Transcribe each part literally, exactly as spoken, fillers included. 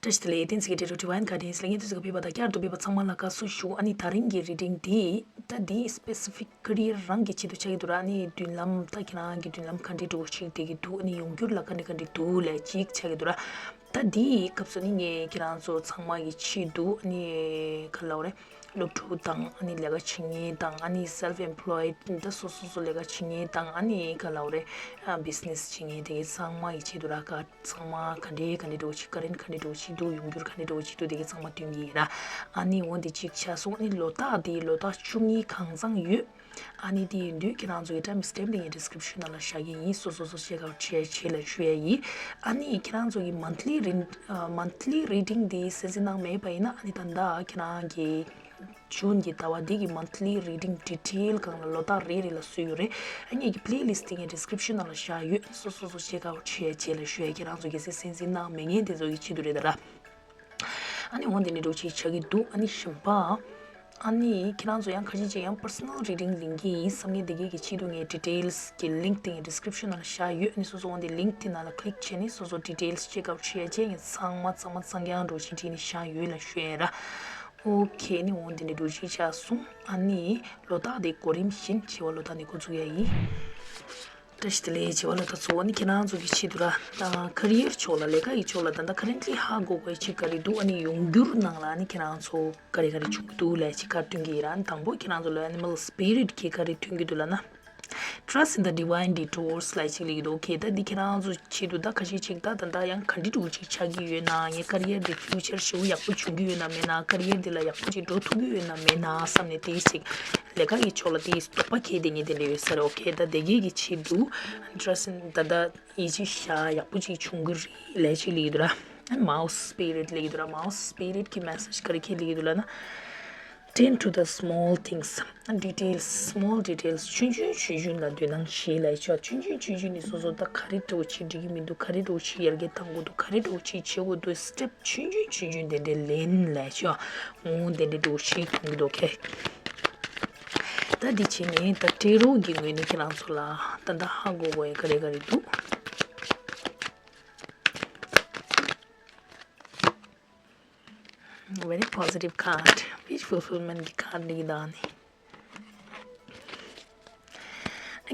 བཀྲ་ཤིས་བདེ་ལེགས། བསྟན་འཛིན་གྱི་འབྲེལ་གྲོགས་Divine Guardians ལ་ངས་དུས་ཚོད་ཀྱི་ཕེབས་པ་དང་བསྐྱར་དུ་ཕེབས་པ་ཚང་མ་ལ་དགའ་བསུ་ཞུ། ཨ་ནི་དེ་རིང་གི་reading འདི་ད་འདི་specific career རང་གི་ཆེད་དུ་ཆགས་ཀྱི་འདུག་ར། ཨ་ནི་མདུན་ལམ་ད་ཁྱེད་རང་གི་མདུན་ལམ་ག་འདྲས་འགྲོ་ཞིག་བསྡད་ཀྱི་འདུག་ཨ་ནི་ཡོང་འགྱུར་ལ་ག་འདྲས་ག་འདྲས་འདུག་ལབ་ཅིག་ཆགས་ཀྱི་འདུག་ར། ད་འདིའི་སྐབས་སུ་ནི་ངས་ཁྱེད་རང་ཚོ་ཚང་མ་གི་ཆེད་དུ་ཨ་ནི་ག་ལབ་དགོས་རེད། སློབ་ཕྲུག་དང་ཨ་ནི་ལས་ཀ་བྱེད་མཁན་དང་ཨ་ནི་self employed ད་སོ་སོ་སོ་ལས་ཀ་བྱེད་མཁན་དང་ཨ་ནི་ག་ལབ་དགོས་རེད། ཨ་business བྱེད་མཁན་དེ་གའི་ཚང་མ་གི་ཆེད་དུ་ར། ག་ཚང་མ་ག་འདྲས་ག་འདྲས་འགྲོ་ཅིག་ཀ་རེན་ག་འདྲས་འགྲོ་ཅིག་འདུག་ཡོང་འགྱུར་ག་འདྲས་འགྲོ་ཅིག་འདུག་དེ་གའི་ཚང་མ་སྟོན་གྱི་ཡིན་ར། ཨ་ནི་འོ་འདི་གཅིག་ཆགས་སོང་། ཨ་ནི་ལོ་རྟགས་དེ་ལོ་རྟགས་བཅུ་གཉིས་གང་ཚང་ཡོད། ཨ་ནི་དེ་ཡིན་དུས་ཁྱེད་རང་ཚོ་གི་time stamp དེ་ངས་description ནང་ལ་བཞག་གི་ཡིན། སོ་སོ་སོ་check out བྱས་བྱས་ལ་ཞུ་ཡ་ཡིན། ཨ་ནི་ཁྱེད་རང་ཚོ་གི་monthly read- ཨ་monthly reading དེ་གསན་གཟིགས་གནང་མེད་པ་ཡིན་ན་ཨ་ནི་ད་ལྟ་ཁྱེད་རང་གི་June གི་ཟླ་བ་འདི་གི་monthly reading detail སྒང་ལ་ལོ་རྟགས་རེ་རེ་ལ་བཟོས་ཡོད་རེད། ཨ་ངེད་ཀྱི་playlist དེ་ངས་description ནང་ལ་བཞག་ཡོད། སོ་སོ་སོ་check out བྱས་བྱས་ལ་ཞུ་ཡ། ཁྱེད་རང་ཚོ་གལ་སྲིད་གསན་གཟིགས་གནང་མེད་མཁན་དེ་ཚོ་གི་ཆེད་དུ་རེད་ད་ར། ཨ་ནི་འོ་འདི་ནས་འགྲོ་ཆེད་བྱ་གི་འདུག་ཨ་ནི་གཞན་པ། ཨ་ནི་ཁྱེད་རང་ཚོ་ཡང་ཁ་ཤས་ཅིག་ཡང་personal reading ལེན་གྱི་ཡིན་བསམ་མཁན་དེ་གའི་གི་ཆེད་དུ་ངས་details གི་link དེ་ངས་description ནང་ལ་བཞག་ཡོད། ཨ་ནི་སོ་སོ་འོ་འདི་link དེ་ནང་ལ་click བྱས་ནས་སོ་སོ་details check out བྱེད་ཡ་བྱས། ངས་ཚང་མ་ཚང་མ་ཚང་རྐྱང་འགྲོ་ཆེད་བྲིས་ནས་བཞག་ཡོད་ལ་ཞུ་ཡ་ར། Okay ཨ་ནི་འོ་འདི་ནས་འགྲོ་ཆེད་བྱ་སོང་། ཨ་ནི་ལོ་རྟགས་དེ་གོ་རིམ་བཞིན་བྱེ་བ་ལོ་རྟགས་ནས་འགོ་འཛུགས་ཡ་ཡིན། བཀྲ་ཤིས་བདེ་ལེགས། བྱེ་བ་ལོ་རྟགས་ཚོ་ཨ་ནི་ཁྱེད་རང་ཚོ་གི་ཆེད་དུ་ར། ད་career ཕྱོགས་ལ་ལས་ཀ་ཡི་ཕྱོགས་ལ་ད་ལྟ་currently ཧ་གོ་དགོས་ཅིག་ག་རེ་འདུག་ཨ་ནི་ཡོང་འགྱུར་ནང་ལ་ཨ་ནི་ཁྱེད་རང་ཚོ་ག་རེ་ག་རེ་བྱུང་གི་འདུག་ལབ་ཅིག་ག་སྟོན་གྱི་ཡིན་ར། ཨ་ནི་དང་པོ་ཁྱེད་རང་ཚོ་ལ་animal spirit གི་ག་རེ་སྟོན་གྱི་འདུག་ལབ་ན། Trust in the divine detours ལབ་ཅིག་ལབ་ཀྱི་འདུག Okay ད་འདི་ཁྱེད་རང་ཚོ་ཆེད་དུ་ད་ཁ་ཤས་ཅིག་ད་ད་ལྟ་ཡང་ག་འདྲ་འདྲ་བོ་ཅིག་ཆགས་ཀྱི་ཡོད་ན། ངའི་career འདི་future ཞེ་པོ་ཡག་པོ་བྱུང་གི་ཡོད་ན་མེད་ན། career འདི་ལ་ཡག་པོ་ཅིག་འགྲོ་ཐུབ་ཀྱི་ཡོད་ན་མེད་ན་བསམ་ནས་དེ་ཅིག་ལས་ཀ་གི་ཕྱོགས་ལ་དེ་དོགས་པ་སྐྱེས་བསྡད་མཁན་དེ་འདྲ་ཡོད་ས་རེད། Okay ད་དེ་གའི་གི་ཆེད་དུ་Trust in ད་ལྟ་ཡིད་ཆེས་བཞག་ཡག་པོ་ཅིག་བྱུང་གི་རེད་ལབ་ཅིག་ལབ་ཀྱི་འདུག་ར། Mouse spirit ལབ་ཀྱི་འདུག་ར། Mouse spirit གི་message ག་རེ་ཁྱེད་ལབ་ཀྱི་འདུག་ལབ་ན། Tend to the small things, details, small details ཆུང་ཆུང་ཆུང་ཆུང་ལ་དོ་སྣང་བྱེད་ལབ་ཆོག་ཆུང་ཆུང་ཆུང་ཆུང་ནི་སོ་སོ་ད་ག་རེ་འདྲ་བོ་བྱེད་འགྲིག་གི་མི་འདུག་ག་རེ་འདྲ་བོ་བྱེད་ཡར་རྒྱས་གཏང་དགོས་འདུག་ག་རེ་འདྲ་བོ་བྱེད་བྱེད་དགོས་འདུག step ཆུང་ཆུང་ཆུང་ཆུང་དེ་འདྲ་ལེན་ལབ་ཆོག་འོ་དེ་འདྲ་འདྲ་བོ་བྱེད་གཏོང་གི་འདུག Okay ད་འདི་བྱས་ནས་ད་tarot གི་ངོས་ནས་ཁྱེད་རང་ཚོ་ལ་ད་ད་ཧ་གོ་དགོས་ཡ་ག་རེ་ག་རེ་འདུག Very positive card. Wish fulfillment གི་card འདི་གི་ད་ནི།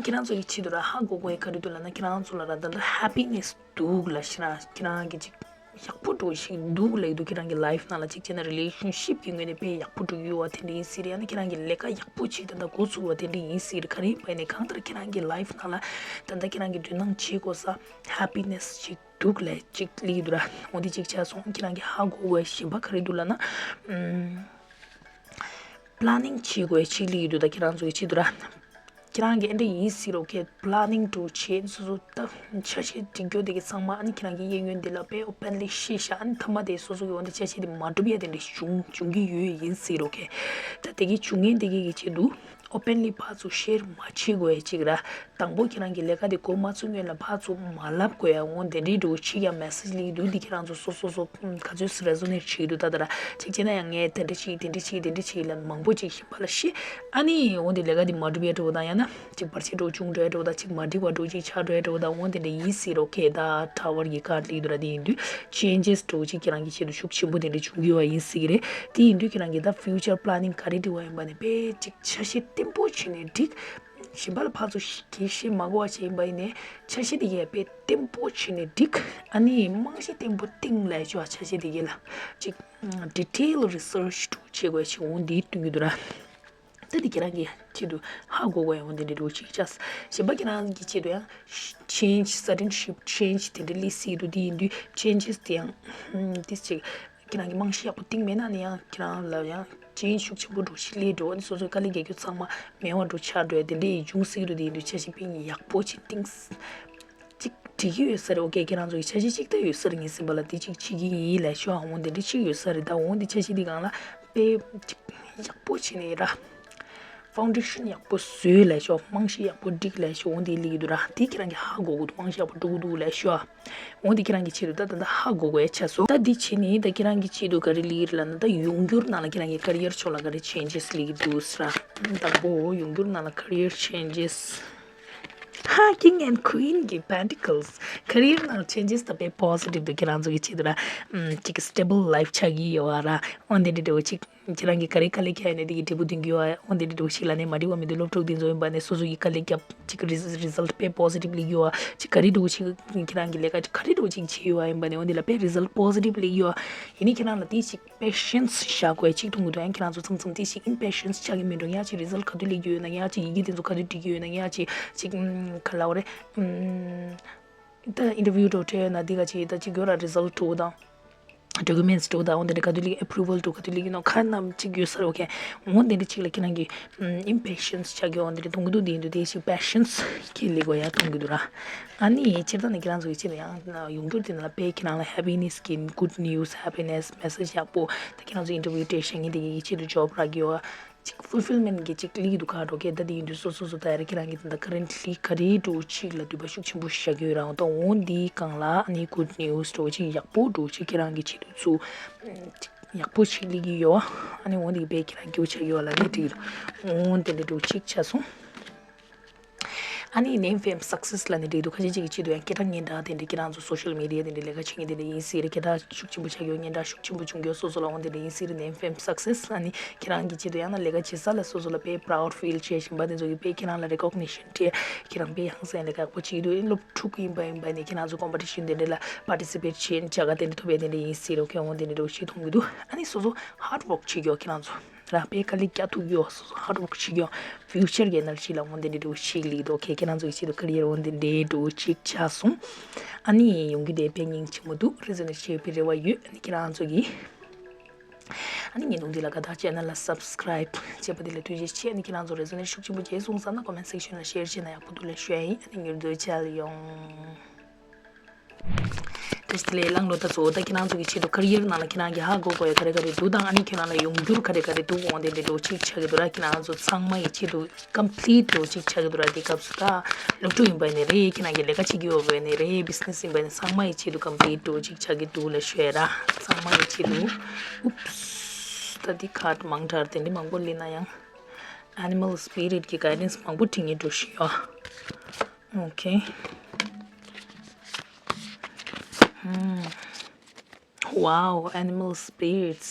ཁྱེད་རང་ཚོ་གི་ཆེད་དུ་ར་ཧ་གོ་དགོས་ཡ་ག་རེ་འདུག་ལབ་ན། ཁྱེད་རང་ཚོ་ལ་ར་ད་ལྟ་happiness འདུག་ལབ་ཤེས་ར། ཁྱེད་རང་གི་ཅིག་ཡག་པོ་འགྲོ་ཞིག་འདུག་ལབ་ཀྱི་འདུག་ཁྱེད་རང་གི་life ནང་ལ་ཅིག་བྱས་ན་relationship གི་ངོས་ནས་དཔེ་ཡག་པོ་འགྲོ་གི་ཡོད་པ་དེ་འདྲ་ཡིན་སྲིད་རེད། ཡང་ན་ཁྱེད་རང་གི་ལས་ཀ་ཡག་པོ་ཅིག་ད་ལྟ་འགོ་ཚུགས་པ་དེ་འདྲ་ཡིན་སྲིད་རེད། ག་རེ་ཡིན་པ་ཡིན་ནའི་གང་ལྟར་ཁྱེད་རང་གི་life ནང་ལ་ད་ལྟ་ཁྱེད་རང་གི་དོ་སྣང་བྱེད་དགོས་ས་happiness ཅིག་འདུག་ལབ་ཅིག་ལབ་ཀྱི་འདུག་ར། འོ་འདི་ཅིག་ཆགས་སོང་། ཁྱེད་རང་གི་ཧ་གོ་དགོས་ཡ་གཞན་པ་ག་རེ་འདུག་ལབ་ན། ཨམ། planning བྱེད་དགོས་ཡ་ཅིག་ལབ་ཀྱི་འདུག་ད་ཁྱེད་རང་ཚོ་གི་ཆེད་དུ་ར། ཁྱེད་རང་གི་ཨེ་འདྲ་ཡིན་སྲིད་རོགས་ཀྱི་planning འདྲ་བོ་བྱེད། སོ་སོ་ད་འཆར་གཞི་སྒྲིག་རྒྱུ་དེ་གི་ཚང་མ་ཨ་ནི་ཁྱེད་རང་གི་གཡས་གཡོན་དེ་ལ་དཔེ་openly བཤད་ཤག་ཨ་ནི་མཐའ་མ་དེ་སོ་སོ་གི་འོ་འདི་འཆར་གཞི་དེ་མ་འགྲུབ་ཡ་དེ་འདྲ་བྱུང་བྱུང་གི་ཡོད་ཡིན་སྲིད་རོགས་ཀྱི། ད་དེ་གི་བྱུང་མཁན་དེ་གི་གི་ཆེད་དུ་openly ཕར་ཚུར་share མ་བྱེད་དགོས་ཡ་ཅིག་ར། དང་པོ་ཁྱེད་རང་གི་ལས་ཀ་དེ་འགོ་མ་ཚུགས་སྔོན་ལ་ཕར་ཚུར་མ་ལབ་དགོས་ཡ། འོ་དེ་འདྲའི་འདྲ་བོ་ཅིག་ཡ་message ལབ་ཀྱི་འདུག་འདི་ཁྱེད་རང་ཚོ་སོ་སོ་སོ་ག་ཚོད་resonate བྱེད་ཀྱི་འདུག་ད་ལྟ་ར་ཅིག་བྱས་ན་ཡང་ངས་དེ་འདྲ་ཅིག་དེ་འདྲ་ཅིག་དེ་འདྲ་ཅིག་ལབ་མང་པོ་ཅིག་གཞན་པ་ལ་བཤད། ཨ་ནི་འོ་འདི་ལས་ཀ་འདི་མ་འགྲུབ་ཡ་འདྲ་བོ་དང་ཡང་ན་ཅིག་བར་ཆད་འདྲ་བོ་བྱུང་འགྲོ་ཡ་འདྲ་བོ་དང་ཅིག་མ་འགྲིག་པ་འདྲ་བོ་ཅིག་ཆགས་འགྲོ་ཡ་འདྲ་བོ་དང་འོ་དེ་འདྲ་ཡིན་སྲིད་རོགས་ཀྱི། ད་Tower གི་card ལབ་ཀྱི་འདུག་ར། དེ་ཡིན་དུས་changes འདྲ་བོ་ཅིག་ཁྱེད་རང་གི་ཆེད་དུ་ཤུགས་ཆེན་པོ་དེ་འདྲ་བྱུང་གི་ཡོད་པ་ཡིན་སྲིད་ཀྱི་རེད། དེ་ཡིན་དུས་ཁྱེད་རང་གི་ད་future planning ག་རེ་འདྲ་བོ་ཡིན་པ་ནི་དཔེ་ཅིག་འཆར་གཞི་བརྟན་པོ་བྱས་ནས་འགྲིག་གཞན་པ་ལ་ཕར་ཚུར་གྱེས་བཤད་མ་དགོས་པ་བྱས་ཡིན་པ་ཡིན་ནའི་འཆར་གཞི་དེ་གས་དཔེ་བརྟན་པོ་བྱས་ནས་འགྲིག་ཨ་ནི་རྨང་གཞི་བརྟན་པོ་བཏིང་ལབ་ཆོག་འཆར་གཞི་དེ་གས་ལ་ཅིག་detail research འདྲ་བོ་བྱེད་དགོས་ཅིག་འོ་འདི་སྟོན་གྱི་འདུག་ར། ད་འདི་ཁྱེད་རང་གི་ཆེད་དུ་ཧ་གོ་དགོས་ཡ་འོ་འདི་འདྲ་འདྲ་བོ་ཅིག་ཅག་གཞན་པ་ཁྱེད་རང་གི་ཆེད་དུ་ཡང་change sudden shift change དེ་འདྲ་སླེབས་སྲིད་འདུག་དེ་ཡིན་དུས་changes དེ་ཡང་ཏིས་ཅིག་ཁྱེད་རང་གི་རྨང་གཞི་ཡག་པོ་བཏིང་མེད་ན་ནི་ཡང་ཁྱེད་རང་ལ་ཡང་change ཤུགས་ཆེན་པོ་འདྲ་བོ་ཞིག་སླེབས་འགྲོ། ཨ་ནི་སོ་སོའི་དཀའ་ལས་རྒྱག་རྒྱུ་ཚང་མ་མེད་པ་འདྲ་བོ་ཆགས་འགྲོ་ཡ་དེ་འདྲ་ཡི་འབྱུང་སྲིད་འདུག་དེ་ཡིན་དུས་འཆར་གཞི་དཔེ་ཡག་པོ་ཅིག་བཏིང་ཅིག་འགྲིག་གི་ཡོད་ས་རེད། ཨོ་ཁེ་ཁྱེད་རང་ཚོ་གི་འཆར་གཞི་གཅིག་ད་ཡོད་ས་རེད། ངས་ཟིན་པ་ལ་དེ་གཅིག་བྱེད་ཀྱི་ཡིན་ལབ་ཤོག་འོ་དེ་འདྲ་གཅིག་ཡོད་ས་རེད། ད་འོ་དེ་འཆར་གཞི་དེ་སྒང་ལ་དཔེ་ཅིག་ཡག་པོ་བྱས་ནས་ར་foundation ཡག་པོ་བཟོས་ལབ་ཤོག་རྨང་གཞི་ཡག་པོ་སྒྲིག་ལབ་ཤོག་འོ་དེ་ལས་ཀྱི་འདུག་ར། དེ་ཁྱེད་རང་གི་ཧ་གོ་གི་འདུག་རྨང་གཞི་ཡག་པོ་འགྲོ་གི་འདུག་ལབ་ཤོག་འོ་དེ་ཁྱེད་རང་གི་ཆེད་དུ་ད་ད་ད་ཧ་གོ་དགོས་ཡ་ཆགས་སོང་། ད་དེ་བྱས་ནས་ད་ཁྱེད་རང་གི་ཆེད་དུ་ག་རེ་ལབ་ཀྱི་རེད་ལབ་ན། ད་ཡོང་འགྱུར་ནང་ལ་ཁྱེད་རང་གི་career ཕྱོགས་ལ་ག་རེ་changes ལབ་ཀྱི་འདུག་ཟེར་ར། དང་པོ་ཡོང་འགྱུར་ནང་ལ་career changes ཁ། King and Queen གི Pentacles། career ནང་changes དང་དཔེ་positive འདུག་ཁྱེད་རང་ཚོ་གི་ཆེད་དུ་ར། ཨམ། ཅིག་stable life ཆགས་ཀྱི་ཡོད་ར། འོན་ཏེ་འདྲ་འདྲ་བོ་ཅིག་ཁྱེད་རང་གི་ག་རེ་དཀའ་ལས་ཁྱད་ཡོད་ན་དེ་གི་འབྲས་བུ་འདོན་གྱི་ཡོད་ཨ། འོན་ཏེ་འདྲ་འདྲ་བོ་ཞིག་ལ་ནས་མ་འགྲིག་པ་མི་འདུག་སློབ་ཕྲུག་དེ་ཚོ་ཡིན་པ་ནས་སོ་སོ་གི་དཀའ་ལས་རྒྱབ་ཅིག་result positive ལེགས་ཡོད་ཨ། ཅིག་ག་རེ་འདྲ་བོ་ཅིག་ཁྱེད་རང་གི་ལས་ཀ་ག་རེ་འདྲ་བོ་ཅིག་བྱས་ཡོད་ཨ། ཡིན་པ་ནས་འོན་ཏེ་ལ་དཔེ་result positive ལེགས་ཡོད་ཨ། ཡིན་ནའི་ཁྱེད་རང་ལ་དེ་ཞིག་patience བཞག་དགོས་ཅིག་མཐོང་གི་འདུག་ཡང་ཁྱེད་རང་ཚོ་མཚམས་མཚམས་དེ་ཞིག་impatience ཆགས་ཀྱི་མི་འགྲོ་ཡང་ཅིག་result ག་དུས་སླེབས་ཀྱི་ཡོད་ན་ཡང་ཅིག་ཡི་གེ་དེ་ཚོ་ག་དུས་འགྲིག་གི་ཡོད་ན་ཡང་ཅིག་ཅིག་ག་ལབ་དགོས་རེད། ད་interview འགྲོ་འཕྲད་ཡོད་ན་འདི་ག་ཅིག་ད་ཅིག་ཡོད་ར་result འགྲོ་དང་documents འགྲོ་དང་འོན་ཏེ་ག་དུས་སླེབས་approval འགྲོ་ག་དུས་སླེབས་ཡིན་ནོ་ཁ་ནམ་ཅིག་ཡོད་ས་རེད། okay འོན་ཏེ་འདི་ཅིག་ལ་ཁྱེད་རང་གི་impatience ཆགས་ཀྱི་འོན་ཏེ་མཐོང་གི་འདུག་དེ་ཡིན་དུས་དེ་ཞིག་patience གི་ལེགས་པ་ཡང་མཐོང་གི་འདུག་ར། ཨ་ནི་སྤྱིར་བཏང་ནས་ཁྱེད་རང་ཚོ་གི་ཆེད་དུ་ཡང་ཡོང་འགྱུར་དེ་ནང་ལ་དཔེ་ཁྱེད་རང་ལ་happiness གི་good news happiness message ཡག་པོ་ད་ཁྱེད་རང་ཚོ་interview འགྲོ་བཞག་མཁན་དེ་གི་ཆེད་དུ་job རག་གི་ཡོད། ཅིག་fulfillment གི་ཅིག་ལེགས་འདུག་ག་འགྲོ་གི་ད་དེ་ཡིན་དུས་སོ་སོ་སོ་ད་ཡར་ཁྱེད་རང་གི་ད་currently ག་རེ་འགྲོ་ཅིག་ལ་འདོད་པ་ཤུགས་ཆེན་པོ་བཞག་གི་ཡོད་རང་ད་འོན་དེའི་སྒང་ལ་ཨ་ནི་good news འགྲོ་ཅིག་ཡག་པོ་འགྲོ་ཅིག་ཁྱེད་རང་གི་ཆེད་དུ་ཚུ་ཡག་པོ་ཞིག་སླེབས་ཀྱི་ཡོད། ཨ་ནི་འོན་ཏེ་དཔེ་ཁྱེད་རང་སྐྱིད་པོ་ཆགས་ཀྱི་ཡོད་ལབ་ནས་འགྲིག་གི་འདུག་འོན་ཏེ་འདི་འདྲ་ཅིག་ཆགས་སོང་། ཨ་ནི་name fame success ལབ་ནས་འགྲིག་འདུག་ཁ་ཤས་ཅིག་གི་ཆེད་དུ་ཡང་སྐད་གྲགས་སྙན་གྲགས་དེ་འདྲ་ཁྱེད་རང་ཚོ་social media དེ་འདྲ་ལས་ཀ་བྱེད་མཁན་དེ་འདྲ་ཡིན་སྲིད་རེད། སྐད་གྲགས་ཤུགས་ཆེན་པོ་ཆགས་ཀྱི་ཡོད་སྙན་གྲགས་ཤུགས་ཆེན་པོ་བྱུང་གི་ཡོད་སོ་སོ་ལ་འོན་ཏེ་འདྲ་ཡིན་སྲིད་རེད། name fame success ཨ་ནི་ཁྱེད་རང་གི་ཆེད་དུ་ཡང་ན་ལས་ཀ་བྱེད་ས་ལ་སོ་སོ་ལ་དཔེ་proud feel བྱེད་བཞིན་པ་དེ་ཚོ་གི་དཔེ་ཁྱེད་རང་ལ་recognition སྤྲད་ཁྱེད་རང་དཔེ་ཧང་སང་ལས་ཀ་ཡག་པོ་བྱེད་ཀྱི་འདུག་སློབ་ཕྲུག་ཡིན་པ་ཡིན་པ་ནས་ཁྱེད་རང་ཚོ་competition དེ་འདྲ་ལ་participate བྱེད་བྱ་དགའ་དེ་འདྲ་ཐོབ་ཡ་དེ་འདྲ་ཡིན་སྲིད་རེད། okay འོན་ཏེ་འདྲ་འདྲ་ཞིག་མཐོང་གི་འདུག་ཨ་ནི་སོ་སོ་hard work བྱེད་ཀྱི་ཡོད་ཁྱེད་རང་ཚོ། རང་དཔེ་དཀའ་ལས་རྒྱག་ཐུབ་ཀྱི་ཡོད། སོ་སོ་hard work བྱེད་ཀྱི་ཡོད། future གི་ནང་ཞིག་ལ་འོན་ཏེ་འདྲ་འདྲ་ཞིག་ལེགས་འདུག okay ཁྱེད་རང་ཚོ་གི་ཆེད་དུ་career འོན་ཏེ་འདྲ་འདྲ་ཞིག་ཆགས་སོང་། ཨ་ནི་ཡོང་རྒྱུ་དེ་དཔེ་སྙིང་རྗེ་མོ་འདུག resonate བྱེད་པའི་རེ་བ་ཡོད། ཨ་ནི་ཁྱེད་རང་ཚོ་གི་ཨ་ནི་ཉིན་ཐུང་འདི་ལ་དགའ་ཐག་channel ལ་subscribe བྱས་པ་འདི་ལ་ཐུགས་རྗེ་ཆེ། ཨ་ནི་ཁྱེད་རང་ཚོ་resonate ཤུགས་ཆེན་པོ་བྱས་སོང་བསམ་ན་comment section ལ་share བྱས་ན་ཡག་པོ་འདུག་ལབ་ཞུ་ཡ་ཡིན། ཨ་ནི་མྱུར་དུ་མཇལ་ཡོང་། བཀྲ་ཤིས་བདེ་ལེགས། བླང་དོར་ད་གཙོ་བོ་ད་ཁྱེད་རང་ཚོ་གི་ཆེད་དུ་career ནང་ལ་ཁྱེད་རང་གི་ཧ་གོ་དགོས་ཡ་ག་རེ་ག་རེ་འདུག་དང་ཨ་ནི་ཁྱེད་རང་ལ་ཡོང་འགྱུར་ག་རེ་ག་རེ་འདུག་འོན་ཏེ་འདི་འདྲ་ཅིག་ཆགས་ཀྱི་འདུག་ར། ཁྱེད་རང་ཚོ་ཚང་མ་ཡི་ཆེད་དུ་complete འདྲ་ཅིག་ཆགས་ཀྱི་འདུག་ར། འདི་སྐབས་སུ་ད་སློབ་ཕྲུག་ཡིན་པ་ནས་རེད། ཁྱེད་རང་གི་ལས་ཀ་བྱེད་ཀྱི་ཡོད་པ་ནས་རེད། business ཡིན་པ་ནས་ཚང་མ་ཡི་ཆེད་དུ་complete འདྲ་ཅིག་ཆགས་ཀྱི་འདུག་ལབ་ཞུ་ཡ་ར། ཚང་མ་ཡི་ཆེད་དུ། oops ད་འདི་card མང་དྲགས་དེ་འདྲ་མང་པོ་ལེན་ན་ཡང་animal spirit གི་guidance མང་པོ་འདྲ་ཞིག་ཡོད། okay ཧུམ། wow animal spirits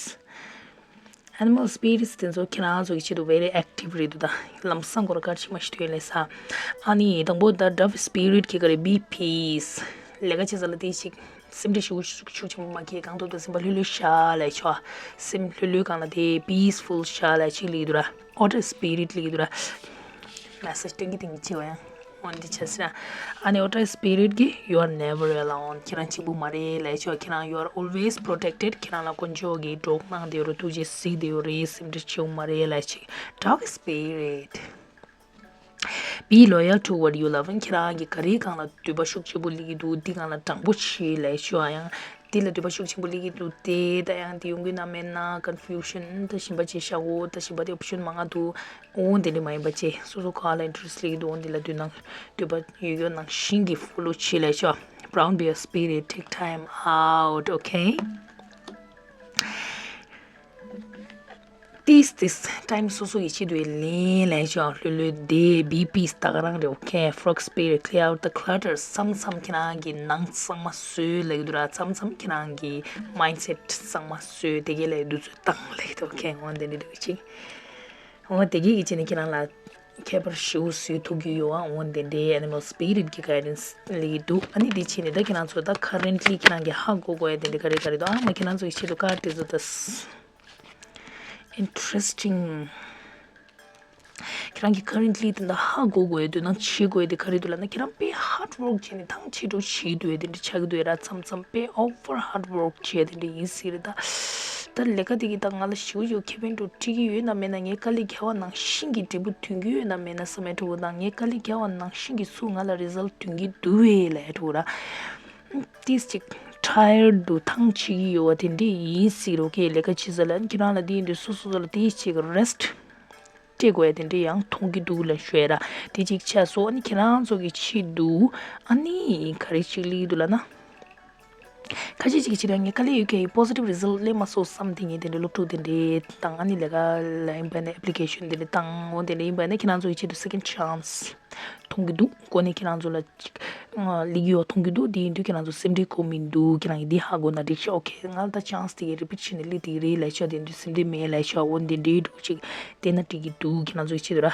animal spirits དེ་ཚོ་ཁྱེད་རང་ཚོ་གི་ཆེད་དུ་very active རེད་འདུག་ད་ལམ་སང་ཁོ་ར་གར་ཕྱིན་མ་ཤི་དུས་ལས་ས། ཨ་ནི་དང་པོ་ད་dove spirit གི་ག་རེ་be peace ལས་ཀ་བྱེད་ས་ལ་དེ་ཞིག་སེམས་ཁྲལ་ཞུ་ཤུགས་ཆེན་པོ་མ་ཁྱེད་གང་ཐུབ་ཐུབ་སེམས་པ་ལྷོད་ལྷོད་བཞག་ལབ་ཆོག་སེམས་ལྷོད་ལྷོད་གང་ལ་དེ་peaceful བཞག་ལབ་ཅིག་ལེགས་འདུག་ར། otter spirit ལེགས་འདུག་ར། message ཏན་གི་ཏན་གི་ཆེ་བ་ཡང་། འོན་ཏེ་ཆ་ཟེར་ན། ཨ་ནི་otter spirit གི you are never alone ཁྱེད་རང་གཅིག་པུ་མ་རེད་ལབ་ཆོག་ཁྱེད་རང་you are always protected ཁྱེད་རང་ལ་དཀོན་མཆོག་གིས་གྲོགས་གནང་བསྡད་ཡོད་རེད། ཐུགས་རྗེ་གཟིགས་བསྡད་ཡོད་རེད། སེམས་ཁྲལ་བྱེད་དགོས་མ་རེད་ལབ་ཅིག dog spirit be loyal to what you love ཁྱེད་རང་གི་ག་རེའི་སྒང་ལ་འདོད་པ་ཤུགས་ཆེ་པོ་སླེབས་ཀྱི་འདུག་འདི་སྒང་ལ་དྲང་པོ་བྱེད་ལབ་ཆོག་ཡང་། འདི་ལ་འདོད་པ་ཤུགས་ཆེན་པོ་སླེབས་ཀྱི་འདུག་སྟེ་ད་ཡང་འདི་ཡོང་གི་ན་མེད་ན་confusion ད་གཞན་པ་ཅིག་བཞག་གོ་ད་གཞན་པ་དེ་option མང་ང་འདུག་འོ་འདི་འདྲ་མ་ཡིན་པ་ཅིག་སོ་སོ་ག་ལ་interest སླེབས་ཀྱི་འདུག་འོ་འདི་ལ་འདོད་སྣང་འདོད་པ་ཡོད་ཡོད་ནང་བཞིན་གྱི་follow བྱེད་ལབ་ཆོག brown bear spirit take time out okay ཏིས་ཏིས་time སོ་སོ་ཡི་ཆེད་དུ་ལེན་ལེན་ཤོག་ལྷོད་ལྷོད་བསྡད་be peace ད་ག་རང་རེད། okay frog spirit clear out the clutter མཚམས་མཚམས་ཁྱེད་རང་གི་ནང་ཚང་མ་བཟོས་ལབ་ཀྱི་འདུག་ར། མཚམས་མཚམས་ཁྱེད་རང་གི་mindset ཚང་མ་བཟོས་དེ་གས་ལ་འདུ་ཚོད་བཏང་ལབ་ཀྱི་འདུག okay འོ་འདི་འདྲ་འདྲ་ཅིག་འོ་དེ་གས་ཀྱི་ཆེད་ནས་ཁྱེད་རང་ལ་ཁྱད་པར་ཞེ་པོ་བཟོས་ཐུབ་ཀྱི་ཡོད་ཨ། འོ་འདི་འདྲའི་animal spirit གི་guidance ལབ་ཀྱི་འདུག་ཨ་ནི་དེ་ཆེད་ནས་ད་ཁྱེད་རང་ཚོ་ད་currently ཁྱེད་རང་གི་ཧ་གོ་དགོས་ཡ་དེ་འདྲ་ག་རེ་ག་རེ་འདུག་ཨ་མ་ཁྱེད་རང་ཚོ་ཡི་ཆེད་དུ་card དེ་ཚོ་ད། Interesting. ཁྱེད་རང་གི་currently དེ་འདྲ་ཧ་གོ་དགོས་ཡོད་དུས་ན་བྱེད་དགོས་ཡོད་དེ་ག་རེ་འདུག་ལབ་ན། ཁྱེད་རང་དཔེ་hard work བྱས་ནས་ཐང་ཆད་འགྲོ་བྱེད་འདུག་ཡོད་དེ་འདྲ་ཆགས་ཀྱི་འདུག་ཡོད་ར། མཚམས་མཚམས་དཔེ་over hard work བྱས་དེ་འདྲ་ཡིན་སྲིད་རེད་ད། ད་ལས་ཀ་དེ་གི་ད་ང་ལ་ཞེ་པོ་ཞེ་པོ་ཁེ་ཕན་འགྲོ་འགྲིག་གི་ཡོད་ན་མེད་ན། ངས་དཀའ་ལས་བརྒྱབ་པ་ནང་བཞིན་གྱི་འབྲས་བུ་ཐོན་གྱི་ཡོད་ན་མེད་ན་བསམ་ཡ་འགྲོ་གི་དང་། ངས་དཀའ་ལས་བརྒྱབ་པ་ནང་བཞིན་གྱི་སུ་ང་ལ་result ཐོན་གྱི་འདུག་བས་ལབ་ཡ་འགྲོ་གི་ར། ཏིས་ཅིག་tired དུ་ཐང་ཆད་ཀྱི་ཡོད་པ་དེ་འདྲས་ཡིན་སྲིད་རོ། ཁྱེད་ལས་ཀ་བྱེད་ས་ལ་ཁྱེད་རང་ལ་དེ་ཡིན་དུས་སོ་སོ་སོ་ལ་ཏིས་ཅིག་rest སྤྲད་དགོས་ཡ་དེ་འདྲས་ཡང་མཐོང་གི་འདུག་ལབ་ཞུ་ཡ་ར། དེ་ཅིག་ཆགས་སོང་། ཨ་ནི་ཁྱེད་རང་ཚོ་གི་ཆེད་དུ་ཨ་ནི་ག་རེ་ཅིག་སླེབས་ཀྱི་འདུག་ལབ་ན། ཁ་ཤས་ཅིག་གི་ཆེད་དུ་ངས་དཀའ་ལས་ཡོད་མཁན་positive result་སླེབས་མ་སོང་བསམ་དེ་ངས་དེ་འདྲའི་སློབ་ཕྲུག་དེ་འདྲའི་བཏང་། ཨ་ནི་ལས་ཀ་ལ་ཡིན་པ་ནས་application་དེ་འདྲའི་བཏང་འོང་། དེ་འདྲའི་ཡིན་པ་ནས་ཁྱེད་རང་ཚོ་ཡི་ཆེད་དུ་second chance་མཐོང་གི་འདུག་གོ་ནས་ཁྱེད་རང་ཚོ་ལ་ཅིག་ལིག་ཡོད་མཐོང་གི་འདུག་དེ་ཡིན་དུས་ཁྱེད་རང་ཚོ་སེམས་ཁྲལ་དགོས་མི་འདུག་ཁྱེད་རང་གི་འདི་ཧ་གོ་ན་འགྲིག་ཤག okay ང་ལ་ད་chance་དེ་གའི་repeat་བྱས་ནས་སླེབས་དེ་གི་རེད་ལབ་ཤག་དེ་ཡིན་དུས་སེམས་ཁྲལ་མེད་ལབ་ཤག་འོ་དེ་འདྲའི་འདྲ་བོ་ཅིག་བལྟས་ན་འགྲིག་གི་འདུག་ཁྱེད་རང་ཚོ་ཡི་ཆེད་དུ་ར།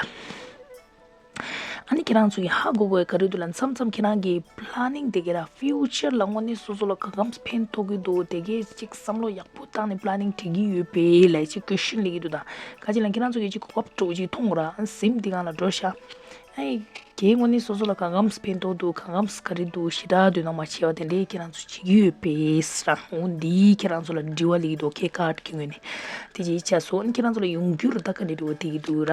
ཨ་ནི་ཁྱེད་རང་ཚོ་ཡི་ཧ་གོ་དགོས་ག་རེ་འདུག་ལབ་ན་མཚམས་མཚམས་ཁྱེད་རང་གི་planning་དེ་གའི་ར་future་ལ་དངོས་གནས་སོ་སོ་ལ་ག་གམ་ཕན་ཐོགས་ཀྱི་འདུག་དེ་གའི་ཅིག་བསམ་བློ་ཡག་པོ་བཏང་ནས་planning་བྱེད་ཀྱི་ཡོད་པས་ལབ་ཅིག་question་སླེབས་ཀྱི་འདུག་ད་ག་ཅི་ལབ་ཁྱེད་རང་ཚོ་གི་ཅིག་གོ་སྐབས་འདྲ་བོ་ཅིག་མཐོང་ར་ཨ་ཟིམ་འདི་གང་ལ་འགྲོ་ཤག་ཨ་ནི་གའི་དངོས་གནས་སོ་སོ་ལ་ག་གམ་ཕན་ཐོགས་འདུག་ག་གམ་ག་རེ་འདུག་ཞེ་དྲག་འདོད་སྣང་མ་བྱས་པ་དེ་འདྲའི་ཁྱེད་རང་ཚོ་བྱེད་ཀྱི་ཡོད་པས་ར། འོ་འདི་ཁྱེད་རང་ཚོ་ལ་དྲི་བ་སླེབས་ཀྱི་འདུག okay card་གི་ངོས་ནས་དེ་ཅིག་བྱས་སོང་། ཨ་ནི་ཁྱེད་རང་ཚོ་ལ་ཡོང་རྒྱུར་ད་ག་འདྲ་འདྲ་བོ་དེ་གི་འདུག་ར།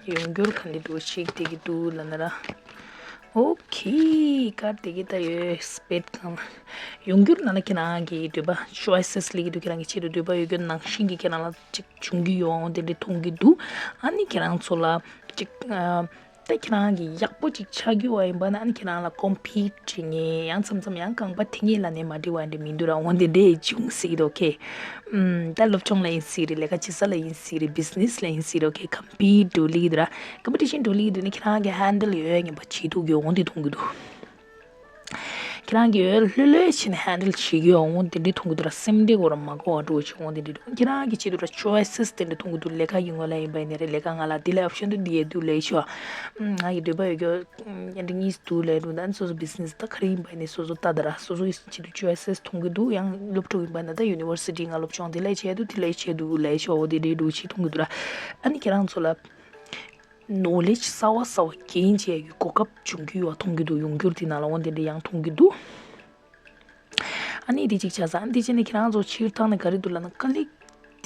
ཡོང་རྒྱུར་ག་འདྲ་འདྲ་བོ་ཞིག་དེ་གི་འདུག་ལབ་ན་ར། okay card་དེ་གི་ད་ཡོད་spade་གང་ཡོང་རྒྱུར་ན་ན་ཁྱེད་རང་གི་འདོད་པ་choices་སླེབས་ཀྱི་འདུག་ཁྱེད་རང་གི་ཆེད་དུ་འདོད་པ་ཡོད་རྒྱུ་ནང་བཞིན་གྱི་ཁྱེད་རང་ལ་ཅིག་བྱུང་གི་ཡོད་འོང་དེ་འདྲ་མཐོང་གི་འདུག་ཨ་ནི་ཁྱེད་རང་ཚོ་ལ་ཅིག་ཨ། ད་ཁྱེད་རང་གི་ཡག་པོ་ཅིག་ཆགས་ཀྱི་བ་ཡིན་པ་ན་ཨ་ནི་ཁྱེད་རང་ལ་compete་བྱེད་ངེས་ཡང་མཚམས་མཚམས་ཡང་རྐང་པ་འཐེན་ངེས་ལབ་ནས་མ་འགྲིག་བ་འདྲ་མི་འདུག་ར། འོ་འདི་འདྲས་བྱུང་སྲིད་okay ཨུམ། ད་སློབ་སྦྱོང་ལ་ཡིན་སྲིད་རེད། ལས་ཀ་བྱེད་ས་ལ་ཡིན་སྲིད་རེད། business་ལ་ཡིན་སྲིད་རེད། okay compete་འགྲོ་ལི་འདུག་ར། competition་འགྲོ་ལི་འདུག་ནི་ཁྱེད་རང་གི་handle་ཡོད་ངེས་པ་བྱེད་ཐུབ་ཀྱི་འོ་འདི་མཐོང་གི་འདུག་ཁྱེད་རང་གིས་ལྷོད་ལྷོད་བྱས་ནས་handle་བྱེད་ཀྱི་ཡོད་འོང་དེ་འདྲའི་མཐོང་གི་འདུག་ར། སེམས་ཁྲལ་དགོས་ར་མ་དགོས་པ་འགྲོ་བྱུང་འོང་དེ་འདྲའི་འདུག་ཁྱེད་རང་གི་ཆེད་དུ་ར་choices་དེ་འདྲ་མཐོང་གི་འདུག་ལས་ཀ་ཡིན་ངོ་ལ་ཡིན་པ་ཡིན་ནའི་རེད། ལས་ཀ་ང་ལ་འདི་ལ་option་དུ་འདི་ཡས་འདུག་ལས་ཤོག་ང་གི་འདོད་པ་ཡོད་རྒྱུ་ཡན་འདྲི་གཉིས་འདུག་ལས་འདུག་ད་ནི་སོ་སོ་business་ད་ག་རེ་ཡིན་པ་ཡིན་ནའི་སོ་སོ་ལྟ་ད་ར། སོ་སོ་ཡི་ཆེད་དུ་choices་མཐོང་གི་འདུག་ཡང་སློབ་ཕྲུག་ཡིན་པ་ན་ད་university་ང་སློབ་སྦྱོང་འདི་ལས་བྱས་འདུག་དེ་ལས་བྱས་འདུག་ལས་ཤོག་འོ་དེ་འདྲའི་འདུག་ཅིག་མཐོང་གི་འདུག་ར། ཨ་ནི་ཁྱེད་རང་ཚོ་ལ knowledge་གསར་བ་གསར་བ་རྒྱན་བྱེད་ཡག་གི་གོ་སྐབས་འབྱུང་གི་ཡོད་མཐོང་གི་འདུག་ཡོང་རྒྱུར་དེ་ནང་ལ་འོ་དེ་འདྲ་ཡང་མཐོང་གི་འདུག་ཨ་ནི་དེ་གཅིག་ཆགས་ས། ཨ་ནི་དེ་བྱས་ནས་ཁྱེད་རང་ཚོ་སྤྱིར་བཏང་ནས་ག་རེ་འདུག་ལབ་ན་དཀའ་ལས་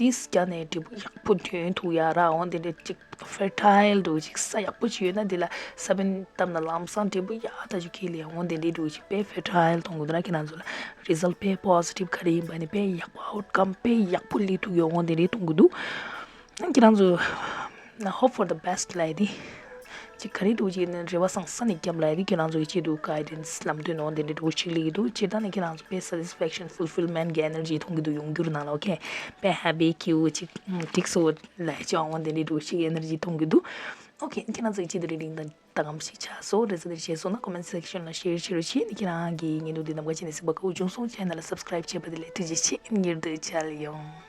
ཏིས་བརྒྱབ་ནས་འབྲས་བུ་ཡག་པོ་ཐོན་ཐུབ་ཡག་ར། འོ་དེ་འདྲ་གཅིག་fertile་འདུག་གཅིག་ས་ཡག་པོ་ཅིག་ཡོད་ན་དེ་ལ་ས་བོན་བཏབ་ན་ལམ་སང་འབྲས་བུ་ཡག་ད་ཅིག་ཁེལ་ཡག་འོ་དེ་འདྲ་འདུག་གཅིག་དཔེ་fertile་མཐོང་གི་འདུག་ན་ཁྱེད་རང་ཚོ་ལ་result་དཔེ་positive་ག་རེ་ཡིན་པ་ནི་དཔེ་ཡག་པོ་outcome་དཔེ་ཡག་པོ་སླེབས་ཐུབ་ཡག་འོ་དེ་འདྲ་མཐོང་གི་འདུག་ཁྱེད་རང་ཚོ་ན་hope for the best་ལབ་ཡ་དེ། ཅིག་ག་རེ་འདུག་ཅིག་ནི་རེ་བ་བཟང་ས་ནས་བརྒྱབ་ལབ་ཡ་དེ་ཁྱེད་རང་ཚོ་གི་ཆེད་དུ་guidance་ལམ་སྟོན་འོང་དེ་འདྲ་འདྲ་བོ་ཅིག་སླེབས་ཀྱི་འདུག་སྤྱིར་བཏང་ནས་ཁྱེད་རང་ཚོ་དཔེ་satisfaction fulfillment་གི་energy་མཐོང་གི་འདུག་ཡོང་རྒྱུར་ནང་ལ་okay་དཔེ་happy་ཁྱེའུ་ཅིག་འགྲིག་སོང་ལབ་ཡ་ཅིག་འོང་དེ་འདྲ་འདྲ་བོ་ཅིག་energy་མཐོང་གི་འདུག okay་ཁྱེད་རང་ཚོ་གི་ཆེད་དུ་རེ་རིང་དང་ད་གམ་ཞིག་ཆགས་སོ་རེ་ས་དེ་བྱས་སོང་ན་comment section་ལ་share་བྱེད་རོགས་བྱེད་ནི་ཁྱེད་རང་གི་ཉིན་དུ་འདི་ནམ་ཁ་ཆེ་ནས་སྲིད་པ་ཀའུ་བྱུང་སོང་། channel་ལ་subscribe་བྱས་པ་དེ་ལས་ཐུགས་རྗེ་ཆེ། མྱུར་དུ་མཇལ་ཡོང་།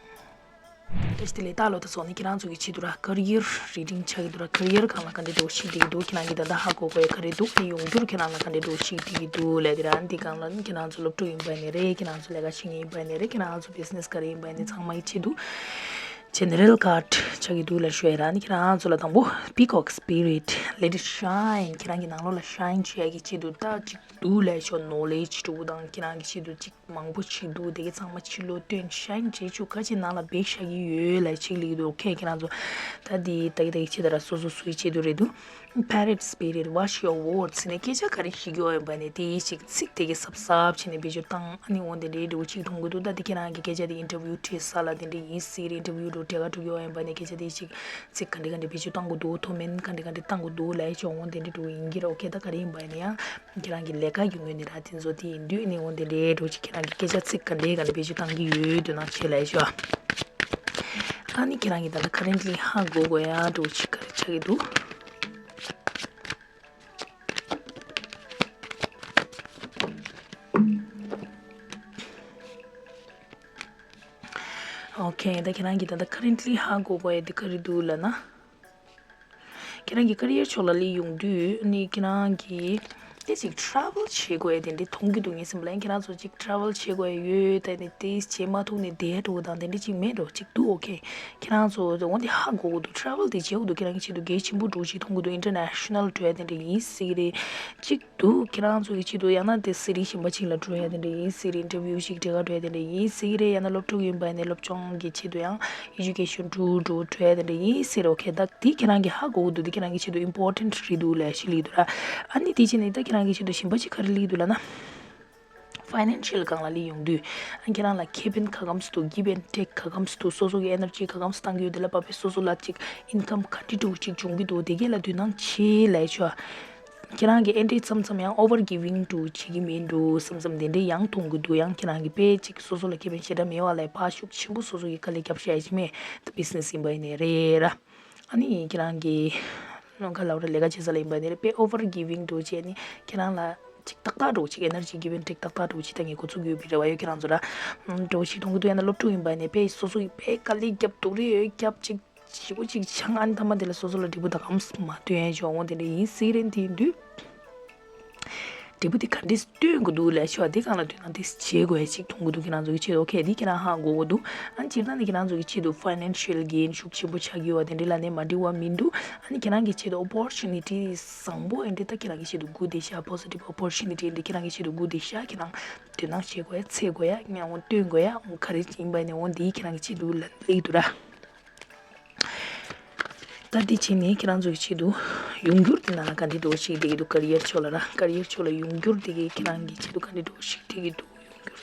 བཀྲ་ཤིས་བདེ་ལེགས། ད་ལོ་ད་སོང་ནས་ཁྱེད་རང་ཚོ་གི་ཆེད་དུ་ར་career reading་ཆགས་ཀྱི་འདུག་ར། career་སྒང་ལ་ག་འདྲ་འདྲ་བོ་ཞིག་བསྡད་ཀྱི་འདུག་ཁྱེད་རང་གི་ད་ལྟ་ཧ་གོ་དགོས་ཡ་ག་རེ་འདུག་དེ་ཡོང་རྒྱུར་ཁྱེད་རང་ལ་ག་འདྲ་འདྲ་བོ་ཞིག་བསྡད་ཀྱི་འདུག་ལབ་དེ་ར། འདི་སྒང་ལ་ནི་ཁྱེད་རང་ཚོ་སློབ་ཕྲུག་ཡིན་པ་ཡིན་ནའི་རེད། ཁྱེད་རང་ཚོ་ལས་ཀ་བྱེད་མཁན་ཡིན་པ་ཡིན་ནའི་རེད། ཁྱེད་རང་ཚོ་business་ག་རེ་ཡིན་པ་ཡིན་ནའི་ཚང་མ་ཡི་ཆེད་དུ་general card་ཆགས་ཀྱི་འདུག་ལབ་ཞུ་ཡ་ར། ནི་ཁྱེད་རང་ཚོ་ལ་དང་པོ་peacock spirit let it shine། ཁྱེད་རང་གི་ནང་ལོགས་ལ་shine་བྱེད་ཡ་གི་ཆེད་དུ་ད་ཅིག་འདུག་ལབ་ཞོ་knowledge་འདྲ་བོ་དང་ཁྱེད་རང་གི་ཆེད་དུ་ཅིག་མང་པོ་ཞིག་འདུག་དེ་གའི་ཚང་མ་ཕྱི་ལོགས་སྟོན་shine་བྱེད་ཆོག་ཁ་ཅིག་ནང་ལ་བེད་ཤ་གི་ཡོད་ལབ་ཅིག་ལབ་ཀྱི་འདུག okay ཁྱེད་རང་ཚོ་ད་འདི་ད་གི་ད་གི་ཆེད་དུ་ར་སོ་སོ་སོའི་ཆེད་དུ་རེད་འདུག parrot spirit watch your words་ནས་སྐད་ཆ་ག་རེ་བཤད་ཀྱི་ཡོད་པ་ནས་དེ་ཡི་ཅིག་ཚིག་དེ་གའི་གཟབ་གཟབ་བྱས་ནས་བེད་སྤྱོད་བཏང་ཨ་ནི་འོ་དེ་འདྲའི་འདྲ་བོ་ཅིག་མཐོང་གི་འདུག་ད་འདི་ཁྱེད་རང་གི་སྐད་ཆ་དེ་interview་བྱེད་ས་ལ་དེ་འདྲ་ཡིན་སྲིད་རེད། interview་འགྲོ་གྲལ་ཁ་འགྲོ་གི་ཡོད་པ་ནས་སྐད་ཆ་དེ་ཅིག་ཚིག་ག་འདྲ་ག་འདྲ་བེད་སྤྱོད་བཏང་དགོས་འདུག་མཐོ་དམན་ག་འདྲ་ག་འདྲ་བཏང་དགོས་འདུག་ལབ་ཡ་ཅིག་འོ་དེ་འདྲ་འདྲ་བོ་ཡིན་གྱི་རེད། okay ད་ག་རེ་ཡིན་པ་ཡིན་ན་ཡང་། ཁྱེད་རང་གི་ལས་ཀ་གི་ངོས་ནས་ར་དེ་ཚོ་དེ་ཡིན་དུས་ནི་འོ་དེ་འདྲའི་འགྲོ་ཅིག་ཁྱེད་རང་གི་སྐད་ཆ་ཚིག་ག་འདྲའི་ག་འདྲ་བེད་སྤྱོད་བཏང་གི་ཡོད་དུ་ན་ཆེ་ལས་ཤོ། ཨ་ནི་ཁྱེད་རང་གི་ད་ལྟ་currently་ཧ་གོ་དགོས་ཡ་འགྲོ་ཅིག་ག་རེ་ཆགས་ཀྱི་འདུག okay ད་ཁྱེད་རང་གི་ད་ལྟ་currently་ཧ་གོ་དགོས་ཡ་དེ་ག་རེ་འདུག་ལབ་ན། ཁྱེད་རང་གི་career་ཕྱོགས་ལ་སླེབས་ཡོང་དུས་ནི་ཁྱེད་རང་གིས་དེ་ཅིག་travel་བྱེད་དགོས་ཡ་དེ་འདྲའི་མཐོང་རྒྱུ་འདུག་ངའི་སེམས་ལ་ཁྱེད་རང་ཚོ་ཅིག་travel་བྱེད་དགོས་ཡ་ཡོད་ད་ནི་དེ་བྱེད་མ་ཐུབ་ནས་བསྡད་འགྲོ་དང་དེ་འདྲ་ཅིག་མེད་འགྲོ་ཅིག་འདུག okay ཁྱེད་རང་ཚོ་འོ་འདི་ཧ་གོ་གི་འདུག travel་དེ་བྱེད་དགོས་འདུག་ཁྱེད་རང་གི་ཆེད་དུ་གལ་ཆེན་པོ་འགྲོ་ཅིག་མཐོང་གི་འདུག international་འགྲོ་ཡ་དེ་འདྲ་ཡིན་སྲིད་རེད་ཅིག་འདུག་ཁྱེད་རང་ཚོ་གི་ཆེད་དུ་ཡང་ན་དེ་city་གཞན་པ་ཅིག་ལ་འགྲོ་ཡ་དེ་འདྲ་ཡིན་སྲིད་རེད། interview་ཞིག་འགྲེལ་བ་འགྲོ་ཡ་དེ་འདྲ་ཡིན་སྲིད་རེད། ཡང་ན་སློབ་ཕྲུག་ཡིན་པ་ནས་སློབ་སྦྱོང་གི་ཆེད་དུ་ཡང་education་འགྲོ་འགྲོ་འགྲོ་ཡ་དེ་འདྲ་ཡིན་སྲིད་རེད། okay ད་དེ་ཁྱེད་རང་གི་ཧ་གོ་གི་འདུག་དེ་ཁྱེད་རང་གི་ཆེད་དུ་important་རེད་འདུག་ལབ་ཞིག་ལབ་འདུག་ར། ཨ་ནི་དེ་བྱས་ནས་ད་ཁྱེད་རང་གི་ཆེད་དུ་གཞན་པ་ཅིག་ག་རེ་ལབ་འདུག་ལབ་ན། ཕའི་ནན་ཤལ་སྒང་ལ་སླེབས་ཡོང་དུས། ཨ་ཁྱེད་རང་ལ་ཁེ་ཕན་ག་གམ་སུ་འདུག give and take ག་གམ་སུ་འདུག་སོ་སོ་གི་ཨེ་ནར་ཇི་ག་གམ་སུ་བཏང་གི་ཡོད་དེ་ལ་བབས་པའི་སོ་སོ་ལ་ཅིག་ཨིན་ཀམ་ག་འདྲ་འདྲ་བོ་ཅིག་འབྱུང་གི་འདུག་དེ་གས་ལ་དོ་སྣང་བྱེད་ལབ་ཆོག་ཁྱེད་རང་གིས་ཨེ་འདྲས་མཚམས་མཚམས་ཡང་ཨོ་ཝར་གི་ཝིང་འདྲ་བོ་བྱེད་ཀྱི་མིན་འགྲོ་བསམ་བསམ་དེ་འདྲས་ཡང་མཐོང་གི་འདུག་ཡང་ཁྱེད་རང་གིས་དཔེ་ཅིག་སོ་སོ་ལ་ཁེ་ཕན་ཞེ་དྲག་མེད་པ་ལ་ཕར་ཤུགས་ཆེན་པོ་སོ་སོ་གི་དཀའ་ལས་རྒྱབ་ཤ་ཡ་ཅིག་མེད། ད་བི་ཛི་ནེ་སི་ཡིན་པ་ཡིན་ནའི་རེད་ར། ཨ་ནི་ཁྱེད་རང་གིས་ནོ་ག་ལབ་ར་ལས་ཀ་བྱེད་ས་ལ་ཡིན་པ་ནི་རེད། དཔེ་ཨོ་ཝར་གི་ཝིང་འདྲ་བོ་བྱས་ནི་ཁྱེད་རང་ལ་ཅིག་ཏག་ཏག་འདྲ་བོ་ཅིག་ཨེ་ནར་ཇི་གི་ཝིང་ཅིག་ཏག་ཏག་འདྲ་བོ་ཅིག་ད་ངས་འགོ་ཚུགས་ཡོད་པའི་རེ་བ་ཡོད་ཁྱེད་རང་ཚོ་ར། འདྲ་བོ་ཞིག་མཐོང་གི་འདུག་ཡང་ན་སློབ་ཕྲུག་ཡིན་པ་ནི་དཔེ་སོ་སོ་ཡི་དཔེ་དཀའ་ལས་རྒྱབ་སྡུག་རུས་ཡོད་རྒྱབ་ཅིག་ཞེ་པོ་ཅིག་ཆང་ཨ་ནི་ཐ་མ་དེ་ལ་སོ་སོ་ལ་འབྲས་བུ་ད་གམ་མ་ཐོན་ཡ་ཅིག་འོང་དེ་འདྲ་ཡིན་སྲིད་རེད། དེ་ཡིན་དུས། འབྲས་བུ་དེ་ག་འདྲས་སྟོན་དགོས་འདུག་ལབ་ཤོག་དེ་སྒང་ལ་དོ་སྣང་དེ་བྱེད་དགོས་ཡ་ཅིག་མཐོང་གི་འདུག་ཁྱེད་རང་ཚོ་གི་ཆེད་དུ། ཨོ་ཁེ། དེ་ཁྱེད་རང་ཧ་གོ་གི་འདུག་ཨ་ནི་སྤྱིར་བཏང་ནས་ཁྱེད་རང་ཚོ་གི་ཆེད་དུ་ཕའི་ནན་ཤལ་གེན་ཤུགས་ཆེན་པོ་ཆགས་ཀྱི་ཡོད་པ་དེ་འདྲ་ལ་ནས་མ་འགྲིག་པ་མི་འདུག་ཨ་ནི་ཁྱེད་རང་གི་ཆེད་དུ་ཨོ་པོར་ཅུ་ནི་ཊི་བཟང་པོ་ཨེ་འདྲ་ད་ཁྱེད་རང་གི་ཆེད་དུ་སྒུག་བསྡད་ཤག་པོ་སི་ཊིབ་ཨོ་པོར་ཅུ་ནི་ཊི་ཨེ་འདྲ་ཁྱེད་རང་གི་ཆེད་དུ་སྒུག་བསྡད་ཤག་ཁྱེད་རང་དོ་སྣང་བྱེད་དགོས་ཡ། འཚོལ་དགོས་ཡ། ཡང་འོ་སྟོན་དགོས་ཡ། འོ་ག་རེ་ཡིན་པ་ནས་འོ་འདི་ཁྱེད་རང་གི་ཆེད་དུ་ལ་སླེབས་འདུག་ར། ད་འདི་བྱས་ནས་ཁྱེད་རང་ཚོ་གི་ཆེད་དུ་ཡོང་འགྱུར་དེ་ནང་ལ་ག་འདྲ་འདྲ་བོ་ཞིག་འགྲིག་གི་འདུག་ཀ་རི་ཡར་ཕྱོགས་ལ་ར། ཀ་རི་ཡར་ཕྱོགས་ལ་ཡོང་འགྱུར་དེ་གས་ཁྱེད་རང་གི་ཆེད་དུ་ག་འདྲ་འདྲ་བོ་ཞིག་འགྲིག་གི་འདུག་ཡོང་འགྱུར།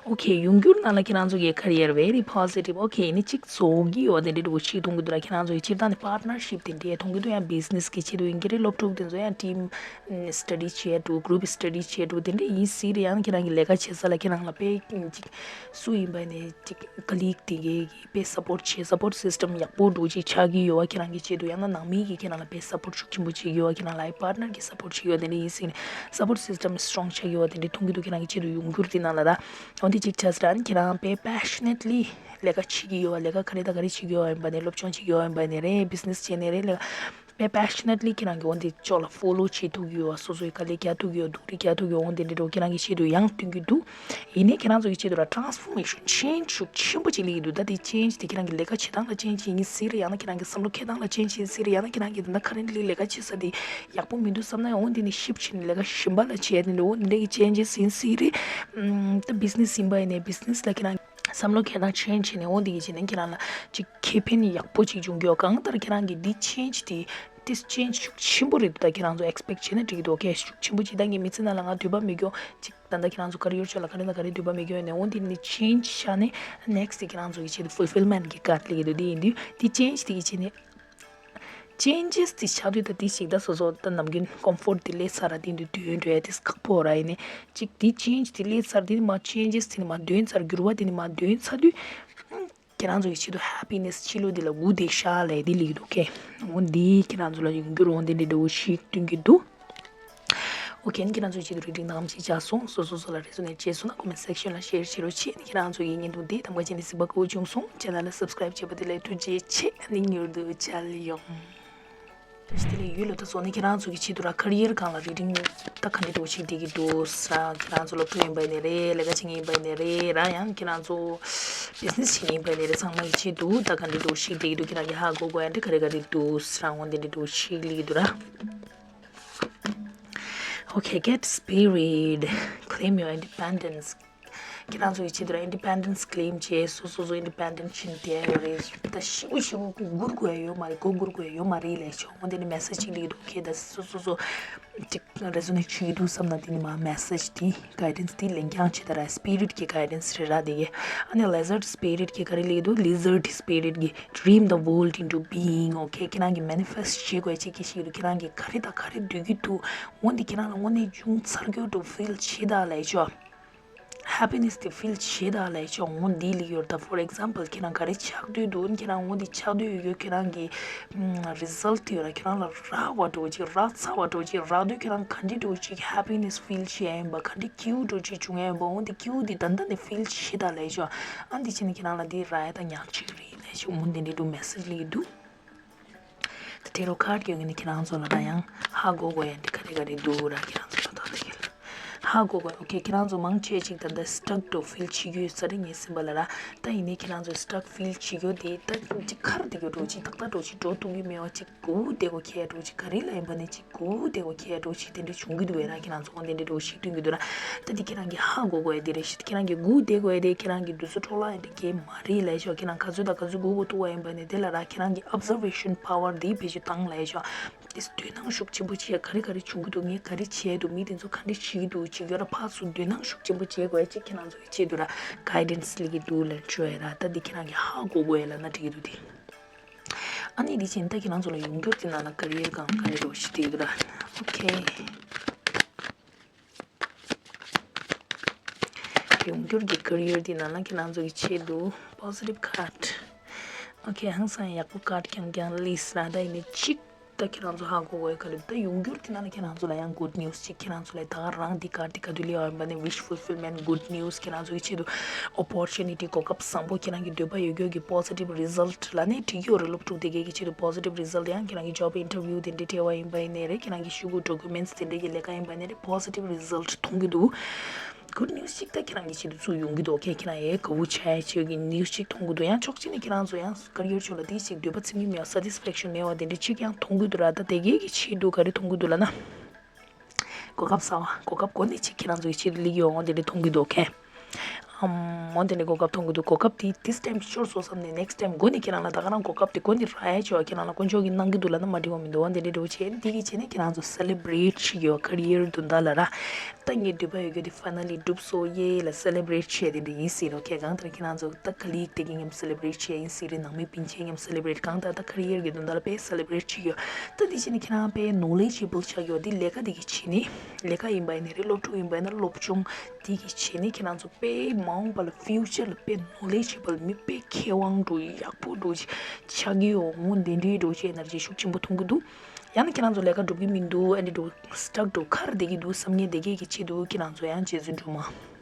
ཨོ་ཁེ། ཡོང་འགྱུར་ནང་ལ་ཁྱེད་རང་ཚོ་གི་ཀ་རི་ཡར་very positive. ཨོ་ཁེ། ནི་གཅིག་བཟོ་གི་ཡོད་དེ་འདྲ་འདྲ་བོ་ཞིག་མཐོང་གི་འདུག་ར། ཁྱེད་རང་ཚོ་གི་སྤྱིར་བཏང་ནི་པར་ཊི་ནར་ཤིབ་དེ་འདྲ་མཐོང་གི་འདུག་ཡང་བི་ཛི་ནེ་སི་གི་ཆེད་དུ་ཡིན་གྱི་རེད། སློབ་ཕྲུག་དེ་ཚོ་ཡང་ཊིམ་སི་ཊ་ཌི་བྱེད་འགྲོ། གུ་རུབ་སི་ཊ་ཌི་བྱེད་འགྲོ། དེ་འདྲ་ཡིན་སྲིད་རེད། ཡང་ཁྱེད་རང་གི་ལས་ཀ་བྱེད་ས་ལ་ཁྱེད་རང་ལ་དཔེ་ཅིག་སུ་ཡིན་པ་ནས་ཅིག་ཀ་ལིག་དེ་གས་ཀྱིས་དཔེ་སཔོར་ཊི་བྱེད། སཔོར་ཊི་སི་སི་ཊམ་ཡག་པོ་འདྲ་བོ་ཅིག་ཆགས་ཀྱི་ཡོད་པ་ཁྱེད་རང་གི་ཆེད་དུ། ཡང་ན་ནང་མི་གིས་ཁྱེད་རང་ལ་དཔེ་སཔོར་ཊི་ཤུགས་ཆེན་པོ་བྱེད་ཀྱི་ཡོད་པ། ཁྱེད་རང་ལ་ཨ་ཡི་པར་ཊི་ནར་གྱིས་སཔོར་ཊི་བྱེད་ཀྱི་ཡོད་པ། དེ་འདྲ་ཡིན་སྲིད་ནས་སཔོར་ཊི་སི་སི་ཊམ་སི་ཊོང་ཆགས་ཀྱི་ཡོད་པ་དེ་འདྲ་མཐོང་གི་འདུག་ཁྱེད་རང་གི་ཆེད་དུ་ཡོང་འགྱུར་དེ་ནང་ལ་ར། འོ་འདི་གཅིག་ཆགས་སྲིད་ར། ཁྱེད་རང་དཔེ་པེ་ཤ་ནེ་ཊི་ལི་ལས་ཀ་བྱེད་ཀྱི་ཡོད་པ། ལས་ཀ་ག་རེ་དང་ག་རེ་བྱེད་ཀྱི་ཡོད་པ་ཡིན་པ་ནས་རེད། སློབ་སྦྱོང་བྱེད་ཀྱི་ཡོད་པ་ཡིན་པ་ནས་རེད། བི་ཛི་ནེ་སི་བྱས་ནས་རེད། ལས་ཀ་དཔེ་པེ་ཤ་ནེ་ཊི་ལི་ཁྱེད་རང་གིས་འོ་འདི་ཕྱོགས་ལ་ཕོ་ལོ་བྱེད་ཐུབ་ཀྱི་ཡོད་པ། སོ་སོའི་དཀའ་ལས་རྒྱག་ཐུབ་ཀྱི་ཡོད། སྡུག་རུས་རྒྱག་ཐུབ་ཀྱི་ཡོད། འོ་འདི་འདྲ་འདྲ་བོ་ཁྱེད་རང་གི་ཆེད་དུ་ཡང་སྟོན་གྱི་འདུག་ཡིན་ནའི་ཁྱེད་རང་ཚོ་གི་ཆེད་དུ་ར་ཊ་རན་སི་ཕོར་མེ་ཤན་ཆེན་ཇི་ཤུགས་ཆེན་པོ་ཅིག་སླེབས་ཀྱི་འདུག་ད་དེ་ཆེན་ཇི་དེ་ཁྱེད་རང་གི་ལས་ཀ་བྱེད་སྟངས་ལ་ཆེན་ཇི་ཡིན་སྲིད་རེད། ཡང་ན་ཁྱེད་རང་གི་བསམ་བློ་འཁྱེར་སྟངས་ལ་ཆེན་ཇི་ཡིན་སྲིད་རེད། ཡང་ན་ཁྱེད་རང་གི་ད་ལྟ་ཁ་རན་ཊི་ལི་ལས་ཀ་བྱེད་ས་དེ་ཡག་པོ་མི་འདུག་བསམ་ན་ཡང་འོ་འདི་ནས་ཤིབ་ཊི་བྱས་ནས་ལས་ཀ་གཞན་པ་ལ་བྱས་ནས་འོ་འདི་འདྲ་གི་ཆེན་ཇི་ཡིན་སྲིད་རེད། ཨམ། ད་བི་ཛི་ནེ་སི་ཡིན་པ་ཡིན་ནའི་བི་ཛི་ནེ་སི་ལ་ཁྱེད་རང་བསམ་བློ་འཁྱེར་སྟངས་ཆེན་ཇི་བྱས་ནས་འོ་འདི་གི་བྱས་ནས་ཁྱེད་རང་ལ་ཅིག་ཁེ་ཕན་ཡག་པོ་ཅིག་འབྱུང་གི་ཡོད། གང་ལྟར་ཁྱེད་རང་གི་འདི་ཆེན་ཇི་དེ་དེ་ཆེན་ཇི་ཤུགས་ཆེན་པོ་རེད་འདུག་ད་ཁྱེད་རང་ཚོ་ཨེག་སི་པེག་བྱས་ན་འགྲིག་གི་འདུག་ཨོ་ཁེ། ཤུགས་ཆེན་པོ་ཅིག་ད་ངའི་མི་ཚེ་ནང་ལ་ང་འདོད་པ་མེད་རྒྱུ་ཅིག་ད་ལྟ་ཁྱེད་རང་ཚོ་ཀ་རི་ཡར་ཕྱོགས་ལ་ག་རེ་དང་ག་རེ་འདོད་པ་མེད་རྒྱུ་ཡོད་ནའི་འོ་འདི་ནི་ཆེན་ཇི་བཞག་ནས་ནེག་སི་ཊི་དེ་ཁྱེད་རང་ཚོ་གི་ཆེད་དུ་ཕུལ་ཕིལ་མེན་ཊི་གི་ཀར་སླེབས་ཀྱི་འདུག་དེ་ཡིན་དུས་དེ་ཆེན་ཇི་དེ་གི་བྱས་ནས་ཆེན་ཇི་དེ་ཆགས་དུས་ད་དེ་ཞིག་ད་སོ་སོ་ད་ནམ་རྒྱུན་ཀོམ་ཕོར་ཊི་དེ་སླེབས་ཚར་ར། དེ་འདུག་དུས་འགྲོ་ཡ་དེ་ཁག་པོ་ར། ཡིན་ནའི་ཅིག་དེ་ཆེན་ཇི་དེ་སླེབས་ཚར། དེ་ནི་མ་ཆེན་ཇི་དེ་ནི་མ་འདོན་ཚར། འགྱུར་བ་དེ་ནི་མ་འདོན་ཚར་དུས། ཁྱེད་རང་ཚོ་གི་ཆེད་དུ་ཧེ་པི་ནེ་སི་ཕྱི་ལོགས་འདི་ལ་སྒུག་བསྡད་ཤག་ལབ་འདི་སླེབས་ཀྱི་འདུག་ཁེ། འོ་འདི་ཁྱེད་རང་ཚོ་ལ་ཡོང་རྒྱུར་འོ་འདི་འདྲ་འདྲ་བོ་ཞིག་སྟོན་གྱི་འདུག་ཨོ་ཁེ། ཁྱེད་རང་ཚོའི་ཆེད་དུ་རི་ཌིང་ནང་ཞིག་བྱས་སོང་། སོ་སོ་སོ་ལ་རེ་སོ་ནས་བྱས་སོང་ན་ཀོ་མེན་ཊི་སེག་ཤན་ལ་ཤེར་བྱེད་རོགས་བྱེད། ཁྱེད་རང་ཚོ་ཡི་བརྙན་ཐུང་འདི་དང་པོ་བྱས་ནས་གཟིགས་པ་དགའ་བོ་བྱུང་སོང་། ཆེ་ནལ་ལ་སབ་སི་ཀ་རབ་བྱས་པ་དེ་ལ་ཐུགས་རྗེ་ཆེ། ཨ་ནི་མྱུར་དུ་མཇལ་ཡོང་། དེ་ལས་ཡུལ་ལ་ད་སོང་ནས་ཁྱེད་རང་ཚོ་གི་ཆེད་དུ་ར་ཀ་རི་ཡར་སྒང་ལ་རི་ཌིང་ད་ག་འདྲ་འདྲ་བོ་ཞིག་བསྡད་ཀྱི་འདུག་ཟེར། ཁྱེད་རང་ཚོ་སློབ་ཕྲུག་ཡིན་པ་ཡིན་ནའི་རེད། ལས་ཀ་བྱེད་མཁན་ཡིན་པ་ཡིན་ནའི་རེད་ར། ཡང་ཁྱེད་རང་ཚོ་བི་ཛི་ནེ་སི་བྱེད་མཁན་ཡིན་པ་ཡིན་ནའི་རེད། ཚང་མ་གི་ཆེད་དུ་ད་ག་འདྲ་འདྲ་བོ་ཞིག་བསྡད་ཀྱི་འདུག་ཁྱེད་རང་གིས་ཧ་གོ་དགོས་ཡ་འདི་ག་རེ་ག་རེ་འདུག་ཟེར། འོ་འདི་འདྲ་འདྲ་བོ་ཞིག་སླེབས་ཀྱི་འདུག་ར། Okay, get spirit, claim your independence. ཁྱེད་རང་ཚོ་གི་ཆེད་དུ་ར་ཨིན་ཌི་པེན་ཌེན་སི་ཀི་ལེམ་བྱས། སོ་སོ་སོ་ཨིན་ཌི་པེན་ཌེན་ཊི་བྱས་ནས་བསྡད་ཡོད་རེད། ད་ཞེ་པོ་ཞེ་པོ་སྒུག་དགོས་ཡོད་མ་རེད། སྒུག་དགོས་ཡོད་མ་རེད་ལབ་ཆོག་འོ་དེ་ནི་མེ་སེ་ཇི་ཅིག་སླེབས་འདུག་ཁྱེད་ད་སོ་སོ་སོ་ཅིག་རེ་ཛོ་ནེཊ་བྱེད་ཀྱི་འདུག་བསམ་ན་དེ་ནི་མ་མེ་སེ་ཇི་དེ་གའི་ཌེན་སི་དེ་ལེན་རྐྱང་བྱེད། ད་ར་སི་པི་རིཊ་གི་གའི་ཌེན་སི་རེད་ར་དེ་གི། ཨ་ནི་ལི་ཛར་ཌི་སི་པི་རིཊ་གི་ག་རེ་སླེབས་འདུག་ལི་ཛར་ཌི་སི་པི་རིཊ་གི་Dream the world into being. Okay, ཁྱེད་རང་གི་མེ་ནི་ཕེ་སི་ཊི་བྱེད་དགོས་ཅིག་གི་ཞིག་རེད། ཁྱེད་རང་གི་ག་རེ་དང་ག་རེ་འདོད་ཀྱི་འདུག་འོ་འདི་ཁྱེད་རང་ལ་དངོས་གནས་འབྱུང་ཚར་རྒྱུ་འདྲ་ཕིལ་བྱེད་ད་ལབ་ཆོག་ཧེ་པི་ནེ་སི་དེ་ཕིལ་བྱེད་ད་ལབ་ཆོག་འོ་འདི་ལ་ཡོད་ད། ཕོར་ཨེག་ཛམ་པལ་ཁྱེད་རང་ག་རེ་ཆགས་འདོད་འདུག་ཁྱེད་རང་འོ་འདི་ཆགས་འདོད་ཡོད་ཡོད། ཁྱེད་རང་གི་རི་ཛལ་ཊི་ཡོད་ར། ཁྱེད་རང་ལ་རག་པ་འདྲ་ཅིག་རག་ཚར་བ་འདྲ་ཅིག་རག་དུས་ཁྱེད་རང་ག་འདྲ་འདྲ་ཅིག་ཧེ་པི་ནེ་སི་ཕིལ་བྱེད་ཡ་ཡིན་པ། ག་འདྲ་སྐྱིད་པོ་འདྲ་ཅིག་བྱུང་ཡ་ཡིན་པ། འོ་འདི་སྐྱིད་པོ་འདི་ད་ལྟ་ནས་ཕིལ་བྱེད་ད་ལབ་ཆོག་ཨ་འདི་བྱས་ནས་ཁྱེད་རང་ལ་འདི་རག་ཡ་ད་ཉག་གཅིག་རེད་ལབ་ཆོག་འོ་འདི་འདྲ་འདྲ་མེ་སེ་ཇི་སླེབས་འདུག་ད་ཊེ་རོ་ཁཱར་ཌི་ཡོད་ངེས་ནི་ཁྱེད་རང་ཚོ་ལ་ད་ཡང་ཧ་གོ་དགོས་ཡ་འདི་ག་རེ་ག་རེ་འདུག་ར། ཁྱེད་རང་ཚོ་ལ་ད་ད་ཧ་གོ་དགོས། ཨོ་ཁེ། ཁྱེད་རང་ཚོ་མང་ཆེ་ཅིག་ད་ལྟ་སི་ཊག་འདྲ་ཕིལ་བྱེད་ཀྱི་ཡོད་ས་རེད། ངས་ཟིན་པ་ལ་ར། ད་ཡིན་ནའི་ཁྱེད་རང་ཚོ་སི་ཊག་ཕིལ་བྱེད་ཀྱི་ཡོད་དེ་ད་ཅིག་ཁར་དེ་གི་འགྲོ་ཅིག་ཏག་ཏག་འགྲོ་ཅིག་འགྲོ་ཐུབ་ཀྱི་མེད་པ་ཅིག་སྒུག་བསྡད་དགོས་ཁེལ་འགྲོ་ཅིག་ག་རེ་ལ་ཡིན་པ་ནས་ཅིག་སྒུག་བསྡད་དགོས་ཁེལ་འགྲོ་ཅིག་དེ་འདྲ་བྱུང་གི་འདུག་བས་ར། ཁྱེད་རང་ཚོ་འོ་དེ་འདྲ་འདྲ་ཞིག་སྟོན་གྱི་འདུག་ར། ད་འདི་ཁྱེད་རང་གིས་ཧ་གོ་དགོས་ཡ་དེ་རེད་ཤག་ཁྱེད་རང་གིས་སྒུག་བསྡད་དགོས་ཡ་དེ་ཁྱེད་རང་གི་དུས་ཚོད་འཕྲོ་བརླག་ཡ་དེ་གས་མ་རེད་ལབ་ཤག་ཁྱེད་རང་ག་ཚོད་དང་ག་ཚོད་སྒུག་དགོས་ཐུག་པ་ཡིན་པ་ནས་དེ་ལ་ར་ཁྱེད་རང་གི་ཨོབ་ཛར་ཝེ་ཤན་པ་ཝར་དེ་བེད་སྤྱོད་བཏང་ལབ་ཤག་དེ་འདོད་སྣང་ཤུགས་ཆེན་པོ་བྱས། ག་རེ་ག་རེ་བྱུང་གི་འདུག་ངས་ག་རེ་བྱས་འདུག་མི་དེ་ཚོ་ག་འདྲ་བྱེད་ཀྱི་འདུག་ཅིག་ཡོད་ར། ཕར་ཚུར་འདོད་སྣང་ཤུགས་ཆེན་པོ་བྱེད་དགོས་ཅིག་ཁྱེད་རང་ཚོ་གི་ཆེད་དུ་ར་གའི་ཌེན་སི་སླེབས་ཀྱི་འདུག་ལབ་བརྗོད་ཡ་ར། ད་འདི་ཁྱེད་རང་གི་ཧ་གོ་དགོས་ཡ་ལབ་ན་འགྲིག་གི་འདུག་དེ། ཨ་ནི་འདི་བྱས་ད་ཁྱེད་རང་ཚོ་ལ་ཡོང་འགྱུར་དེ་ནང་ལ་ཀེ་རི་ཡར་གང་ག་རེ་འདྲ་བོ་ཞིག་བལྟས་ཀྱི་འདུག་ར། ཨོ་ཁེ། ཡོང་འགྱུར་གྱི་ཀེ་རི་ཡར་དེ་ནང་ལ་ཁྱེད་རང་ཚོ་གི་ཆེད་དུ་པོ་སི་ཊིབ་ཁཌ། ཨོ་ཁེ། ཧང་སང་ཡག་པོ་ཁཌ་རྐྱང་རྐྱང་ལིས་ར། ད་ཡིན་ནའི་གཅིག་ད་ཁྱེད་རང་ཚོ་ཧ་གོ་དགོས་ག་རེ། ད་ཡོང་འགྱུར་དེ་ནང་ལ་ཁྱེད་རང་ཚོ་ལ་ཡང་གུཌ་ནིའུ་སི་ཅིག་ཁྱེད་རང་ཚོ་ལ་ད་ག་རང་འདི་ཁཌ་དེ་ག་དུས་ལེན་ཡོང་བ་ཡིན་པ་ནི་ཝིཤ་ཕུལ་ཕིལ་མེན་ཊི། གུཌ་ནིའུ་སི། ཁྱེད་རང་ཚོ་གི་ཆེད་དུ་ཨོ་པོར་ཅུ་ནི་ཊི། གོ་སྐབས་བཟང་པོ། ཁྱེད་རང་གི་འདོད་པ་ཡོད་རྒྱུ་གི་པོ་སི་ཊིབ་རི་ཛལ་ཊི་ལབ་ནས་འགྲིག་གི་ཡོད་རེད། སློབ་ཕྲུག་དེ་གའི་གི་ཆེད་དུ་པོ་སི་ཊིབ་རི་ཛལ་ཊི། ཡང་ཁྱེད་རང་གི་ཇོབ་ཨིན་ཊར་བིའུ་དེ་འདྲའི་སྤྲད་པ་ཡིན་པ་ཡིན་ནའི་རེད། ཁྱེད་རང་གི་ཤོག་གུ་ཌོ་ཀུ་མེན་ཊི་སི་དེ་འདྲའི་གི་ལས་ཀ་ཡིན་པ་ཡིན་ནའི་རེད། པོ་སི་ཊིབ་རི་ཛལ་ཊི་མཐོང་གི་འདུག་གུཌ་ནིའུ་སི་ཅིག་ད་ཁྱེད་རང་གི་ཆེད་དུ་ཚུར་ཡོང་གི་འདུག་ཨོ་ཁེ། ཁྱེད་རང་ཡའི་དགའ་བོ་ཆགས་ཡ་ཆེད་ཀྱི་ནིའུ་སི་ཅིག་མཐོང་གི་འདུག་ཡང་ཕྱོགས་གཅིག་ནས་ཁྱེད་རང་ཚོ་ཡང་ཀེ་རི་ཡར་ཕྱོགས་ལ་དེ་ཞིག་འདོད་པ་ཚིམ་གྱི་མེད་པ། སེ་ཊིས་ཕེག་ཤན་མེད་པ་དེ་འདྲ་ཅིག་ཡང་མཐོང་གི་འདུག་ར། ད་དེ་གའི་གི་ཆེད་དུ་ག་རེ་མཐོང་གི་འདུག་ལབ་ན། གོ་སྐབས་གསར་པ། གོ་སྐབས་སྒོ་ནས་ཅིག་ཁྱེད་རང་ཚོ་ཡི་ཆེད་དུ་སླེབས་ཀྱི་ཡོད། འོ་དེ་འདྲ་མཐོང་གི་འདུག་ཨོ་ཁེ། ཨམ། འོ་དེ་འདྲ་གོ་སྐབས་མཐོང་གི་འདུག་གོ་སྐབས་དེ་དེ་ཊེམ་ཤོར་སོང་བསམ་ནས་ནེག་སི་ཊེམ་སྒོ་ནས་ཁྱེད་རང་ལ་ད་ག་རང་གོ་སྐབས་དེ་སྒོ་ནས་རག་ཡ་ཆེ་བ་ཁྱེད་རང་ལ་དཀོན་མཆོག་གིས་གནང་གི་འདུག་ལབ་ན་མ་འགྲིག་པ་མི་འདུག་འོ་དེ་འདྲ་འདྲ་བོ་བྱས་ནས་དེ་གི་བྱས་ནས་ཁྱེད་རང་ཚོ་སེ་ལེ་བྷི་རེཊ་བྱེད་ཀྱི་ཡོད། ཀེ་རི་ཡར་དོན་དག་ལ་ར། ད་ངའི་འདོད་པ་ཡོད་རྒྱུ་དེ་ཕའི་ནལ་ལི་འགྲུབ་སོང་ཡེ་ལབ་སེ་ལེ་བྷི་རེཊ་བྱས་དེ་འདྲ་ཡིན་སྲིད་རོ། ཁྱེད་གང་ལྟར་ཁྱེད་རང་ཚོ་ད་ཀ་ལི་ལིག་དེ་གི་མཉམ་སེ་ལེ་བྷི་རེཊ་བྱས་ཡིན་སྲིད་རེད། ནང་མི་སྤུན་མཆེད་མཉམ་སེ་ལེ་བྷི་རེཊ། གང་ལྟར་ད་ཀེ་རི་ཡར་གི་དོན་དག་ལ་དཔེ་སེ་ལེ་བྷི་རེཊ་བྱེད་ཀྱི་ཡོད། ད་དེ་བྱས་ནས་ཁྱེད་རང་དཔེ་ནོ་ལེ་ཇི་བལ་ཆགས་ཀྱི་ཡོད། དེ་ལས་ཀ་དེ་གི་བྱས་ནས་ལས་ཀ་ཡིན་པ་ཡིན་ནའི་རེད། སློབ་ཕྲུག་ཡིན་པ་ཡིན་ན་སློབ་སྦྱོང་དེ་གི་བྱས་ནས་ཁྱེད་རང་ཚོ་དཔེ་མ་འོངས་པ་ལ་ཕིའུ་ཅར་ལ་དཔེ་ནོ་ལེ་ཇི་བལ་མི་དཔེ་མཁས་དབང་འདྲ་ཡག་པོ་འདྲ་ཅིག་ཆགས་ཀྱི་ཡོད། འོ་དེ་འདྲའི་འདྲ་ཅིག་ཨེ་ནར་ཇི་ཤུགས་ཆེན་པོ་མཐོང་གི་འདུག་ཡང་ན་ཁྱེད་རང་ཚོ་ལས་ཀ་འགྲུབ་ཀྱི་མི་འདུག་ཨ་འདྲ་འདྲ་སི་ཊག་འདྲ་ཁར་བསྡད་ཀྱི་འདུག་བསམ་མཁན་དེ་གས་ཀྱི་ཆེད་དུ་ཁྱེད་རང་ཚོ་ཡང་རྗེ་བཙུན་སྒྲོལ་མ་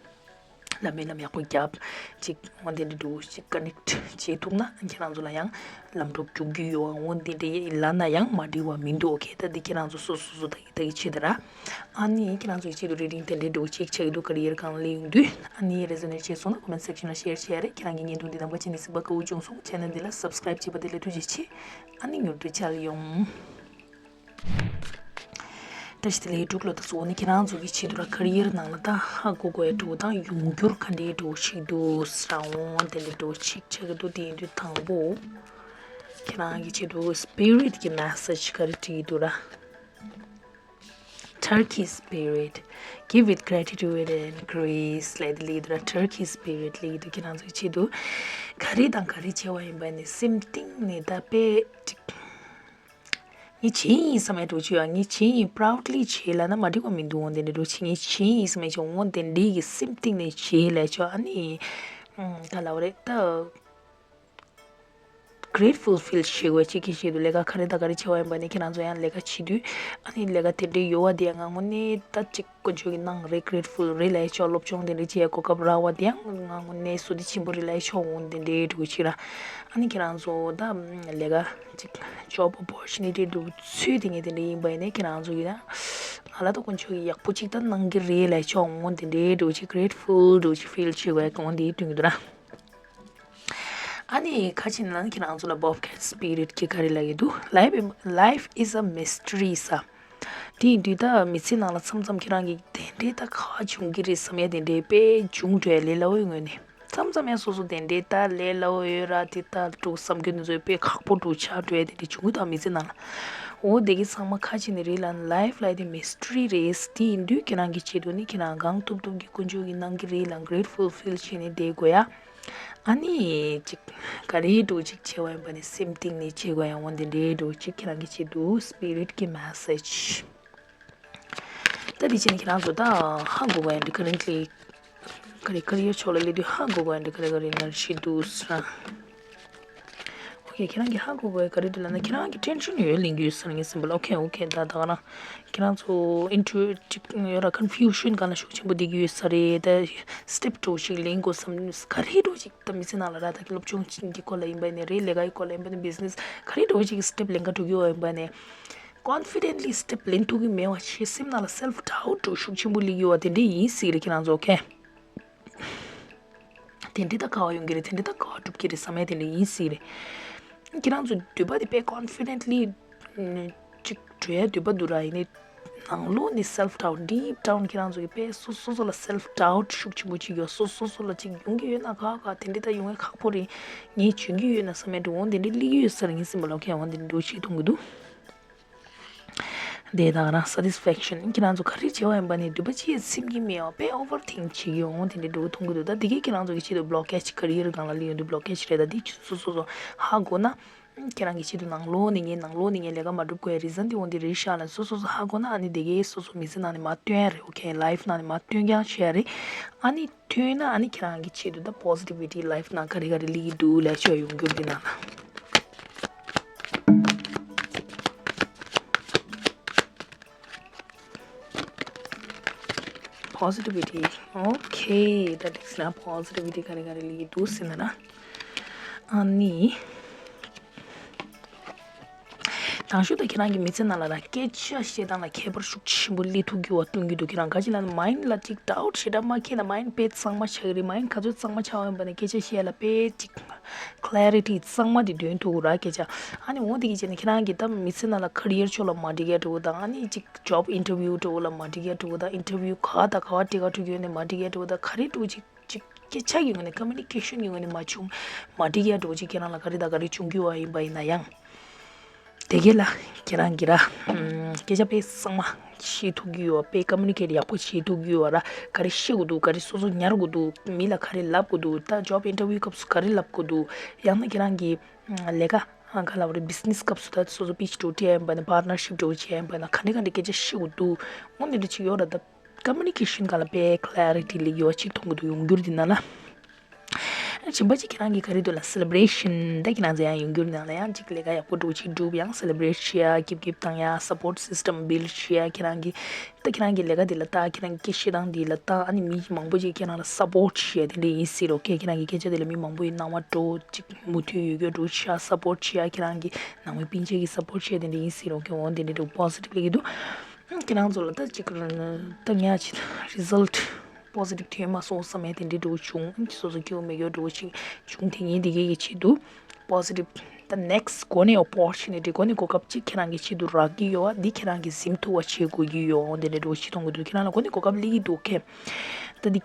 ལམ་མེ་ལམ་ཡག་པོ་རྒྱབ་ཅིག་འོ་དེ་འདྲ་འདྲ་ཅིག་ཀ་ནེག་ཊི་བྱེད་ཐུབ་ན་ཁྱེད་རང་ཚོ་ལ་ཡང་ལམ་འགྲོ་རྒྱུག་གི་ཡོད། འོ་དེ་འདྲ་ལབ་ན་ཡང་མ་འགྲིག་པ་མི་འདུག་ཨོ་ཁེ། ད་འདི་ཁྱེད་རང་ཚོ་སོ་སོ་སོ་སོ་ད་གི་ད་གི་ཆེད་དུ་ར། ཨ་ནི་ཁྱེད་རང་ཚོའི་ཆེད་དུ་རི་ཌིང་དེ་འདྲའི་འདྲ་ཅིག་ཆགས་ཀྱི་འདུག་ཀེ་རི་ཡར་གང་ལ་ཡོང་དུས། ཨ་ནི་རེ་ཛོ་ནེཊ་བྱས་སོང་ན་ཀོ་མེན་ཊི་སེག་ཤན་ལ་ཤེར་བྱེད་ཡ་རེད། ཁྱེད་རང་གི་བརྙན་ཐུང་འདི་དང་པོ་བྱས་ནས་གཟིགས་པ་དགའ་བོ་བྱུང་སོང་། ཆེ་ནལ་འདི་ལ་སབ་སི་ཀ་རེབ་བྱས་པ་དེ་ལ་ཐུགས་རྗེ་ཆེ། ཨ་ནི་མྱུར་དུ་མཇལ་ཡོང་། བཀྲ་ཤིས་བདེ་ལེགས། འབྲུག་ལོ་ད་གཟོད་ནི་ཁྱེད་རང་ཚོ་གི་ཆེད་དུ་ར་ཀེ་རི་ཡར་ནང་ལ་ད་ཧ་གོ་དགོས་ཡ་འདྲ་བོ་དང་ཡོང་འགྱུར་ག་འདྲའི་འདྲ་བོ་ཞིག་འདུག་ཟེར་འོང་དེ་འདྲའི་འདྲ་བོ་ཞིག་ཆགས་ཀྱི་འདུག་དེ་ཡིན་དུས་དང་པོ་ཁྱེད་རང་གི་ཆེད་དུ་སི་པི་རིཊ་གི་མེ་སེ་ཇི་ག་རེ་བྲིས་འདུག་ར། Turkey spirit, give with gratitude and grace ལབ་དེ་ལབ་འདུག་ར། Turkey spirit ལབ་འདུག་ཁྱེད་རང་ཚོ་གི་ཆེད་དུ་ག་རེ་དང་ག་རེ་བྱས་པ་ཡིན་པ་ནི་སེམས་གཏིང་ནས་ད་དཔེ་ཅིག་ངས་བྱས་ཡིན་བསམ་ཡ་འདྲ་བོ་ཅིག་ཡོད། ངས་བྱས་ཡིན་པ་རའུ་ཌི་ལི་བྱས་ལབ་ན་མ་འགྲིག་པ་མི་འདུག་འོ་དེ་འདྲ་འདྲ་བོ་ཅིག་ངས་བྱས་ཡིན་བསམ་ཡ་ཅིག་འོ་དེ་འདྲའི་གི་སེམས་གཏིང་ནས་བྱས་ལབ་ཅིག་ཨ་ནི་ག་ལབ་རེད་ད། གེ་རེཊ་ཕུལ་ཕིལ་བྱེད་དགོས་ཅིག་གི་ཆེད་དུ་ལས་ཀ་ག་རེ་དང་ག་རེ་བྱས་པ་ཡིན་པ་ནི་ཁྱེད་རང་ཚོ་ཡང་ལས་ཀ་བྱེད་དུས་ཨ་ནི་ལས་ཀ་དེ་འདྲའི་ཡོད་པ་དེ་ཡང་ང་དངོས་གནས་ད་ཅིག་དཀོན་མཆོག་གིས་གནང་རེད། གེ་རེཊ་ཕུལ་རེད་ལབ་ཡ་ཅིག་སློབ་སྦྱོང་དེ་འདྲ་བྱེད་ཡ་གོ་སྐབས་རག་པ་དེ་ཡང་ང་དངོས་གནས་བསོད་བདེ་ཆེན་པོ་རེད་ལབ་ཡ་ཅིག་འོ་དེ་འདྲའི་འདྲ་བོ་ཅིག་ར། ཨ་ནི་ཁྱེད་རང་ཚོ་ད་ལས་ཀ་ཅིག་ཇོབ་ཨོ་པོར་ཅུ་ནི་ཊི་འདྲ་བོ་ཚུལ་དེ་ངས་དེ་འདྲ་ཡིན་པ་ཡིན་ནའི་ཁྱེད་རང་ཚོ་གིས་ད་ང་ལ་ད་དཀོན་མཆོག་གིས་ཡག་པོ་ཅིག་ད་གནང་གི་རེད་ལབ་ཡ་ཅིག་འོ་དེ་འདྲའི་འདྲ་བོ་ཅིག་གེ་རེཊ་ཕུལ་འདྲ་བོ་ཅིག་ཕིལ་བྱེད་དགོས་ཡ་འོ་དེ་སྟོན་གྱི་འདུག་ར། ཨ་ནི་ཁ་ཅིག་ནང་ཁྱེད་རང་ཚོ་ལ་Bobcat spirit གྱིས་ག་རེ་ལབ་ཀྱི་འདུག Life, life is a mystery ཟེར། དེ་ཡིན་དུས་ད་མི་ཚེ་ནང་ལ་མཚམས་མཚམས་ཁྱེད་རང་གིས་དེ་འདྲའི་ད་ག་བྱུང་གི་རེད་བསམ་ཡ་དེ་འདྲའི་དཔེ་བྱུང་འགྲོ་ཡ་ལས་སླ་བོའི་ངོས་ནས། མཚམས་མཚམས་ཡང་སོ་སོ་དེ་འདྲའི་ད་ལས་སླ་བོ་ཡོད་ར་དེ་ད་འགྲོ་བསམ་གྱི་འདུག་ཚོད་དཔེ་ཁག་པོ་འགྲོ་ཆགས་འགྲོ་ཡ་དེ་འདྲ་བྱུང་གི་འདུག་མི་ཚེ་ནང་ལ། འོ་དེ་གི་ཚང་མ་ཁ་ཅིག་ནས་རེད་ལ་ལའིཕ་ལབ་ཡ་དེ་མི་སི་ཊི་རི་རེད། དེ་ཡིན་དུས་ཁྱེད་རང་གི་ཆེད་དུ་ནི་ཁྱེད་རང་གང་ཐུབ་ཐུབ་ཀྱིས་དཀོན་མཆོག་གིས་གནང་གི་རེད་ལ་གེ་རེཊ་ཕུལ་ཕིལ་བྱས་ནས་བསྡད་དགོས་ཡ། ཨ་ནི་ཅིག་ག་རེ་འདྲ་བོ་ཅིག་བྱས་པ་ཡིན་པ་ནི་སེམས་གཏིང་ནས་བྱེད་དགོས་ཡ་འོ་དེ་འདྲའི་འདྲ་བོ་ཅིག་ཁྱེད་རང་གི་ཆེད་དུ་སི་པི་རིཊ་གི་མེ་སེ་ཇི། ད་དེ་བྱས་ནས་ཁྱེད་རང་ཚོ་ད་ཧ་གོ་ག་ཡ་འདི་ཀ་རེན་ཊི་ལི་ཀ་རེ་ཀ་རི་ཡར་ཕྱོགས་ལ་སླེབས་དུས་ཧ་གོ་ག་ཡ་འདི་ཀ་རེ་ཀ་རེ་ནར་ཤི་འདུག་ཟེར། ཨོ་ཁེ། ཁྱེད་རང་གིས་ཧ་གོ་ག་ཡ་ག་རེ་འདུག་ལབ་ན་ཁྱེད་རང་གི་ཊེན་ཤན་ཡོད་ལེན་གྱི་ཡོད་ས་རེད་ངས་སེམས་པ་ལ། ཨོ་ཁེ་ཨོ་ཁེ། ད་ད་ག་རང་ཁྱེད་རང་ཚོ་ཨིན་ཊུ་ཅིག་ཡོད་ར་ཀོན་ཕིའུ་ཤན་ག་ལ་ཤུགས་ཆེན་པོ་བསྡད་ཀྱི་ཡོད་ས་རེད། ད་སི་ཊེབ་འདྲ་བོ་ཞིག་ལེན་དགོས་བསམ་ག་རེ་འདྲ་བོ་ཞིག་ད་མི་ཚེ་ནང་ལ་ར་ད་གི་སློབ་སྦྱོང་གི་སྐོར་ལ་ཡིན་པ་ནས་རེད། ལས་ཀ་ཡི་སྐོར་ལ་ཡིན་པ་ནས་བི་ཛི་ནེ་སི་ག་རེ་འདྲ་བོ་ཞིག་གི་སི་ཊེབ་ལེན་ག་འགྲོ་གི་ཡོད་ཡིན་པ་ནས། ཀོན་ཕི་ཌེན་ཊི་ལི་སི་ཊེབ་ལེན་ཐུབ་ཀྱི་མེད་པ་བྱས་སེམས་ནང་ལ་སེལཕ་ཌའུཊ་འདྲ་བོ་ཤུགས་ཆེན་པོ་སླེབས་ཀྱི་ཡོད་པ་དེ་འདྲ་ཡིན་སྲིད་རེད་ཁྱེད་རང་ཚོ། ཨོ་ཁེ། དེ་འདྲ་ད་ག་བ་ཡོང་གི་རེད། དེ་འདྲ་ད་ག་བ་འགྲུབ་ཀྱི་རེད་བསམ་ཡ་དེ་འདྲ་ཡིན་སྲིད་རེད། ཁྱེད་རང་ཚོ་འདོད་པ་དེ་དཔེ་ཀོན་ཕི་ཌེན་ཊི་ལི་ཅིག་འགྲོ་ཡ་འདོད་པ་འདུག་ར། ཡིན་ནའི་ནང་ལོགས་ནས་སེལཕ་ཌའུཊ། ཌིབ་ཌའུན་ཁྱེད་རང་ཚོ་གི་དཔེ་སོ་སོ་སོ་ལ་སེལཕ་ཌའུཊ་ཤུགས་ཆེན་པོ་ཅིག་ཡོད། སོ་སོ་སོ་ལ་ཅིག་ཡོང་གི་ཡོད་ན་ག་ག་དེ་འདྲ་ད་ཡོང་ཡ་ཁག་པོ་རེད། ངས་འཇོན་གྱི་ཡོད་ན་བསམ་ཡ་འདྲ་བོ་དེ་འདྲ་སླེབས་ཀྱི་ཡོད་ས་རེད། ངའི་སེམས་པ་ལ་ཁྱེད་རང་དེ་འདྲ་འདྲ་བོ་ཅིག་མཐོང་གི་འདུག་དེ་དང་རང་satisfaction ཁྱེད་རང་ཚོ་ག་རེ་བྱེད་པ་ཡིན་པ་ནི་འདུན་པ་ཅི་ཡང་སེམས་ཀྱི་མེད་པ་དཔེ་overthink བྱེད་ཀྱི་ཡོང་དེ་འདྲའི་འགྲོ་མཐོང་གི་འདུག་ད་དེ་གས་ཁྱེད་རང་ཚོ་གི་ཆེད་དུ་blockage career སྒང་ལ་སླེབས་ཡོང་དུས་blockage རེད། ད་དེ་ཆུ་སོ་སོ་སོ་ཧ་གོ་ན། ཁྱེད་རང་གི་ཆེད་དུ་ནང་ལོགས་ནས་ངས་ནང་ལོགས་ནས་ངས་ལས་ཀ་མ་སྒྲུབ་དགོས་reason དེ་འོང་དེ་རེད་ཤག་ལ་སོ་སོ་སོ་ཧ་གོ་ན་ཨ་ནི་དེ་གས་སོ་སོ་མི་ཚེ་ནང་ནས་མ་སྟོན་རེད། okay life ནང་ནས་མ་སྟོན་རྐྱང་བྱས་རེད། ཨ་ནི་ཐོན་ན་ཨ་ནི་ཁྱེད་རང་གི་ཆེད་དུ་ད་positivity life ནང་ག་རེ་ག་རེ་སླེབས་ཀྱི་འདུག་ལབ་ཤོག་ཡོང་རྒྱུ་འདི་ནང་ལ། positivity okay that is not positivity ག་རེ་ག་རེ་སླེབས་ཀྱི་འདུག་ཟེར་ན་ན། ཨ་ནི། དང་ཤོས་ད་ཁྱེད་རང་གི་མི་ཚེ་ནང་ལ་ན་སྐད་ཆ་བཤད་སྟངས་ལ་ཁྱད་པར་ཤུགས་ཆེན་པོ་སླེབས་ཐུབ་རྒྱུ་བ་སྟོན་གྱི་འདུག་ཁྱེད་རང་ག་ཅི་ལ་ན་mind ལ་ཅིག་doubt ཞེ་དྲག་མ་འཁྱེར་ན་mind དཔེ་གཙང་མ་ཆགས་ཀྱི་རེད། mind ག་ཚོད་གཙང་མ་ཆགས་པ་ཡིན་པ་ན་སྐད་ཆ་བཤད་ལ་དཔེ་ཅིག་clarity གཙང་མ་དེ་འདོན་ཐུབ་ར་སྐད་ཆ། ཨ་ནི་འོ་དེ་གི་བྱས་ནས་ཁྱེད་རང་གི་ད་མི་ཚེ་ནང་ལ་career ཕྱོགས་ལ་མ་འགྲིག་ཡ་འགྲོ་དང་ཨ་ནི་ཅིག job interview འགྲོ་ལ་མ་འགྲིག་ཡ་འགྲོ་དང་interview ག་དང་ག་བ་འགྲིག་ག་འགྲོ་གི་ཡོད་ནས་མ་འགྲིག་ཡ་འགྲོ་དང་ག་རེ་འགྲོ་ཅིག་ཅིག་སྐད་ཆ་གི་ངོས་ནས་communication གི་ངོས་ནས་མ་བྱུང་མ་འགྲིག་ཡ་འགྲོ་ཅིག་ཁྱེད་རང་ལ་ག་རེ་དང་ག་རེ་བྱུང་གི་ཡོད་པ་ཡིན་པ་ཡིན་ན་ཡང་། དེ་གས་ལ་ཁྱེད་རང་གིས་ར། ཨམ། སྐད་ཆ་དཔེ་གཙང་མ་བཤད་ཐུབ་ཀྱི་ཡོད་པ་དཔེ་communicate ཡག་པོ་བྱེད་ཐུབ་ཀྱི་ཡོད་པ་ར་ག་རེ་བཤད་དགོས་འདུག་ག་རེ་སོ་སོ་ཉར་དགོས་འདུག་མི་ལ་ག་རེ་ལབ་དགོས་འདུག་ད་job interview སྐབས་སུ་ག་རེ་ལབ་དགོས་འདུག་ཡང་ན་ཁྱེད་རང་གི་ལས་ཀ་ག་ལབ་རེད་business སྐབས་སུ་ད་སོ་སོ་pitch འགྲོ་བྱས་ཡིན་པ་ན་partnership འགྲོ་བྱས་ཡིན་པ་ན་ག་འདྲ་ག་འདྲ་སྐད་ཆ་བཤད་དགོས་འདུག་འོ་འདི་འདྲ་ཅིག་ཡོད་ར་ད། communication སྒང་ལ་དཔེ་clarity སླེབས་ཡོད་ཅིག་མཐོང་གི་འདུག་ཡོང་འགྱུར་འདི་ན་ལ། གཞན་པ་ཅིག་ཁྱེད་རང་གིས་ག་རེ་འདུག་ལ་celebration ད་ཁྱེད་རང་ཚོ་ཡང་ཡོང་འགྱུར་ནང་ལ་ཡང་ཅིག་ལས་ཀ་ཡག་པོ་འགྲོ་ཅིག་འགྲུབ་ཡང་celebration བྱེད་ཡ་སྐྱིབ་སྐྱིབ་བཏང་ཡ་support system build བྱེད་ཡ་ཁྱེད་རང་གིས་ད་ཁྱེད་རང་གི་ལས་ཀ་འདི་ལ་ལྟ་ཁྱེད་རང་གི་སྐད་བཤད་སྟངས་འདི་ལ་ལྟ་ཨ་ནི་མི་མང་པོ་ཅིག་ཁྱེད་རང་ལ་support བྱེད་ཡ་དེ་འདྲ་ཡིན་སྲིད་རོགས་ཁྱེད་ཁྱེད་རང་གི་སྐད་ཆ་དེ་ལ་མི་མང་པོ་ཡི་སྣང་བ་འགྲོ་ཅིག་མུ་མཐུད་ཡོད་རྒྱུ་འགྲོ་བྱེད་ཡ་support བྱེད་ཡ་ཁྱེད་རང་གི་ནང་མི་སྤུན་མཆེད་ཀྱི་support བྱེད་དེ་འདྲ་ཡིན་སྲིད་རོགས་ཁྱེད་འོ་དེ་འདྲ་འགྲོ་positive སླེབས་ཀྱི་འདུག་ཁྱེད་རང་ཚོ་ལ་ད་ཅིག་ད་ཉག་ཅིག་result positive ཐོན་མ་སོང་བསམ་ཡས་དེ་འདྲའི་འགྲོ་བྱུང་སོ་སོ་སྐྱིད་པོ་མེད་རྒྱུ་འགྲོ་ཅིག་བྱུང་དེ་ངས་དེ་གས་ཀྱི་ཆེད་དུ་positive the next གོ་ནས་opportunity གོ་ནས་གོ་སྐབས་ཅིག་ཁྱེད་རང་གི་ཆེད་དུ་རག་གི་ཡོད་བ་འདི་ཁྱེད་རང་གི་ཟིན་ཐུབ་པ་བྱེད་དགོས་ཀྱི་ཡོད་འོང་དེ་འདྲའི་འགྲོ་ཅིག་མཐོང་གི་འདུག་ཁྱེད་རང་ལ་གོ་ནས་གོ་སྐབས་སླེབས་ཀྱི་འདུག་ཁེ་ད་འདི་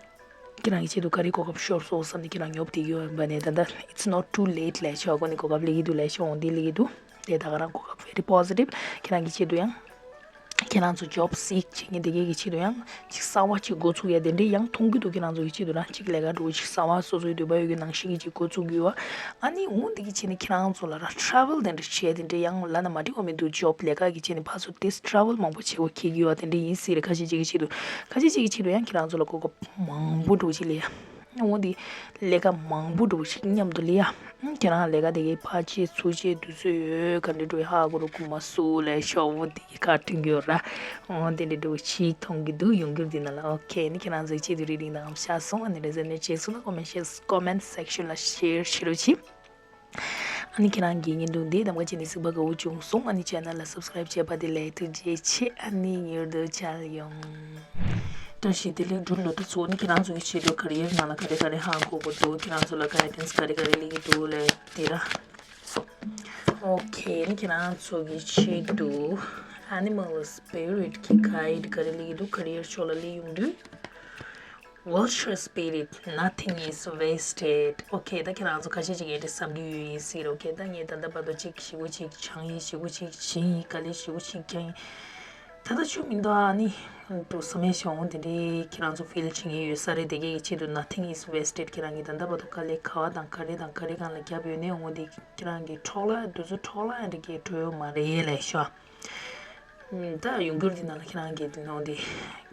ཁྱེད་རང་གི་ཆེད་དུ་ག་རེ་གོ་སྐབས་ཤོར་སོང་བསམ་ནས་ཁྱེད་རང་ཉོབ་དེ་ཡོད་ཡིན་པ་ནས་ད་ལྟ་it's not too late ལས་ཆོག་གོ་ནས་གོ་སྐབས་སླེབས་ཀྱི་འདུག་ལས་ཆོག་འོང་འདི་སླེབས་ཀྱི་འདུག་དེ་ད་ག་རང་གོ་སྐབས་very positive ཁྱེད་རང་གི་ཆེད་དུ་ཡང་ཁྱེད་རང་ཚོ་job seek བྱེད་མཁན་དེ་གས་ཀྱི་ཆེད་དུ་ཡང་ཅིག་གསར་བ་ཅིག་འགོ་ཚུགས་ཡ་དེ་འདྲའི་ཡང་མཐོང་གི་འདུག་ཁྱེད་རང་ཚོ་གི་ཆེད་དུ་རང་ཅིག་ལས་ཀ་འགྲོ་ཅིག་གསར་བ་སོ་སོའི་འདོད་པ་ཡོད་ཀྱི་ནང་བཞིན་གྱི་ཅིག་འགོ་ཚུགས་ཡོད་བ། ཨ་ནི་འོང་དེ་གི་ཆེད་ནས་ཁྱེད་རང་ཚོ་ལ་ར་travel དེ་འདྲ་བྱས་དེ་འདྲའི་ཡང་ལ་ན་མ་འགྲིག་པ་མི་འདུག job ལས་ཀ་གི་ཆེད་ནས་ཕར་ཚུར་ཏེས་travel མང་པོ་བྱེད་དགོས་ཁེལ་གྱི་ཡོད་བ་དེ་འདྲ་ཡིན་སྲིད་རེད། ཁ་ཤས་ཅིག་གི་ཆེད་དུ་ཁ་ཤས་ཅིག་གི་ཆེད་དུ་ཡང་ཁྱེད་རང་ཚོ་ལ་གོ་སྐབས་མང་པོ་འགྲོ་ཅིག་ལས་ཡ། འོ་འདི་ལས་ཀ་མང་པོ་འགྲོ་ཞིག་མཉམ་དུ་ལས་ཡ། ཁྱེད་རང་ལས་ཀ་དེ་གའི་ཕར་ཆེ་ཚུར་ཆེ་དུས་ཚོད་ཡོད་ག་འདྲ་འགྲོ་ཡ་ཧ་གོ་རུ་ཁུ་མ་སུ་ལས་ཤོག་འོ་འདི་གི་ཁ་བྲིན་གྱི་ཡོད་ར། འོ་འདི་འདྲ་འགྲོ་ཞིག་མཐོང་གི་འདུག་ཡོང་རྒྱུར་འདི་ན་ལ་ཨོ་ཁེ་ནི་ཁྱེད་རང་ཚོའི་ཆེད་དུ་རིག་རིག་དང་ཤ་སོང་ཨ་ནི་རེ་ཟེར་ནས་བྱེད་སོང་ན་comment section ལ་share བྱེད་རོགས་གྱིས། ཨ་ནི་ཁྱེད་རང་གིས་བརྙན་ཐུང་འདི་གདམ་ག་བྱས་ནས་གཟིགས་པ་དགའ་བོ་བྱུང་སོང་ཨ་ནི་channel ལ་subscribe བྱས་པ་དེ་ལས་ཐུགས་རྗེ་ཆེ་ཨ་ནི་མྱུར་དུ་མཇལ་ཡོང་། བཀྲ་ཤིས་བདེ་ལེགས་འབྲུག་ལོ་ད་ཚོ་ནི་ཁྱེད་རང་ཚོ་གི་ཆེད་དུ་career ནང་ལ་ག་རེ་ག་རེ་ཧ་གོ་དགོས་འདུག་ཁྱེད་རང་ཚོ་ལ་guidance ག་རེ་ག་རེ་སླེབས་ཀྱི་འདུག་ལས་དེ་ར། Okay ནི་ཁྱེད་རང་ཚོ་གི་ཆེད་དུ་animal spirit གི་guide ག་རེ་སླེབས་ཀྱི་འདུག career ཕྱོགས་ལ་སླེབས་ཡོང་དུས། Vulture spirit, nothing is wasted. Okay ད་ཁྱེད་རང་ཚོ་ཁ་ཤས་ཅིག་ཨེ་འདྲ་བསམ་གྱི་ཡོད་ཡིན་སྲིད་རོགས་ཀྱིས། ད་ངས་ད་ལྟ་བར་དུ་ཅིག་ཞེ་པོ་ཅིག་སྦྱངས་ཡིན། ཞེ་པོ་ཅིག་བྱས་ཡིན། དཀའ་ལས་ཞེ་པོ་ཅིག་བརྒྱབ་ཡིན། ད་ལྟ་ཆུ་མི་འདུག་ཨ་ནི་འདུག་བསམ་ཡས་བྱུང་དེ་འདྲའི་ཁྱེད་རང་ཚོ་feel བྱེད་མཁན་ཡོད་ས་རེད། དེ་གའི་ཆེད་དུ་nothing is wasted ཁྱེད་རང་གིས་ད་ལྟ་བར་དུ་དཀའ་ལས་ག་བ་དང་ག་རེ་དང་ག་རེ་སྒང་ལ་བརྒྱབ་ཡོད་ནའི་འོ་དེ་ཁྱེད་རང་གི་འཕྲོ་བརླག་དུས་ཚོད་འཕྲོ་བརླག་ཨེ་འདྲ་གི་འགྲོ་ཡོད་མ་རེད་ལས་ཤོག་ད་ཡོང་རྒྱུར་འདི་ནང་ལ་ཁྱེད་རང་གིས་འདི་ནང་འདི་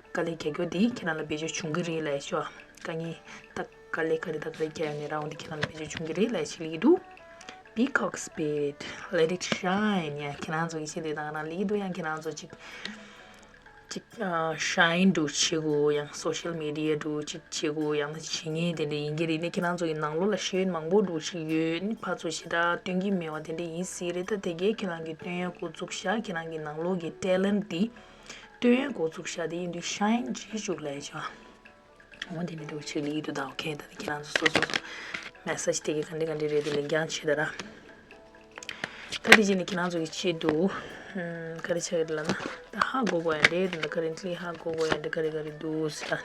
དཀའ་ལས་རྒྱག་རྒྱུ་འདི་ཁྱེད་རང་ལ་བེད་སྤྱོད་བྱུང་གི་རེད་ལབ་ཤོག་དཀའ་ངལ་ད་དཀའ་ལས་ག་རེ་ད་ག་རེ་རྒྱག་ཡོད་ནའི་རང་འདི་ཁྱེད་རང་ལ་བེད་སྤྱོད་བྱུང་གི་རེད་ལབ་ཞིག་ལབ་ཀྱི་འདུག Peacock spirit, let it shine ཡ་ཁྱེད་རང་ཚོ་གི་ཆེད་དུ་དང་རང་ལབ་ཀྱི་འདུག་ཡང་ཁྱེད་རང་ཚོ་ཅིག་ཅིག་ཨ་shine འགྲོ་བྱེད་དགོས། ཡང་social media འགྲོ་ཅིག་བྱེད་དགོས། ཡང་ན་བྱེད་མཁན་དེ་འདྲ་ཡིན་གྱི་རེད། ནི་ཁྱེད་རང་ཚོ་གི་ནང་ལོགས་ལ་ཤེས་ཡོན་མང་པོ་འགྲོ་ཞིག་ཡོད། ནི་ཕར་ཚུར་ཞེ་དྲག་སྟོན་གྱི་མེད་པ་དེ་འདྲ་ཡིན་སྲིད་རེད། ད་དེ་གས་ཁྱེད་རང་གི་སྟོན་ཡ་འགོ་བཙུགས་ཤག་ཁྱེད་རང་གི་ནང་ལོགས་ཀྱི་talent འདི་སྟོན་ཡ་འགོ་བཙུགས་ཤག་དེ་ཡིན་དུས་shine བྱེད་ཅུག་ལབ་ཤག་འོ་དེ་འདྲ་འགྲོ་ཞིག་ལབ་ཀྱི་འདུག་ད་okay ད་ནི་ཁྱེད་རང་ཚོ་སོ་སོ་སོ་message དེ་གས་ག་འདྲ་ག་འདྲ་རེད་དེ་ལེན་རྐྱང་བྱེད་ད་ར། ད་དེ་བཞིན་ནི་ཁྱེད་རང་ཚོ་གི་ཆེད་དུ་ཨམ་ག་རེ་ཆགས་ཀྱི་རེད་ལབ་ན་ད་ཧ་གོ་དགོས་ཡ་འདྲེ་དེ་འདྲ་currently ཧ་གོ་དགོས་ཡ་འདྲེ་ག་རེ་ག་རེ་འདུག་ཟེར།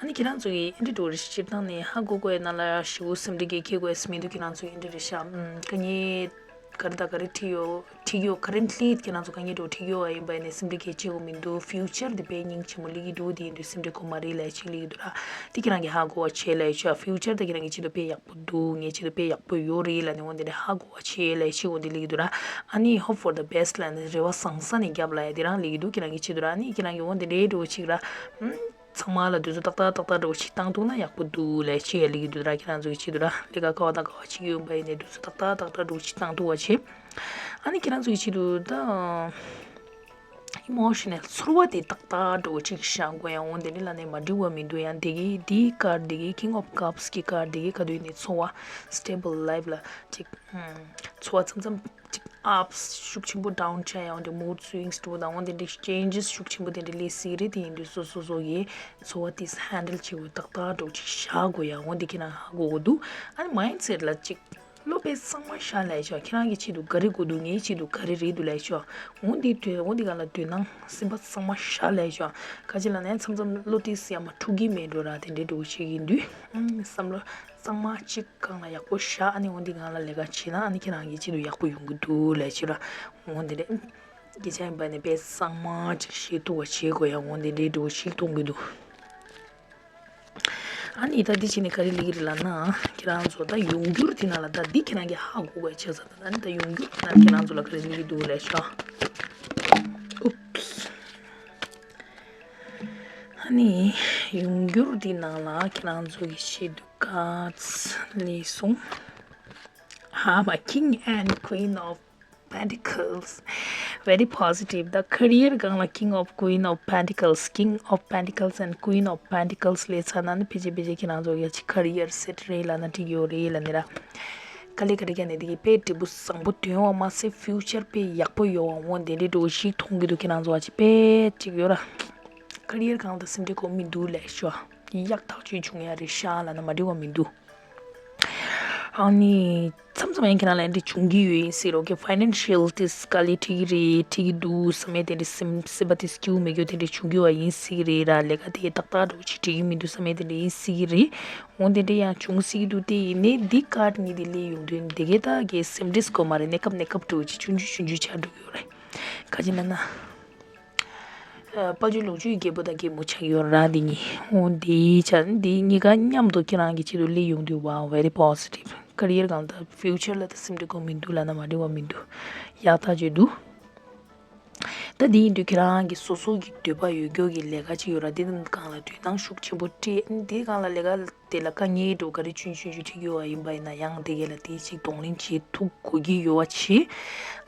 ཨ་ནི་ཁྱེད་རང་ཚོ་གི་ཨེ་འདྲེ་འགྲོ་རེ་སྤྱིར་བཏང་ནས་ཧ་གོ་དགོས་ཡ་ན་ལ་ཞེ་པོ་སེམས་ཁྲལ་གྱི་ཁྱེད་དགོས་ཡ་སེམས་མི་འདུག་ཁྱེད་རང་ཚོ་གི་ཨེ་འདྲེ་རེ་ཤག་ཨམ་དཀའ་ངལ་ ག་རེ་དང་ག་རེ་འཁྲིད་ཡོད། འཁྲིད་ཡོད། currently ཁྱེད་རང་ཚོ་དཀའ་ངལ་འདྲ་བོ་འཁྲིད་ཡོད་པ་ཡིན་པ་ཡིན་ནའི་སེམས་ཁྲལ་གང་བྱེད་དགོས་མི་འདུག future དེ་དཔེ་སྙིང་རྗེ་མོ་སླེབས་ཀྱི་འདུག་དེ་ཡིན་དུས་སེམས་ཁྲལ་དགོས་མ་རེད་ལབ་ཅིག་སླེབས་ཀྱི་འདུག་ར། དེ་ཁྱེད་རང་གིས་ཧ་གོ་བ་བྱེད་ལབ་ཡོད་ཤག future དེ་ཁྱེད་རང་གི་ཆེད་དུ་དཔེ་ཡག་པོ་འདུག་ངའི་ཆེད་དུ་དཔེ་ཡག་པོ་ཡོད་རེད་ལབ་ནས་འོ་དེ་འདྲ་ཧ་གོ་བ་བྱེད་ལབ་ཅིག་འོ་དེ་སླེབས་ཀྱི་འདུག་ར། ཨ་ནི་hope for the best ལབ་ནས་རེ་བ་བཟང་ས་ནས་རྒྱབ་ལབ་ཡ་དེ་རང་སླེབས་ཀྱི་འདུག་ཁྱེད་རང་གི་ཆེད་དུ་ར། ཨ་ནི་ཁྱེད་རང་གིས་འོ་དེ་འདྲའི་འདྲ་བོ་ཅིག་ར། ཨམ། ཚང་མ་ལ་དུས་ཚོད་ཏག་ཏག་ཏག་ཏག་འདྲ་བོ་ཞིག་བཏང་ཐུབ་ན་ཡག་པོ་འདུག་ལབ་ཅིག་ཡ་ལབ་ཀྱི་འདུག་ར། ཁྱེད་རང་ཚོ་གི་ཆེད་དུ་ར། ལས་ཀ་ག་བ་དང་ག་བ་བྱེད་ཀྱི་ཡོད་པ་ཡིན་ནའི་དུས་ཚོད་ཏག་ཏག་ཏག་ཏག་འདྲ་བོ་ཞིག་བཏང་ཐུབ་པ་བྱེད། ཨ་ནི་ཁྱེད་རང་ཚོ་གི་ཆེད་དུ་ད་emotional ཚོར་བ་དེ་ཏག་ཏག་འདྲ་བོ་ཅིག་བཞག་དགོས་ཡ་འོ་དེ་འདྲ་ལབ་ནས་མ་འགྲིག་པ་མི་འདུག་ཡང་དེ་གི་དེའི་ཀར་དེ་གི་King of Cups གི་ཀར་དེ་གི་ག་དུས་ནས་ཚོར་བ་stable life ལ་ཅིག་ཚོར་བ་མཚམས་མཚམས་ཅིག་ups ཤུགས་ཆེན་པོ་down ཆགས་ཡ་འོ་དེ་mood swings འདྲ་བོ་དང་འོ་དེ་འདྲའི་changes ཤུགས་ཆེན་པོ་དེ་འདྲ་སླེབས་སྲིད་རེད། དེ་ཡིན་དུས་སོ་སོ་སོ་གིས་ཚོར་བ་དེ་handle བྱེད་དགོས་ཏག་ཏག་འདྲ་བོ་ཅིག་བཞག་དགོས་ཡ་འོ་དེ་ཁྱེད་རང་ཧ་གོ་དགོས་འདུག་ཨ་ནི་mindset ལ་ཅིག་བློ་དཔེ་གཙང་མ་བཞག་ལབ་ཡ་ཅིག་ཁྱེད་རང་གི་ཆེད་དུ་ག་རེ་དགོས་འདུག་ངའི་ཆེད་དུ་ག་རེ་རེད་འདུག་ལབ་ཡ་ཅིག་འོ་འདི་དོན་འོ་འདི་ག་ལ་དོན་སྣང་སེམས་པ་གཙང་མ་བཞག་ལབ་ཡ་ཅིག་ག་ཅི་ལབ་ན་མཚམས་མཚམས་བློ་དེ་ཡ་མ་འཁྲུག་གི་མེད་འགྲོ་ར། དེ་འདྲའི་འདྲ་བོ་ཅིག་ཡིན་དུས་བསམ་བློ་གཙང་མ་གཅིག་སྒང་ལ་ཡག་པོ་བཞག་ཨ་ནི་འོ་འདི་སྒང་ལ་ལས་ཀ་བྱེད་ན་ཨ་ནི་ཁྱེད་རང་གི་ཆེད་དུ་ཡག་པོ་ཡོང་གི་འདུག་ལབ་ཅིག་ར། འོ་འདི་རེད། སྐད་ཆ་ཡིན་པ་ནི་དཔེ་གཙང་མ་ཅིག་བཤད་ཐུབ་པ་བྱེད་དགོས་ཡ་འོ་འདི་འདྲའི་འདྲ་བོ་ཞིག་མཐོང་གི་འདུག་ཨ་ནི་ད་འདི་བྱས་ནས་ག་རེ་ལབ་ཀྱི་རེད་ལབ་ན་ཁྱེད་རང་ཚོ་ད་ཡོང་འགྱུར་དེ་ནང་ལ་ད་འདི་ཁྱེད་རང་གིས་ཧ་གོ་དགོས་བྱས་ཙང་ད་ཨ་ནི་ད་ཡོང་འགྱུར་དེ་ནང་ཁྱེད་རང་ཚོ་ལ་ག་རེ་ལབ་ཀྱི་འདུག་ལབ་ཤག Oops ཨ་ནི་ཡོང་འགྱུར་འདི་ནང་ལ་ཁྱེད་རང་ཚོ་གི་ཆེད་དུ་cards སླེབས་སོང་། ཧ་མ། King and Queen of Pentacles very positive. The career སྒང་ལ་King of Queen of Pentacles, King of Pentacles and Queen of Pentacles སླེབས་ཚར་ན་ནི་ཕལ་ཆེར་ཕལ་ཆེར་ཁྱེད་རང་ཚོ་གི་career set རེད་ལབ་ན་འགྲིག་ཡོད་རེད་ལབ་ནི་ར། དཀའ་ལས་ག་རེ་བརྒྱབ་ནས་འདི་གི་དཔེ་འབྲས་བུ་བཟང་པོ་ཐོན་པ་མ་ཟད་future དཔེ་ཡག་པོ་ཡོང་བ་འོ་དེ་འདྲའི་འདྲ་བོ་ཞིག་མཐོང་གི་འདུག་ཁྱེད་རང་ཚོ་བ་ཅིག་དཔེ་ཅིག་ཡོད་ར། career སྒང་ལ་སེམས་ཁྲལ་དགོས་མི་འདུག་ལབ་ཤོག་ཡག་ཐག་ཆོད་བྱུང་ཡ་རེད་ཤག་ལབ་ན་མ་འགྲིག་པ་མི་འདུག་ཨ་ནི་མཚམས་མཚམས་ཡང་ཁྱེད་རང་ལ་འདི་བྱུང་གི་ཡོད་ཡིན་ཟེར་རོ། ཀེ་financial དེ་དཀའ་ལས་འཕྲད་ཀྱི་རེད། འཕྲད་ཀྱི་འདུག་བསམ་ཡས་དེ་འདྲ་སེམས་སེམས་པ་དེ་སྐྱིད་པོ་མེད་རྒྱུ་དེ་འདྲ་བྱུང་གི་ཡོད་ཡིན་སྲིད་ཀྱི་རེད་ར། ལས་ཀ་དེ་ཏག་ཏག་འགྲོ་ཅིག་འགྲིག་གི་མི་འདུག་བསམ་ཡས་དེ་འདྲ་ཡིན་སྲིད་ཀྱི་རེད། འོ་དེ་འདྲ་ཡང་བྱུང་སྲིད་ཀྱི་འདུག་དེ་ཡིན་ནའི་འདི་ཀར་གཉིས་དེ་སླེབས་ཡོང་དུས་དེ་གས་ད་གས་སེམས་ཁྲལ་དགོས་མ་རེད། གནས་སྐབས་གནས་སྐབས་འགྲོ་ཅིག་ཆུང་ཆུང་ཆུང་ཆུང་ཆགས་འགྲོ་གི་ཡོད་རེད། ག་ཅི་ན་ན། དཔལ་འབྱོར་ལོངས་སྤྱོད་རྒྱལ་པོ་དང་རྒྱལ་མོ་ཆགས་ཡོད་ར། འདི་གཉིས་འོ་འདི་ཆ་འདི་གཉིས་ཀ་མཉམ་དུ་ཁྱེད་རང་གི་ཆེད་དུ་སླེབས་ཡོང་དུས་wow very positive career སྒང་ད་future ལ་ད་སེམས་ཁྲལ་དགོས་མི་འདུག་ལབ་ན་མ་འགྲིག་པ་མི་འདུག་ཡག་ཐག་ཆོད་འདུག་ད་འདི་ཡིན་དུས་ཁྱེད་རང་གི་སོ་སོ་གི་འདོད་པ་ཡོད་རྒྱུ་གི་ལས་ཀ་ཅིག་ཡོད་ར། འདི་སྒང་ལ་དོ་སྣང་ཤུགས་ཆེན་པོ་སྤྲད། འདི་སྒང་ལ་ལས་ཀ་དེ་ལ་དཀའ་ངལ་འགྲོ་ག་རེ་ཆུང་ཆུང་ཆུང་ཆུང་ཡོད་པ་ཡིན་པ་ཡིན་ན་ཡང་དེ་གས་ལ་དེ་ཅིག་གདོང་ལེན་བྱེད་ཐུབ་དགོས་ཀྱི་ཡོད་པ་བྱེད།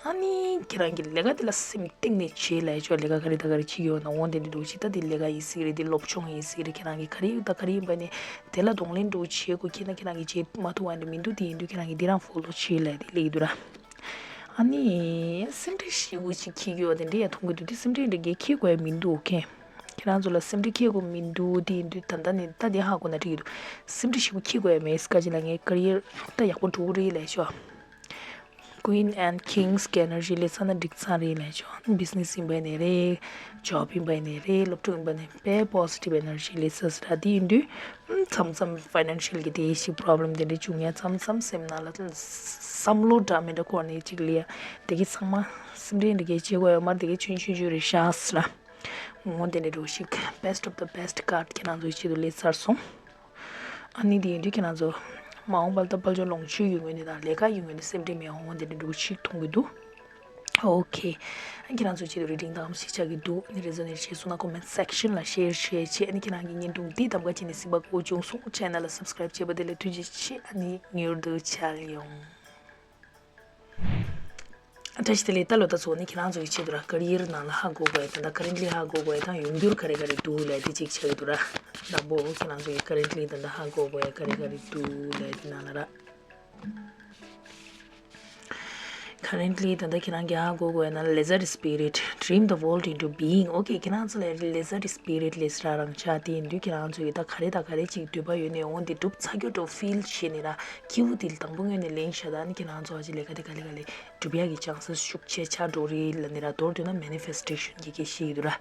ཨ་ནི་ཁྱེད་རང་གི་ལས་ཀ་དེ་ལ་སེམས་གཏིང་ནས་བྱེད་ལབ་ཆོག་ལས་ཀ་ག་རེ་དང་ག་རེ་བྱེད་ཀྱི་ཡོད་ན་འོ་དེ་འདྲ་འགྲོ་ཅིག་ད་དེ་ལས་ཀ་ཡིན་སྲིད་རེད། དེ་སློབ་སྦྱོང་ཡིན་སྲིད་རེད། ཁྱེད་རང་གི་ག་རེ་ཡོད་ད་ག་རེ་ཡིན་པ་ནི་དེ་ལ་གདོང་ལེན་འགྲོ་བྱེད་དགོས། ཁྱེད་ན་ཁྱེད་རང་གི་བྱེད་མ་ཐུབ་པ་འདྲ་མི་འདུག་དེ་ཡིན་དུས་ཁྱེད་རང་གི་འདི་རང་follow བྱེད་ལབ་དེ་ལས་ཀྱི་འདུག་ར། ཨ་ནི་སེམས་ཁྲལ་ཞེ་པོ་ཅིག་འཁྱེར་གྱི་ཡོད་དེ་འདྲ་ཡང་མཐོང་གི་འདུག་དེ་སེམས་ཁྲལ་འདྲ་གས་འཁྱེར་དགོས་ཡ་མི་འདུག་ཁྱེད་ཁྱེད་རང་ཚོ་ལ་སེམས་ཁྲལ་འཁྱེར་དགོས་མི་འདུག་དེ་ཡིན་དུས་ད་ལྟ་ནས་ད་དེ་ཧ་གོ་ན་འགྲིག་གི་འདུག་སེམས་ཁྲལ་ཞེ་པོ་འཁྱེར་དགོས་ཡ་མེད། སྐད་ཆ་ལ་ངའི་career ད་ཡག་པོ་འགྲོ་གི་རེད་ལབ་ཤོག Queen and Kings གི་energy སླེབས་ཚར་ན་འགྲིག་ཚར་རེད་ལབ་ཤོག business ཡིན་པ་ནས་རེད། job ཡིན་པ་ནས་རེད། སློབ་ཕྲུག་ཡིན་པ་ནས་དཔེ་positive energy སླེབས་ཚར་ཟེར་ར། དེ་ཡིན་དུས་མཚམས་མཚམས་financial གི་དེ་ཞིག་problem དེ་འདྲ་བྱུང་ཡ་མཚམས་མཚམས་སེམས་ནང་ལ་བསམ་བློ་འདྲ་མི་འདྲ་འཁོར་ནས་ཅིག་ལས་ཡ་དེ་གི་ཚང་མ་སེམས་ཁྲལ་འདྲ་གས་བྱེད་དགོས་ཡོད་མ་རེད། དེ་གི་ཆུང་ཆུང་ཆུང་རེད་ཤག་ཟེར་ར། འོ་དེ་འདྲ་འགྲོ་ཞིག best of the best card ཁྱེད་རང་ཚོའི་ཆེད་དུ་སླེབས་ཚར་སོང་། ཨ་ནི་དེ་ཡིན་དུས་ཁྱེད་རང་ཚོ་མ་འོངས་པར་ད་དཔལ་འབྱོར་ལོངས་སྤྱོད་ཡོང་ངེས་ནི་དང་ལས་ཀ་ཡོང་ངེས་ནི་སེམས་ཁྲལ་མེད་འོང་དེ་འདྲ་འགྲོ་ཞིག་མཐོང་གི་འདུག་ཨོ་ཁེ། ཨ་ཁྱེད་རང་ཚོའི་ཆེད་དུ་རི་ཌིང་དང་ཞིག་ཆགས་ཀྱི་འདུག་ཨ་ནི་resonate བྱས་སོང་ན་comment section ལ་share བྱེད་བྱེད། ཨ་ནི་ཁྱེད་རང་གི་བརྙན་ཐུང་འདི་གདམ་ག་བྱས་ནས་གཟིགས་པ་གོ་བྱུང་སོང་། channel ལ་subscribe བྱས་པ་དེ་ལ་ཐུགས་རྗེ་ཆེ། ཨ་ནི་མྱུར་དུ་མཇལ་ཡོང་། བཀྲ་ཤིས་བདེ་ལེགས། ད་ལོ་ད་ཚོ་ནི་ཁྱེད་རང་ཚོ་གི་ཆེད་དུ་ར་career ནང་ལ་ཧ་གོ་དགོས་ཡ་དང་ད་currently ཧ་གོ་དགོས་ཡ་དང་ཡོང་འགྱུར་ག་རེ་ག་རེ་འདུག་ལབ་དེ་གཅིག་ཆགས་ཀྱི་འདུག་ར། དང་པོ་ཁྱེད་རང་ཚོ་གི་currently ད་ད་ཧ་གོ་དགོས་ཡ་ག་རེ་ག་རེ་འདུག་ལབ་དེ་ནང་ལ་ར། Currently ད་ད་ཁྱེད་རང་གི་ཧ་གོ་དགོས་ཡ་ན་lizard spirit dream the world into being. Okay ཁྱེད་རང་ཚོ་ལ་lizard spirit ལས་སྲ་རང་ཆགས་དེ་ཡིན་དུས་ཁྱེད་རང་ཚོ་གི་ད་ག་རེ་ད་ག་རེ་གཅིག་འདོད་པ་ཡོད་ནས་འོང་དེ་འགྲུབ་ཚར་རྒྱུ་འདྲ་བོ་feel བྱས་ནས་ར་སྐྱིད་པོ་དེ་དང་པོ་ངོས་ནས་ལེན་བྱ་ད་ནི་ཁྱེད་རང་ཚོ་ཨ་ཅེ་ལས་ཀ་དེ་ག་ལེ་ག་ལེ་འགྲུབ་ཡག་གི་chances ཤུགས་ཆེ་ཆགས་འགྲོ་རེད་ལབ་ནི་ར། མདོར་བསྡུས་ན་manifestation གི་སྐད་ཤེས་ཡོད་ར།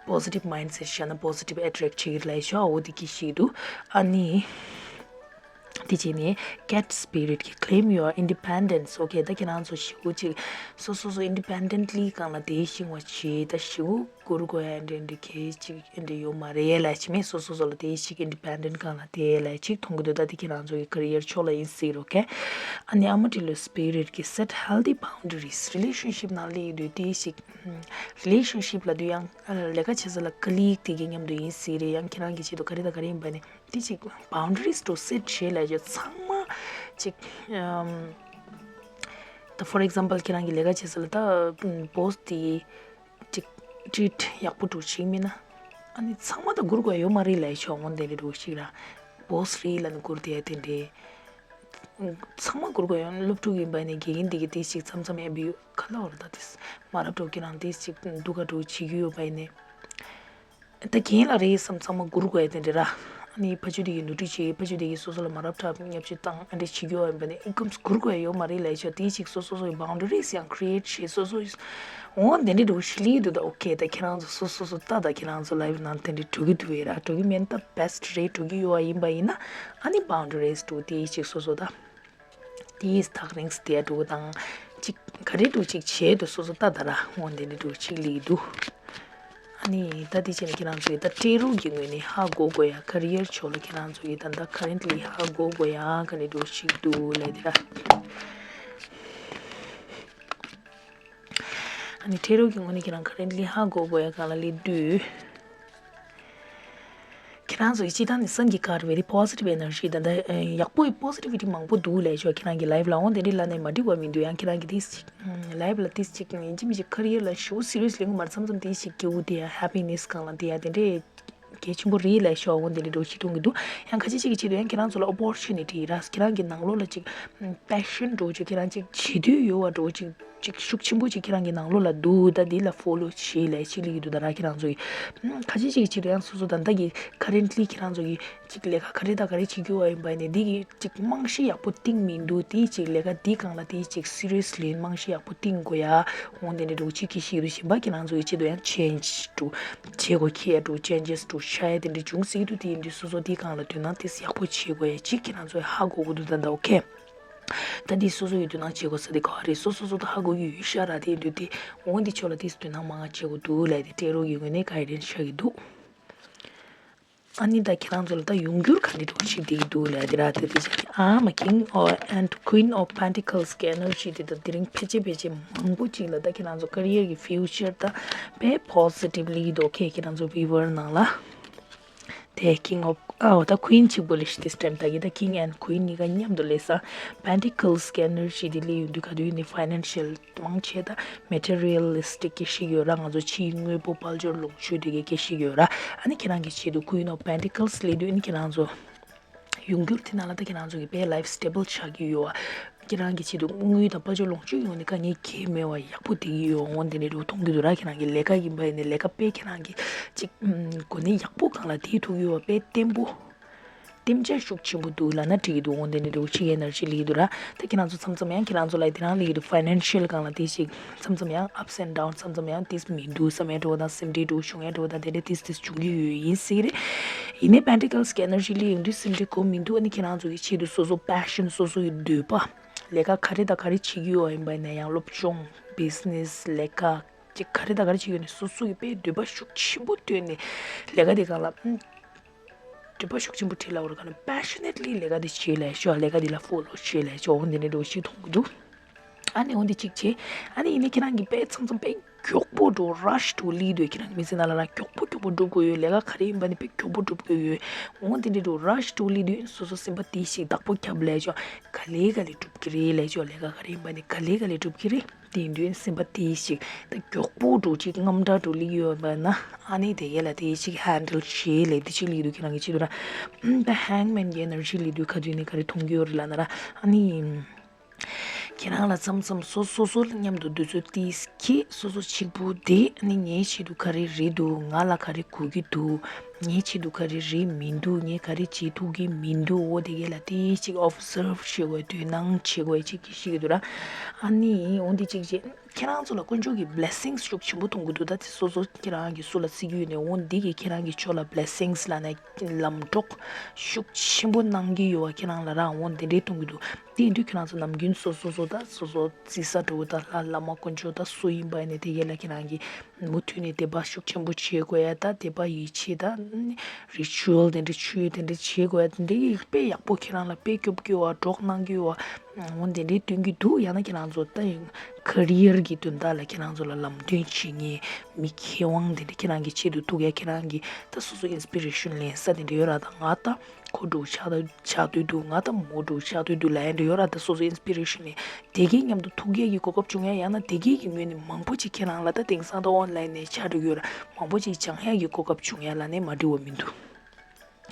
positive mindset བཞག་ན་positive attract བྱེད་ཀྱི་རེད་ལབ་ཤག་འོ་དེ་གི་ཤེས་འདུག་ཨ་ནི་ དེ་བྱས་ནས་cat spirit གྱི་claim your independence. Okay, ད་ཁྱེད་རང་ཚོ་ཞི་བོ་ཅིག་སོ་སོ་སོ་independently སྒང་ལ་བསྡད་ཤེས་པ་བྱེད། ད་ཞི་བོ་སྒུར་དགོས་ཡ་འདྲ་འདྲ་གལ་ཅིག་འདྲ་ཡོད་མ་རེད་ལབ་ཅིག་མེད། སོ་སོ་སོ་ལ་བསྡད་ཤེས་independent སྒང་ལ་བསྡད་ལབ་ཅིག་མཐོང་གི་འདུག་ད་དེ་ཁྱེད་རང་ཚོ་གི་career ཕྱོགས་ལ་ཡིན་སྲིད་རོགས། Okay, ཨ་ནི་armadillo spirit གྱི་set healthy boundaries relationship ནང་སླེབས་དུས་དེ་ཞིག relationship ལབ་དུས་ཡང་ལས་ཀ་བྱེད་ས་ལ་colleague དེ་གི་མཉམ་དུ་ཡིན་སྲིད་རེད། ཡང་ཁྱེད་རང་གི་ཆེད་དུ་ག་རེ་དང་ག་རེ་ཡིན་པ་ནས། དེ་ཅིག་boundaries to set བྱེད་ལབ་ཡ་ཚང་མ་ཅིག་ཨམ། ད་for example ཁྱེད་རང་གི་ལས་ཀ་བྱེད་ས་ལ་ད་boss དེ་ཅིག་treat ཡག་པོ་འགྲོ་ཅིག་མིན་ན། ཨ་ནི་ཚང་མ་ད་སྒུར་དགོས་ཡོད་མ་རེད་ལབ་ཡ་ཆོག་འོང་དེ་འདྲ་འགྲོ་ཞིག་ར། boss རེད་ལབ་ནས་སྒུར་དེ་ཡ་དེ་འདྲ། ཚང་མ་སྒུར་དགོས་ཡོད། སློབ་ཕྲུག་ཡིན་པ་ནས་དགེ་རྒན་དེ་གི་དེ་ཅིག་མཚམས་མཚམས་ཡ་བི་ག་ལ་བར་ད་དེ་མ་རབས་འགྲོ་ཁྱེད་རང་དེ་ཅིག་སྡུག་ག་འགྲོ་བྱེད་ཀྱི་ཡོད་པ་ཡིན་ནས། ད་རྒན་ལ་རེད་བསམ་ཚང་མ་སྒུར་དགོས་ཡ་དེ་འདྲ་ར། ཨ་ནི་ཕ་ཆུ་དེ་གི་ནོར་འཁྲུལ་བྱེད། ཕ་ཆུ་དེ་གི་སོ་སོ་ལ་མ་རབས་འདྲ་བརྙས་བཅོས་བཏང་ཨ་འདྲ་བྱེད་རྒྱུ་ཡིན་པ་ནི་ཨི་ཀམ་སྒུར་དགོས་ཡ་ཡོད་མ་རེད་ལབ་ཆོག་དེ་ཅིག་སོ་སོ་སོ་གི་boundaries ཡང་create བྱེད། སོ་སོ་འོ་དེ་འདྲ་འགྲོ་ཤི་ལི་འདུག་ད་okay ད་ཁྱེད་རང་ཚོ་སོ་སོ་སོ་ལྟ་ད་ཁྱེད་རང་ཚོ་life ནང་དེ་འདྲ་འགྲོ་གི་འདུག་ཡ་ར། འགྲོ་གི་མིན་ད་best རེད། འགྲོ་གི་ཡོད་པ་ཡིན་པ་ཡིན་ན་ཨ་ནི་boundaries འདུག་དེ་ཅིག་སོ་སོ་ད། དེས་ཐག་རིང་སྟེ་འགྲོ་དང་། ཅིག་ག་རེ་འགྲོ་ཅིག་བྱས་འདུག་སོ་སོ་ལྟ་ད་ར་འོང་དེ་འདྲ་འགྲོ་ཅིག་ལི་འདུག་ཨ་ནི་ད་དེ་བྱས་ནས་ཁྱེད་རང་ཚོ་ཡི་ད་སྤྲད་རོགས་ཀྱི་ངོས་ནས་ཧ་གོ་དགོས་ཡ་career ཕྱོགས་ལ་ཁྱེད་རང་ཚོ་ཡི་ད་ད་currently ཧ་གོ་དགོས་ཡ་ག་རེ་འགྲོ་ཅིག་འདུག་ལས་དེ་ར། ཨ་ནི་སྤྲད་རོགས་ཀྱི་ངོས་ནས་ཁྱེད་རང་currently ཧ་གོ་དགོས་ཡ་གང་ལ་ལི་འདུག་ཁྱེད་རང་ཚོ་ཡི་སྤྱི་བཏང་ནས་སང་གི་ཀར་very positive energy ད་ད་ཡག་པོ་ཡི་positivity མང་པོ་འདུག་ལས་ཆོག་ཁྱེད་རང་གི་life ལ་འོང་དེ་འདྲའི་ལ་ནས་མ་འགྲིག་པ་མི་འདུག་ཡང་ཁྱེད་རང་གི་དེ་life ལ་དེ་ཅིག་ཡིན་གཅིག་མིན་གཅིག་career ལ་ཞུ་serious ལེན་གི་མར་མཚམས་མཚམས་དེ་ཞིག་སྐྱེ་བོ་དེ་ཡ་happiness གང་ལ་དེ་ཡ་དེ་འདྲའི་གལ་ཆེན་པོ་རེད་ལས་ཆོག་འོང་དེ་འདྲའི་འགྲོ་ཤི་མཐོང་གི་འདུག་ཡང་ཁ་ཅིག་ཅིག་གི་ཆེད་དུ་ཡང་ཁྱེད་རང་ཚོ་ལ་opportunity ར་ཁྱེད་རང་གི་ནང་ལོགས་ལ་ཅིག་passion འགྲོ་ཅིག་ཁྱེད་རང་ཅིག་བྱེད་འདོད་ཡོད་བ་འགྲོ་ཅིག་ཅིག་ཤུགས་ཆེན་པོ་ཅིག་ཁྱེད་རང་གི་ནང་ལོགས་ལ་འདུག་ད་འདི་ལ་follow བྱེད་ལས་ཅིག་ལི་གི་འདུག་ད་ར་ཁྱེད་རང་ཚོ་ཡི་ཁ་ཅིག་ཅིག་ཆེད་དུ་ཡང་སོ་སོ་ད་ལྟ་གི་currently ཁྱེད་རང་ཚོ་ཡི་ཅིག་ལས་ཀ་ག་རེ་དང་ག་རེ་བྱེད་རྒྱུ་བ་ཡིན་པ་ནས་འདི་གི་ཅིག་རྨང་གཞི་ཡག་པོ་བཏིང་མི་འདུག་དེ་ཅིག་ལས་ཀ་འདི་སྒང་ལ་དེ་ཅིག་seriously རྨང་གཞི་ཡག་པོ་བཏིང་དགོས་ཡ་འོང་དེ་འདྲ་འདུག་ཅིག་གི་ཤེས་རུ་བཞིན་པ་ཁྱེད་རང་ཚོ་ཡི་ཆེད་དུ་ཡང་change འདུག་བྱེད་དགོས་ཁྱེད་འདུག changes འདུག་ཤ་ཡ་དེ་འདྲ་འབྱུང་སྲིད་འདུག་དེ་ཡིན་དུས་སོ་སོ་དེ་སྒང་ལ་དོན་དང་དེ་ཡག་པོ་བྱེད་དགོས་ཡ་ཅིག་ཁྱེད་རང་ཚོ་ཧ་གོ་དགོས་འདུག་ད་ད་okay ད་འདི་སོ་སོ་ཡི་དོ་སྣང་བྱེད་དགོས་ས་དེ་ག་རེད། སོ་སོ་སོ་ད་ཧ་གོ་གི་ཡོད་ཤག་ར། དེ་འདུག་དེ་འོང་འདི་ཆོག་ལ་དེ་དོ་སྣང་མང་བྱེད་དགོས་འདུག་ལས་དེ་སྤྲད་རོགས་ཡོད་ངོས་ནས་guidance བྱ་གི་འདུག་ཨ་ནི་ད་ཁྱེད་རང་ཚོ་ལ་ད་ཡོང་འགྱུར་ག་འདྲ་འགྲོ་ཞིག་དེ་གི་འདུག་ལས་དེ་ར་དེ་དེ་བྱས་ནས་I'm a king or and queen of pentacles གི་energy དེ་ད་དེ་རིང་ཕལ་ཆེར་ཕལ་ཆེར་མང་པོ་ཅིག་ལ་ད་ཁྱེད་རང་ཚོ་career གི་future ད་དཔེ་positively འདུག okay ཁྱེད་རང་ཚོ་viewer ནང་ལ། དེ་ཀིང་ཨོབ་ཨོ་ད་ཀུན་གཅིག་པོ་ལས་ཤི་དེ་སྟེམ་ད་གི་ད་ཀིང་ཨེན་ཀུན་གཉིས་ཀ་མཉམ་དུ་ལས་ས་པེན་ཊི་ཀལ་སི་གི་ཨེ་ནར་ཇི་དེ་ལས་ཡོང་དུས་ག་དུས་ནི་ཕའི་ནན་ཤལ་མང་ཆེ་ད་མེ་ཊི་རི་ཡལ་ལི་སི་ཊིག་སྐད་ཤིག་ཡོད་ར། ང་ཚོ་ཕྱིའི་དངོས་པོ་དཔལ་འབྱོར་ལོངས་སྤྱོད་དེ་གི་སྐད་ཤིག་ཡོད་ར། ཨ་ནི་ཁྱེད་རང་གི་ཆེད་དུ་ཀུན་ཨོབ་པེན་ཊི་ཀལ་སི་ལས་དུས་ཨ་ནི་ཁྱེད་རང་ཚོ་ཡོང་འགྱུར་དེ་ནང་ལ་ད་ཁྱེད་རང་ཚོ་གི་དཔེ་ལའིཕ་སི་ཊེ་བལ་ཆགས་ཀྱི་ཡོད་བ། ཁྱེད་རང་གི་ཆེད་དུ་དངུལ་དང་དཔལ་འབྱོར་ལོངས་སྤྱོད་ཡོང་ནི་དཀའ་ངལ་གང་མེད་པ་ཡག་པོ་དེ་གི་ཡོང་འོང་དེ་འདྲ་འདྲ་བོ་མཐོང་གི་འདུག་ར། ཁྱེད་རང་གི་ལས་ཀ་ཡིན་པ་ཡིན་ནའི་ལས་ཀ་དཔེ་ཁྱེད་རང་གི་ཅིག་གོ་གནས་ཡག་པོ་སྒང་ལ་དེའི་ཐུག་ཡོད་པ་དཔེ་བརྟན་པོ། བརྟན་ཆ་ཤུགས་ཆེན་པོ་འདུག་ལབ་ན་འགྲིག་གི་འདུག་འོང་དེ་འདྲ་འདྲ་བོ་ཅིག་ཨེ་ནར་ཇི་ལི་གི་འདུག་ར། ད་ཁྱེད་རང་ཚོ་མཚམས་མཚམས་ཡང་ཁྱེད་རང་ཚོ་ལ་དེ་རང་ལི་གི་འདུག་ཕའི་ནན་ཤལ་སྒང་ལ་དེ་ཞིག་མཚམས་མཚམས་ཡང་ཨབ་སི་ཨེན་ཌ་ཌའུན་མཚམས་མཚམས་ཡང་དེ་མི་འདུག་བསམ་ཡ་འགྲོ་བ་དང་སེམས་ཁྲལ་འགྲོ་བྱུང་ཡ་འགྲོ་བ་དང་དེ་འདྲ་དེ་དེ་བྱུང་གི་ཡོད་ཡིན་ཟེར་རེད། ཡིན་ནའི་པེན་ཊི་ཀལ་སི་གི་ཨེ་ནར་ཇི་ལི་ཡོང་དུས་སེམས་ཁྲལ་གོ་མི་འདུག་ཨ་ནི་ཁྱེད་རང་ཚོ་གི་ཆེད་དུ་སོ་སོ་པེ་ཤན་སོ་སོ་ཡི་འདོད་པ། ལས་ཀ་ག་རེ་དང་ག་རེ་བྱེད་ཀྱི་ཡོད་ཡིན་པ་ཡིན་ན་ཡང་སློབ་སྦྱོང་བི་ཛི་ནེ་སི་ལས་ཀ་ཅིག་ག་རེ་དང་ག་རེ་བྱེད་ཀྱི་ཡོད་ནས་སོ་སོ་ཡི་དཔེ་འདོད་པ་ཤུགས་ཆེན་པོ་བཏོན་ནས་ལས་ཀ་དེ་སྒང་ལ་ཨུམ། འདོད་པ་ཤུགས་ཆེན་པོ་བྲིས་ལ་འོར་ག་ན་པེ་ཤ་ནེ་ཊི་ལི་ལས་ཀ་དེ་བྱེད་ལས་ཤོག་ལས་ཀ་དེ་ལ་ཕོ་ལོ་བྱེད་ལས་ཤོག་འོ་འདི་ནས་འགྲོ་ཞིག་མཐོང་གི་འདུག་ཨ་ནི་འོ་འདི་གཅིག་བྱེད། ཨ་ནི་ཡིན་ནའི་ཁྱེད་རང་གི་དཔེ་མཚམས་མཚམས་དཔེ་མགྱོགས་པོ་འགྲོ་ར་ཤི་འགྲོ་ལི་འདོད་ཁྱེད་རང་གི་མི་ཚེ་ནང་ལ་ར་མགྱོགས་པོ་མགྱོགས་པོ་འགྲུབ་དགོས་ཡོད། ལས་ཀ་ག་རེ་ཡིན་པ་ནི་དཔེ་མགྱོགས་པོ་འགྲུབ་དགོས་ཡོད། འོ་འདི་འདྲ་འགྲོ་ར་ཤི་འགྲོ་ལི་འདོད་སོ་སོ་སེམས་པ་དེ་ཞིག་བདག་པོ་རྒྱབ་ལས་ཤོག་ག་ལེ་ག་ལེ་འགྲུབ་ཀྱི་རེད་ལས་ཤོག་ལས་ཀ་ག་རེ་ཡིན་པ་ནི་ག་ལེ་ག་ལེ་འགྲུབ་ཀྱི་རེད། དེ་ཡིན་དུས་སེམས་པ་དེ་ཞིག་ད་མགྱོགས་པོ་འགྲོ་ཅིག་དངངས་སྐྲག་འགྲོ་ལི་ཡོད་པ་ན་ཨ་ནི་དེ་གས་ལ་དེ་ཞིག་ཧན་ཌལ་བྱེད་ལས་དེ་ཅིག་ལི་འདུག་ཁྱེད་རང་གི་ཆེད་དུ་ར། ད་ཧེང་མེན་གྱི་ཨེ་ནར་ཇི་ལི་འདུག་ག་དུས་ནས་ག་རེ་མཐོང་གི་ཡོད་རེད་ལབ་ན་ར། ཨ་ནི་ཁྱེད་རང་ལ་མཚམས་མཚམས་སོ་སོ་སོ་ལ་མཉམ་དུ་དུས་ཚོད་ཏིས་ཁྱེད་སོ་སོ་གཅིག་པུ་དེ་ཨ་ནི་ངའི་ཆེད་དུ་ག་རེ་རེད་འདུག་ང་ལ་ག་རེ་དགོས་ཀྱི་འདུག་ངའི་ཆེད་དུ་ག་རེ་རེད་མི་འདུག་ངས་ག་རེ་བྱེད་ཐུབ་ཀྱི་མི་འདུག་འོ་དེ་གས་ལ་དེ་ཅིག་observe་བྱེད་དགོས། དོ་སྣང་བྱེད་དགོས་ཅིག་གི་ཤེས་ཀྱི་འདུག་ར། ཨ་ནི་འོ་འདི་ཅིག་བྱེད། ཁྱེད་རང་ཚོ་ལ་དཀོན་མཆོག་གི་blessings་ཤུགས་ཆེན་པོ་གཏོང་གི་འདུག་ད་དེ་སོ་སོ་ཁྱེད་རང་གི་སུ་ལ་བརྩི་གི་ཡོད་ནས་འོ་འདི་གི་ཁྱེད་རང་གི་ཕྱོགས་ལ་blessings་ལབ་ནས་ལམ་གྲོགས་ཤུགས་ཆེན་པོ་གནང་གི་ཡོད་བ། ཁྱེད་རང་ལ་ར་འོ་འདི་འདྲའི་གཏོང་གི་འདུག་དེ་ཡིན་དུས་ཁྱེད་རང་ཚོ་ནམ་རྒྱུན་སོ་སོ་སོ་ད་སོ་སོ་བརྩི་ས་འགྲོ་ད་ལྷ་བླ་མ་དཀོན་མཆོག་ད་སུ་ཡིན་པ་ཡིན་ནས་དེ་གས་ལ་ཁྱེད་རང་གི་མུ་མཐུད་ནས་དད་པ་ཤུགས་ཆེན་པོ་བྱེད་དགོས་ཡ། ད་དད་པ་ཡིད་ཆེས་ད་ritual་དེ་འདྲ་ཆོས་དེ་འདྲ་བྱེད་དགོས་ཡ། དེ་འདྲ་དཔེ་ཡག་པོ་ཁྱེད་རང་ལ་དཔེ་སྐྱོབ་ཀྱི་ཡོད་བ། གྲོགས་གནང་གི་ཡོད་བ། འོ་དེ་འདྲའི་སྟོན་གྱི་འདུག་ཡང་ན་ཁྱེད་རང་ཚོ་ད་career་གི་དོན་དག་ལ་ཁྱེད་རང་ཚོ་ལ་ལམ་སྟོན་བྱེད་མཁན་མི་མཁས་དབང་དེ་འདྲ་ཁྱེད་རང་གི་ཆེད་དུ་ཐུག་ཡ། ཁྱེད་རང་གི་ད་སོ་སོ་inspiration་ལེན་ས་དེ་འདྲ་ཡོད་ར། ད་ང་ད་ཁོ་འདྲ་ཆགས་ད་ཆགས་འདོད་འདུག་ང་ད་མོ་འདྲ་ཆགས་འདོད་འདུག་ལབ་ཡ་འདྲ་ཡོད་ར། ད་སོ་སོ་inspiration་ལེན་དེ་གའི་མཉམ་དུ་ཐུག་ཡ་གི་གོ་སྐབས་བྱུང་ཡ། ཡང་ན་དེ་གའི་གི་ངོས་ནས་མང་པོ་ཅིག་ཁྱེད་རང་ལ་ད་དེང་སང་ད་online་ནས་ཆགས་འགྲོ་གི་ཡོད་ར། མང་པོ་ཅིག་སྦྱང་ཡ་གི་གོ་སྐབས་བྱུང་ཡ་ལབ་ནས་མ་འགྲིག་པ་མི་འདུག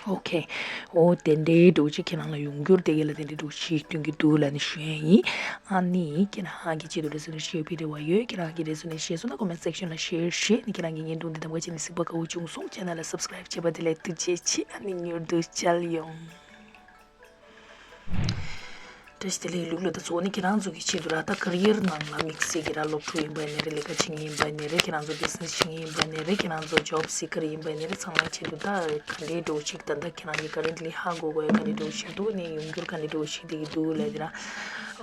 Okay། འོ་དེ་འདྲའི་འདྲ་བོ་ཅིག་ཁྱེད་རང་ལ་ཡོང་རྒྱུར་དེ་ག་ལ་དེ་འདྲའི་འདྲ་བོ་ཞིག་སྟོན་གྱི་འདུག་ལབ་ནས་ཞུ་ཡ་ཡིན། ཨ་ནི་ཁྱེད་རང་གི་ཆེད་དུ་resonate་བྱེད་པའི་རེ་བ་ཡོད། ཁྱེད་རང་གི་resonate་བྱས་སོང་ན་comment section་ལ་share་བྱས་ནས་ཁྱེད་རང་གི་བརྙན་ཐུང་འདི་གདམ་ག་བྱས་ནས་གཟིགས་པ་དགའ་བོ་བྱུང་སོང་། channel་ལ་subscribe་བྱས་པ་དེ་ལ་ཐུགས་རྗེ་ཆེ། ཨ་ནི་མྱུར་དུ་མཇལ་ཡོང་། བཀྲ་ཤིས་བདེ་ལེགས་ལུག་ལ་ད་གཙོ་བོ་ནི་ཁྱེད་རང་ཚོ་གི་ཆེད་དུ་ར། ད་career་ནང་ལ་དམིགས་བསལ་གྱི་ར་སློབ་ཕྲུག་ཡིན་པ་ཡིན་ནའི་རེད། ལས་ཀ་བྱེད་མཁན་ཡིན་པ་ཡིན་ནའི་རེད། ཁྱེད་རང་ཚོ་business་བྱེད་མཁན་ཡིན་པ་ཡིན་ནའི་རེད། ཁྱེད་རང་ཚོ་job seeker་ཡིན་པ་ཡིན་ནའི་རེད། ཚང་མའི་ཆེད་དུ་ད་ག་འདྲའི་འདྲ་བོ་ཞིག་ད་ལྟ་ཁྱེད་རང་གི་currently་ཧ་གོ་དགོས་ཡ་ག་འདྲའི་འདྲ་བོ་ཞིག་འདུག་ནས་ཡོང་རྒྱུར་ག་འདྲའི་འདྲ་བོ་ཞིག་བསྡད་ཀྱི་འདུག་ལབ་དེ་ར།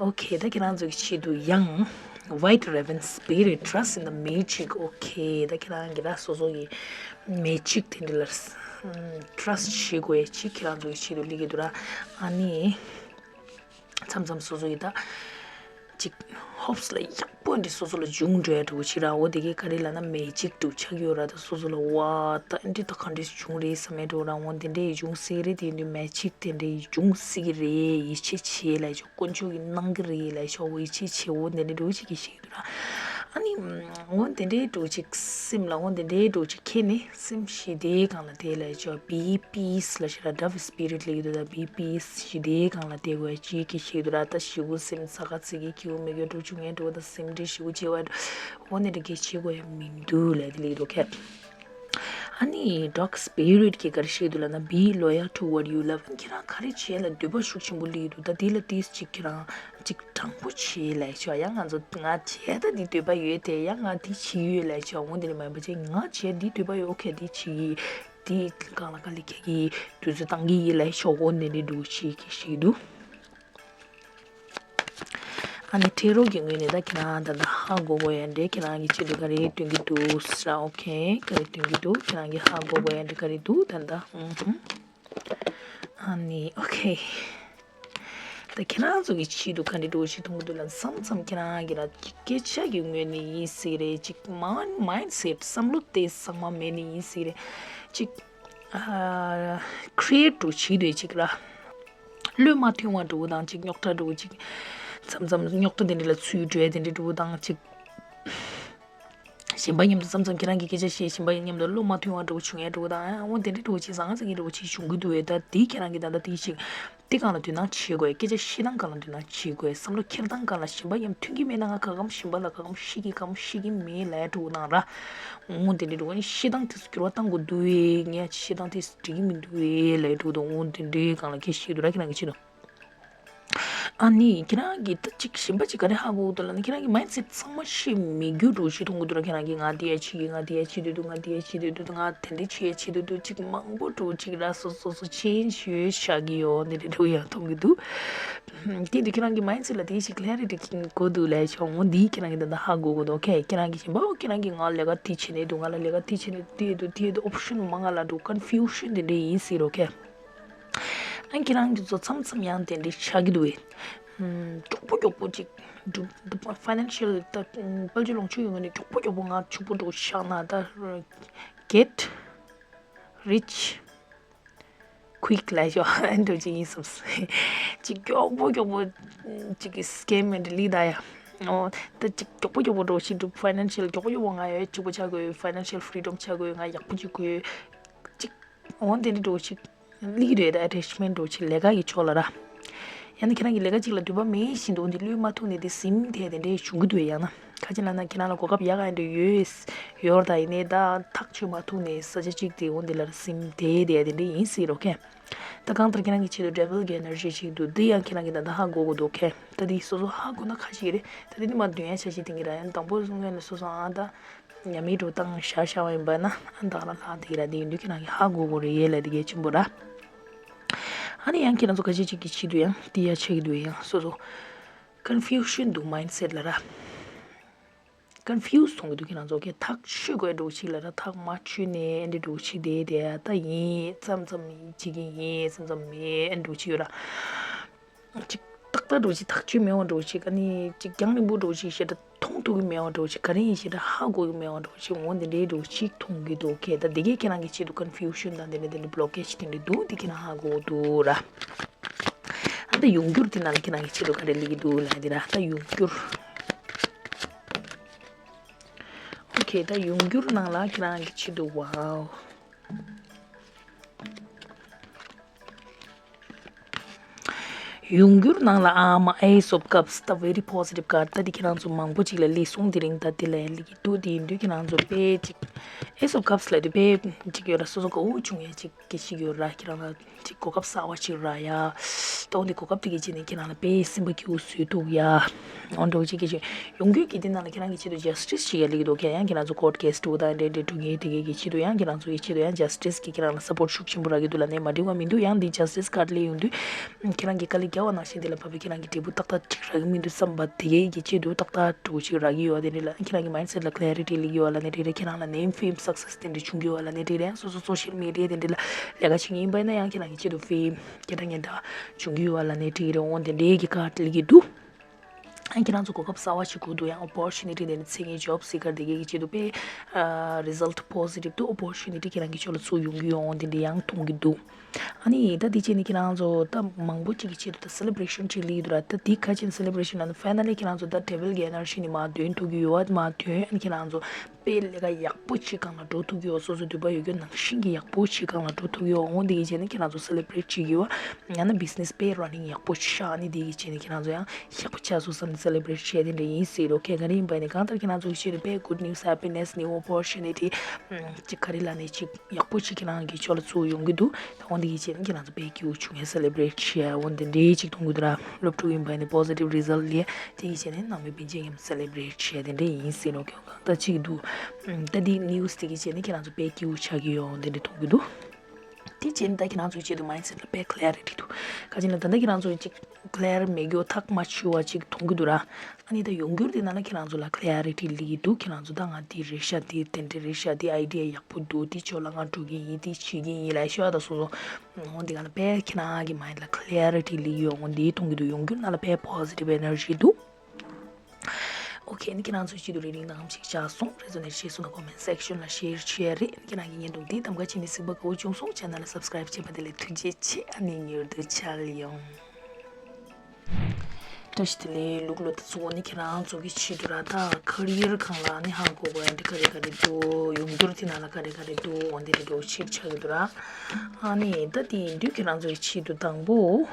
Okay། ད་ཁྱེད་རང་ཚོ་གི་ཆེད་དུ་ཡང་White Raven Spirit Trust in the Magic. Okay། ད་ཁྱེད་རང་གི་ར་སོ་སོ་གི་magic་དེ་འདྲ་ལ་trust་བྱེད་དགོས་ཡ་ཅིག་ཁྱེད་རང་ཚོ་གི་ཆེད་དུ་སླེབས་ཀྱི་འདུག་ར། ཨ་ནི། མཚམས་མཚམས་སོ་སོ་ཡི་ད་ཅིག་hopes་ལ་ཡག་པོ་འདི་སོ་སོ་ལ་འབྱུང་འགྲོ་ཡ་འདྲ་བོ་ཅིག་ར། འོ་དེ་གའི་ག་རེ་ལབ་ན་magic་འདྲ་བོ་ཆགས་ཡོད་ར། ད་སོ་སོ་ལ་ཝ་ད་འདི་ད་ག་འདྲས་འབྱུང་རེད་བསམ་ཡ་འདྲ་བོ་ར། འོ་དེ་འདྲས་འབྱུང་སྲིད་རེད། དེ་འདི་magic་དེ་འདྲས་འབྱུང་སྲིད་ཀྱི་རེད། ཡིད་ཆེས་བྱེད་ལབ་ཆོག་དཀོན་མཆོག་གིས་གནང་གི་རེད་ལབ་ཆོག་འོ་ཡིད་ཆེས་བྱེད། འོ་དེ་འདྲས་འདྲ་བོ་ཅིག་གི་ཤེས་ཡོད་ར། ཨ་ནི་འོ་དེ་འདྲས་འདྲ་བོ་ཅིག་སེམས་ལ་འོ་དེ་འདྲས་འདྲ་བོ་ཅིག་ཁྱེར་ནས། སེམས་ཞི་བདེའི་སྒང་ལ་བསྡད་ལབ་ཆོག be peace་ལབ་ཤག་ར། Dove Spirit་ལབ་ཀྱི་འདུག་ད་be peace་ཞི་བདེའི་སྒང་ལ་བསྡད་དགོས་ཅིག་གི་ཤེས་འདུག་ར། ད་ཞེ་པོ་སེམས་ཚ་ཁ་ཚིག་གི་སྐྱིད་པོ་མེད་མཁན་འདྲ་བྱུང་ཡ་འདྲ་བོ་ད་སེམས་ཁྲལ་ཞེ་པོ་བྱེད་པ་འོ་ནས་འདྲ་གི་བྱེད་དགོས་ཡ་མི་འདུག་ལབ་དེ་ལབ་ཀྱི་འདུག་ཁ། ཨ་ནི་Dove Spirit་གིས་ག་རེ་བཤད་འདུག་ལབ་ན། Be loyal to what you love. ཁྱེད་རང་ག་རེ་བྱས་ལ་འདོད་པ་ཤུགས་ཆེན་པོ་སླེབས་ཀྱི་འདུག་ད་དེ་ལ་ཏིས་ཅིག་ཁྱེད་རང་ཅིག་དྲང་པོ་བྱེད་ལབ་ཤག་ཡང་ང་ཚོ་ང་བྱས་ད་འདི་འདོད་པ་ཡོད་དེ། ཡང་ང་འདི་བྱེད་ཀྱི་ཡོད་ལབ་ཤག་འོ་འདི་ནི་མ་ཡིན་པ་བྱས་ང་བྱས་འདི་འདོད་པ་ཡོད། ཨོ་ཁེ་འདི་བྱེད་ཀྱི་འདི་སྒང་ལ་དཀའ་ལས་ཁག་གི་དུས་ཚོད་བཏང་གི་ཡིན་ལབ་ཤག་འོ་འདི་འདྲ་འདྲ་བོ་ཞིག་གི་ཞིག་འདུག་ཨ་ནི་ཊེ་རོ་གི་ངོས་ནས་ད་ཁྱེད་རང་ད་ལྟ་ཧ་གོ་གོ་ཡ་འདྲ། ཁྱེད་རང་གི་ཆེད་དུ་ག་རེ་སྟོན་གྱི་འདུག་ཟེར། ཨོ་ཁེ་ག་རེ་སྟོན་གྱི་འདུག་ཁྱེད་རང་གི་ཧ་གོ་གོ་ཡ་འདྲ་ག་རེ་འདུག་ད་ལྟ་ཨུ་ཧུམ། ཨ་ནི་ཨོ་ཁེ། ད་ཁྱེད་རང་ཚོ་གི་ཆེད་དུ་ག་འདྲ་འདྲ་བོ་ཞིག་མཐོང་གི་འདུག་ལབ་ན། མཚམས་མཚམས་ཁྱེད་རང་གི་ལ་སྐད་ཆ་གི་ངོས་ནས་ཡིན་སྲིད་རེད། ཅིག་མ་mindset་བསམ་བློ་དེ་གཙང་མ་མེད་ནས་ཡིན་སྲིད་རེད། ཅིག་ཨ་create་འདྲ་བོ་བྱེད་འདོད་ཅིག་ར། བློས་མ་ཐོན་པ་འདྲ་བོ་དང་ཅིག་རྙོག་དྲ་འདྲ་བོ་ཅིག་མཚམས་མཚམས་རྙོག་དྲ་དེ་འདྲ་ལ་ཚུད་འགྲོ་ཡ་དེ་འདྲ་འདྲ་བོ་དང་ཅིག་གཞན་པ་མཉམ་དུ་མཚམས་མཚམས་ཁྱེད་རང་གི་སྐད་ཆ་བཤད་གཞན་པ་མཉམ་དུ་བློ་མ་མཐུན་པ་འདྲ་བོ་བྱུང་ཡ་འདྲ་བོ་དང་། ཨ་འོ་དེ་འདྲ་འདྲ་བོ་བྱས་ཟང་ཟིང་གི་འདྲ་བོ་བྱས་བྱུང་གི་འདུག་བས། ད་དེ་ཁྱེད་རང་གི་ད་ལྟ་དེ་ཞིག་དེ་སྒང་ལ་དོ་སྣང་བྱེད་དགོས། སྐད་ཆ་བཤད་སྟངས་སྒང་ལ་དོ་སྣང་བྱེད་དགོས། བསམ་བློ་འཁྱེར་སྟངས་སྒང་ལ་གཞན་པ་མཉམ་མཐུན་གྱི་མེད་ན་ང་ག་གམ་གཞན་པ་ལ་ག་གམ་བཤད་ཀྱི་གམ་བཤད་ཀྱི་མེད་ལབ་ཡ་འདྲ་བོ་དང་ར། འོ་དེ་འདྲ་འདྲ་བོ་ཨ་ནི་བཤད་སྟངས་དེ་ཚོ་འགྱུར་བ་གཏང་དགོས་འདུག་བས། ངས་བཤད་སྟངས་དེ་ཚོ་འགྲིག་གི་མི་འདུག་བས་ལབ་ཡ་འདྲ་བོ་དང་། འོ་དེ་འདྲའི་སྒང་ལ་སྐད་བཤད་འདུག་ར་ཁྱེད་རང་གི་ཆེད་དུ། ཨ་ནི་ཁྱེད་རང་གིས་ད་ཅིག་གཞན་པ་ཅིག་ག་རེ་ཧ་གོ་འདུག་ལབ་ན། ཁྱེད་རང་གི་mindset་ཚང་མ་ཤེས་མེད་རྒྱུ་འདྲ་བོ་ཞིག་མཐོང་གི་འདུག་ར། ཁྱེད་རང་གིས་ང་འདི་ཡ་བྱེད་ཀྱི། ང་འདི་ཡ་བྱེད་འདོད་འདུག་ང་འདི་ཡ་བྱེད་འདོད་འདུག་ང་དེ་འདྲ་བྱེད་ཡ་བྱེད་འདོད་འདུག་ཅིག་མང་པོ་འདྲ་བོ་ཅིག་ར་སོ་སོ་སོ་change་ཡོད་ཤག་གི་ཡོད་འདི་འདྲ་འདྲ་བོ་ཡང་མཐོང་གི་འདུག་དེ་དུས་ཁྱེད་རང་གི་mindset་ལ་དེ་ཞིག་clarity་དགོས་འདུག་ལབ་ཤོག་འོ་འདི་ཁྱེད་རང་གིས་ད་ལྟ་ཧ་གོ་གོ་འདུག་ཁྱེད་རང་གིས་གཞན་པ་ཁྱེད་རང་གིས་ང་ལས་ཀ་དེ་བྱེད་ནས་འདུག་ང་ལ་ལས་ཀ་དེ་བྱེད་ནས་དེ་འདུག་དེ་འདུག option་མང་ང་ལ་འདུག confusion་དེ་འདྲ་ཡིན་སྲིད་རོ་ཁེ། ཨ་ཁྱེད་རང་གི་ཚོ་མཚམས་མཚམས་ཡང་དེ་འདྲའི་ཆགས་ཀྱི་འདུག་བས། མགྱོགས་པོ་མགྱོགས་པོ་ཅིག་འགྲུབ་འདུག་financial་ད་དཔལ་འབྱོར་ལོངས་སྤྱོད་ཡོང་ནས་མགྱོགས་པོ་མགྱོགས་པོ་ང་ཕྱུག་པོ་འགྲོ་ཤག་ན་ད་get rich quick་ལབ་ཤོག་འགྲོ་ཅིག་ཡིན་སོང་། ཅིག་མགྱོགས་པོ་མགྱོགས་པོ་ཅིག་གི་scam་འདྲ་ལི་ད་ཡ། ཨོ་ད་ཅིག་མགྱོགས་པོ་མགྱོགས་པོ་འགྲོ་ཞིག་འགྲུབ་financial་མགྱོགས་པོ་མགྱོགས་པོ་ང་ཡོད་ཕྱུག་པོ་ཆགས་དགོས་financial freedom་ཆགས་དགོས་ང་ཡག་པོ་ཅིག་དགོས་ཅིག་འོ་དེ་འདྲ་འགྲོ་ཞིག་ལིག་རེད། attachment་འགྲོ་ཞིག་ལས་ཀ་གི་ཕྱོགས་ལ་ར། ཡང་ན་ཁྱེད་རང་གི་ལས་ཀ་གཅིག་ལ་འདོད་པ་མེད་བཞིན་དུ་འོ་འདི་བློས་མ་ཐུག་ནས་དེ་ཟིན་བསྡད་དེ་འདྲས་བྱུང་གི་འདུག་ཡང་ན་ག་ཅི་ལབ་ན་ཁྱེད་རང་ལ་གོ་སྐབས་ཡག་ག་འདྲ་ཡོད་ཡོད་རེད་ད། ཡིན་ནའི་ད་ཐག་ཆོད་མ་ཐུག་ནས་ས་ཆ་གཅིག་དེ་འོ་འདི་ལ་ཟིན་བསྡད་དེ་དེ་འདྲས་ཡིན་སྲིད་རོགས་ཁེ། ད་གང་ལྟར་ཁྱེད་རང་གི་ཆེད་དུ་double གི་energy ཞིག་འདུག་འདི་ཡང་ཁྱེད་རང་གི་ད་ལྟ་ཧ་གོ་དགོས་འདུག་ཁེ། ད་འདི་སོ་སོ་ཧ་གོ་ན་ཁ་ཤས་རེད། ད་འདི་ནི་མ་འདོན་ཡ་ཆ་ཞིག་དེང་གི་ར་ཡང་དང་པོ་གསུང་མཁན་ལ་སོ་སོ་ཨ་ད་ཉ་མིག་འགྲོ་སྟངས་ཤ་ཤ་བ་ཡིན་པ་ན་ཨ་ད་ལ་ལྷག་དེ་ར་འདི་ཡིན་དུས་ཁྱེད་རང་གི་ཧ་གོ་དགོས་རེད་ཡེ་ལ་འདི་གལ་ཆེན་པོ་ར། ཨ་ནི་ཡང་ཁྱེད་རང་ཚོ་ཁ་ཤས་ཅིག་གི་ཆེད་དུ་ཡང་འདི་ཡ་ཆགས་ཀྱི་འདུག་ཡང་སོ་སོ་confusion འདུག mindset ལ་ར། confuse མཐོང་གི་འདུག་ཁྱེད་རང་ཚོ་ཁྱེད་ཐག་ཆོད་དགོས་འགྲོ་ཅིག་ལ་ར་ཐག་མ་ཆོད་ནས་ཨེ་འདྲ་འགྲོ་ཅིག་དེ་དེ་ད་ཡིན་ཙམ་ཙམ་ཅིག་ཡིན་ཙམ་ཙམ་མེད་ཨེ་འགྲོ་ཅིག་ཡོད་ར། ཅིག་ཏག་ཏག་འགྲོ་ཅིག་ཐག་ཆོད་མེད་པ་འགྲོ་ཅིག་ཨ་ནི་ཅིག་རྒྱང་རིང་པོ་འགྲོ་ཅིག་ཞེ་དྲག་མཐོང་ཐུབ་ཀྱི་མེད་པ་འགྲོ་ཅིག་ག་རེ་ཡིན་ཞེ་དྲག་ཧ་གོ་གི་མེད་པ་འགྲོ་ཅིག་འོ་འདི་འདྲའི་འགྲོ་ཅིག་མཐོང་གི་འདུག་ཁྱེད་ད་འདི་གས་ཁྱེད་རང་གི་ཆེད་དུ་confusion དང་འདི་འདྲ་འདི་འདྲ་blockage དེ་འདྲ་འདུག་འདི་ཁྱེད་རང་ཧ་གོ་འདུག་ར། ཨ་ད་ཡོང་འགྱུར་དེ་ནང་ལ་ཁྱེད་རང་གི་ཆེད་དུ་ག་རེ་སླེབས་ཀྱི་འདུག་ལབ་དེ་ར་ད་ཡོང་འགྱུར། ཨོ་ཁེ་ད་ཡོང་འགྱུར་ནང་ལ་ཁྱེད་རང་གི་ཆེད་དུ་ཝའོ། ཡོང་འགྱུར་ནང་ལ་ཨ་མ་Ace of Cups ད་very positive card ད་འདི་ཁྱེད་རང་ཚོ་མང་པོ་ཅིག་ལ་ལས་གསུང་དེ་རིང་ད་དེ་ལ་ཡ་སླེབས་ཀྱི་འདུག་དེ་ཡིན་དུས་ཁྱེད་རང་ཚོ་དཔེ་ཅིག Ace of Cups ལབ་དུས་དཔེ་ཅིག་ཡོད་ར་སོ་སོ་ག་འུ་བྱུང་ཡ་ཅིག་སྐད་ཅིག་ཡོད་ར་ཁྱེད་རང་ལ་ཅིག་གོ་སྐབས་གསར་བ་ཅིག་རག་ཡ། ཏོག་འདི་གོ་སྐབས་དེ་གི་ཆེད་ནས་ཁྱེད་རང་ལ་དཔེ་སེམས་པ་སྐྱིད་པོ་བཟོས་འདུག་ཡ། འོ་འགྲོ་ཅིག་གི་ཆེད་ཡོང་རྒྱུའི་གི་དེ་ནང་ལ་ཁྱེད་རང་གི་ཆེད་དུ་justice ཅིག་ཡ་ལེགས་འདུག་ཁྱེད་ཡང་ཁྱེད་རང་ཚོ་court case འགྲོ་དང་འདྲེ་འདྲེ་འགྲོ་མཁན་དེ་གི་གི་ཆེད་དུ་ཡང་ཁྱེད་རང་ཚོ་གི་ཆེད་དུ་ཡང་justice གི་ཁྱེད་རང་ལ་support ཤུགས་ཆེན་པོ་རག་གི་འདུག་ལ་ནས་མ་འགྲིག་པ་མི་འདུག་ཡང་འདི་justice card ལས་ཡོང་དུས་ཁྱེད་རང་གི་དཀའ་ལས་རྒྱག་པ་ནང་བཞིན་དེ་ལ་བབས་པའི་ཁྱེད་རང་གི་འབྲས་བུ་ཏག་ཏག་ཅིག་རག་གི་མི་འདུག་བསམ་པ་དེ་གི་གི་ཆེད་དུ་ཏག་ཏག་འགྲོ་ཅིག་རག་གི་ཡོད་དེ་འདྲ་ལ་ཁྱེད་རང་གི་mindset ལ་clarity ལེགས་ཡོད་ལ་ནས་དེ་འདྲ་ཁྱེད་རང་ལ་name fame success དེ་འདྲ་བྱུང་གི་ཡོད་ལ་ནས་དེ་འདྲ་ཡང་སོ་སོ་social media དེ་འདྲ་ལ་ལས་ཀ་བྱེད་མཁན་ཡིན་པ་ཡིན་ན་ཡང་ཁྱེད་རང་གི་ཆེད་དུ་fame སྐད་གྲགས་སྙན་གྲགས་བྱུང་གི་ཡོད་པ་ལ་ནས་དྲིས་རེ་འོང་དེ་འདྲའི་གི་ཀར་ལི་གི་འདུག་ཁྱེད་རང་ཚོ་གོ་སྐབས་གསར་བ་ཞིག་དགོས་འདུག་ཡང་opportunity དེ་ནི་ཚེ་ངའི་job seeker དེ་གའི་གི་ཆེད་དུ་དཔེ་result positive དུ་opportunity ཁྱེད་རང་གི་ཕྱོགས་ལ་ཚུར་ཡོང་གི་ཡོད་འོང་དེ་འདྲ་ཡང་མཐོང་གི་འདུག་ཨ་ནི་ད་དེ་བྱས་ནས་ཁྱེད་རང་ཚོ་ད་མང་པོ་ཅིག་གི་ཆེད་དུ་ད་celebration ཅིག་ལི་འདུག་ར། ད་དེ་ཁ་ཆེན་celebration ལ་finally ཁྱེད་རང་ཚོ་ད devil གི་energy ནི་མར་འདོན་ཐུབ་ཀྱི་ཡོད་པ་མར་འདོན་ཨ་ནི་ཁྱེད་རང་ཚོ་དཔེ་ལས་ཀ་ཡག་པོ་ཅིག་སྒང་ལ་འགྲོ་ཐུབ་ཀྱི་ཡོད། སོ་སོ་འདོད་པ་ཡོད་རྒྱུ་ནང་བཞིན་གྱི་ཡག་པོ་ཅིག་སྒང་ལ་འགྲོ་ཐུབ་ཀྱི་ཡོད། འོང་དེ་གི་བྱས་ནས་ཁྱེད་རང་ཚོ་celebrate བྱེད་ཀྱི་ཡོད། ཡང་ན་business དཔེ་running ཡག་པོ་ཅིག་ཤག་ཨ་ནི་དེ་གི་བྱས་ནས་ཁྱེད་རང་ཚོ་ཡང་ཡག་པོ་ཆགས་སོང་བསམ་ནས་celebrate བྱས་དེ་འདྲ་ཡིན་སྲིད་རོགས་ཁྱེད་ག་རེ་ཡིན་པ་ནི་གང་ལྟར་ཁྱེད་རང་ཚོ་གི་ཆེད་དུ་དཔེ་good news happiness new opportunity ཅིག་ག་རེ་ལ་ནས་ཅིག་ཡག་པོ་ཅིག་ཁྱེད་རང་གི་ཕྱོགས་ལ་ཚུར་ཡོང་གི་འདུག་ད་འོང་དེ་གི་བྱས་ནས་ཁྱེད་རང་ཚོ་དཔེ་སྐྱིད་པོ་བྱུང་ཡ་celebrate བྱས་འོང་དེ་འདྲའི་ཅིག་མཐོང་གི་འདུག་ར། སློབ་ཕྲུག་ཡིན་པ་ནི་positive result ལས་དེ་གི་བྱས་ནས་ནང་མི་སྤུན་མཆེད་མཉམ་celebrate བྱས་དེ་འདྲ་ཡིན་སྲིད་རོགས་ཁྱོད་གང་ལྟར་ཅིག་འདུག་ད་འདི་news དེ་གི་བྱས་ནས་ཁྱེད་རང་ཚོ་དཔེ་སྐྱིད་པོ་ཆགས་ཀྱི་ཡོད་འོང་དེ་འདྲ་མཐོང་གི་འདུག་དེ་བྱས་ནས་ད་ཁྱེད་རང་ཚོའི་ཆེད་དུ་mindset ལ་དཔེ་clarity འདུག་ག་ཅི་ན་ད་ལྟ་ཁྱེད་རང་ཚོ་ཅིག་clear མེད་རྒྱུ་ཐག་མ་ཆོད་པ་ཅིག་མཐོང་གི་འདུག་ར། ཨ་ནི་ད་ཡོང་འགྱུར་དེ་ནང་ལ་ཁྱེད་རང་ཚོ་ལ་clarity ལི་གི་འདུག་ཁྱེད་རང་ཚོ་ད་ང་འདི་རེད་ཤག་འདི་དེ་འདྲ་རེད་ཤག་འདི་idea ཡག་པོ་འདུག་འདི་ཕྱོགས་ལ་ང་འགྲོ་གི་ཡིན་འདི་བྱེད་ཀྱི་ཡིན་ལབ་ཤག་ད་སོ་སོ་འོ་འདི་ག་ལ་དཔེ་ཁྱེད་རང་གི་mind ལ་clarity ལི་ཡོང་འདི་མཐོང་གི་འདུག་ཡོང་འགྱུར་ནང་ལ་དཔེ་positive energy འདུག་ཨོ་ཁེ། ཨ་ནི་ཁྱེད་རང་ཚོའི་ཆེད་དུ་རེ་རེ་ནང་ཞིག་བྱ་སོང་། resonate བྱས་སོང་ན་comment section ལ་share བྱེད་རེད། ཨ་ནི་ཁྱེད་རང་གི་བརྙན་ཐུང་འདི་གདམ་ག་བྱས་ནས་གཟིགས་པ་དགའ་བོ་བྱུང་སོང་། channel ལ་subscribe བྱས་པ་དེ་ལ་ཐུགས་རྗེ་ཆེ། ཨ་ནི་མྱུར་དུ་མཇལ་ཡོང་། བཀྲ་ཤིས་བདེ་ལེགས་ལུག་ལོ། ད་གཙོ་བོ་ནི་ཁྱེད་རང་ཚོ་གི་ཆེད་དུ་ར་ད་career སྒང་ལ་ནི་ཧ་གོ་དགོས་ཡ་འདི་ག་རེ་ག་རེ་འདུག་ཡོང་འགྱུར་དེ་ནང་ལ་ག་རེ་ག་རེ་འདུག་འོ་འདི་རེ་འགྲོ་ཆེད་ཆགས་ཀྱི་འདུག་ར། ཨ་ནི་ད་དེ་ཡིན་དུས་ཁྱེད་རང་ཚོ་གི་ཆེད་དུ་དང་པོ།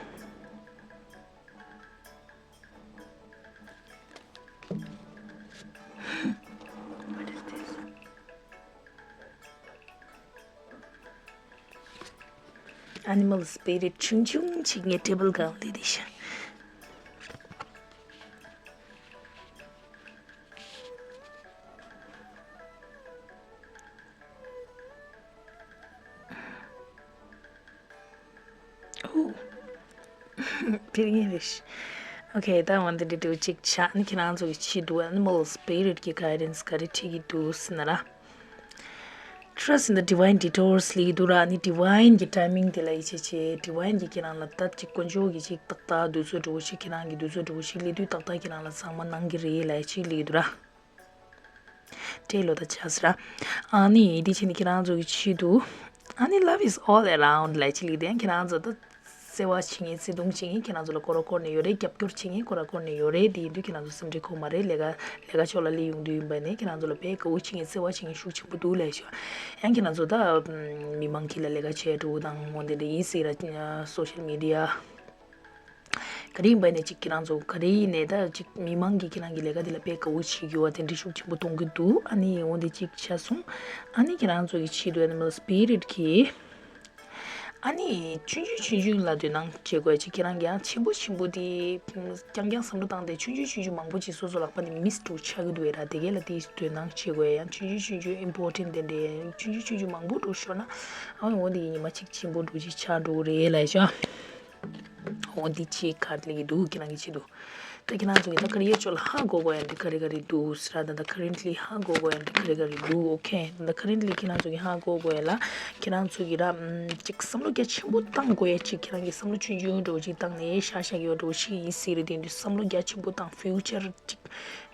Animal spirit ཆུང་ཆུང་ཅིག་ངའི་table སྒང་ལ་སླེབས་ཤག་ཨོ། དེ་ཡིན་རེད། Okay ད་འོ་འདི་འདྲ་འདྲ་ཅིག་ཆགས་ནི་ཁྱེད་རང་ཚོ་གི་ཆེད་དུ་animal spirit གི་guidance ག་རེ་ཁྲིད་ཀྱི་འདུག་ཟེར་ན་ར། Trust in the divine detours ལི་འདུག་ར། ནི་divine གི་timing དེ་ལ་ཡིད་ཆེས་བྱེད། divine གི་ཁྱེད་རང་ལ་ད་ཅིག་དཀོན་མཆོག་གི་ཅིག་ཏག་ཏག་དུས་ཚོད་འདྲ་བོ་ཞིག་ཁྱེད་རང་གི་དུས་ཚོད་འདྲ་བོ་ཞིག་སླེབས་དུས་ཏག་ཏག་ཁྱེད་རང་ལ་ཚང་མ་གནང་གི་རེད་ལབ་ཅིག་ལི་འདུག་ར། སྤྲེལ་ལོ་དང་ཆགས་སི་ར། ཨ་ནི་འདི་ཕྱིན་ནི་ཁྱེད་རང་ཚོ་གི་ཆེད་དུ། ཨ་ནི་love is all around ལབ་ཅིག་ལི་དེ་ཁྱེད་རང་ཚོ་ད་བརྩེ་བ་བྱེད་མཁན་བརྩེ་དུང་བྱེད་མཁན་ཁྱེད་རང་ཚོ་ལ་སྐོར་ར་སྐོར་ནས་ཡོད་རེད། རྒྱབ་སྐྱོར་བྱེད་མཁན་སྐོར་ར་སྐོར་ནས་ཡོད་རེད། དེ་ཡིན་དུས་ཁྱེད་རང་ཚོ་སེམས་ཁྲལ་ཁོ་མ་རེད། ལས་ཀ་ལས་ཀ་ཕྱོགས་ལ་སླེབས་ཡོང་དུས་ཡིན་པ་ནས་ཁྱེད་རང་ཚོ་ལ་དཔེ་དགའ་བོ་བྱེད་མཁན་བརྩེ་བ་བྱེད་མཁན་ཤུགས་ཆེན་པོ་འདུག་ལབ་ཤོག་ཡང་ཁྱེད་རང་ཚོ་ད་མི་མང་གི་ལ་ལས་ཀ་བྱས་འགྲོ་དང་འོ་འདི་འདྲ་ཡིན་སྲིད་ར། social media ག་ ག་རེ་ཡིན་པ་ནས་ཅིག་ཁྱེད་རང་ཚོ་ག་རེ་ཡིན་ནས་ད་ཅིག་མི་མང་གིས་ཁྱེད་རང་གི་ལས་ཀ་དེ་ལ་དཔེ་དགའ་བོ་བྱེད་རྒྱུ་བ་དེ་འདྲ་ཤུགས་ཆེན་པོ་གཏོང་གི་འདུག་ཨ་ནི་འོ་འདི་ཅིག་ཆ་སོང་། ཨ་ནི་ཁྱེད་རང་ཚོ་གི་ཆེད་དུ་animal spirit གི་ཨ་ནི་ཆུང་ཆུང་ཆུང་ཆུང་ལ་དོ་སྣང་བྱེད་དགོས་ཅིག་ཁྱེད་རང་གི་ཡང་ཆེན་པོ་ཆེན་པོ་དེ་རྐྱང་རྐྱང་བསམ་བློ་བཏང་སྟེ་ཆུང་ཆུང་ཆུང་ཆུང་མང་པོ་ཅིག་སོ་སོ་ལག་པ་ནས་མིས་འགྲོ་ཆགས་ཀྱི་འདུག་བས་ར། དེ་གས་ལ་དེ་དོ་སྣང་བྱེད་དགོས། ཡང་ཆུང་ཆུང་ཆུང་ཆུང་important དེ་འདྲས་ཆུང་ཆུང་ཆུང་ཆུང་མང་པོ་འགྲོ་ཤོར་ན་ཨ་འོ་འདི་ཉི་མ་གཅིག་ཆེན་པོ་འགྲོ་ཅིག་ཆགས་འགྲོ་གི་རེད་ལབ་ཤག་འོ་འདི་ཅིག་ག་རེ་ལབ་ཀྱི་འདུག་ཁྱེད་རང་གི་ཆེད་དུ། ད་ཁྱེད་རང་ཚོ་གི་ད་career ཕྱོགས་ལ་ཧ་གོ་དགོས་ཡ་འདི་ག་རེ་ག་རེ་འདུག་ཟེར་ར། ད་ད་currently ཧ་གོ་དགོས་ཡ་འདི་ག་རེ་ག་རེ་འདུག okay ད་currently ཁྱེད་རང་ཚོ་གི་ཧ་གོ་དགོས་ཡ་ལ་ཁྱེད་རང་ཚོ་གི་ར་ཅིག་བསམ་བློ་རྒྱ་ཆེན་པོ་བཏང་དགོས་ཡ་ཅིག་ཁྱེད་རང་གི་བསམ་བློ་ཆུང་ཆུང་འདྲ་བོ་ཅིག་བཏང་ནས་ཤ་ཤ་གི་འདྲ་བོ་ཞིག་ཡིན་སྲིད་རེད། དེ་འདུག་བསམ་བློ་རྒྱ་ཆེན་པོ་བཏང་future ཅིག་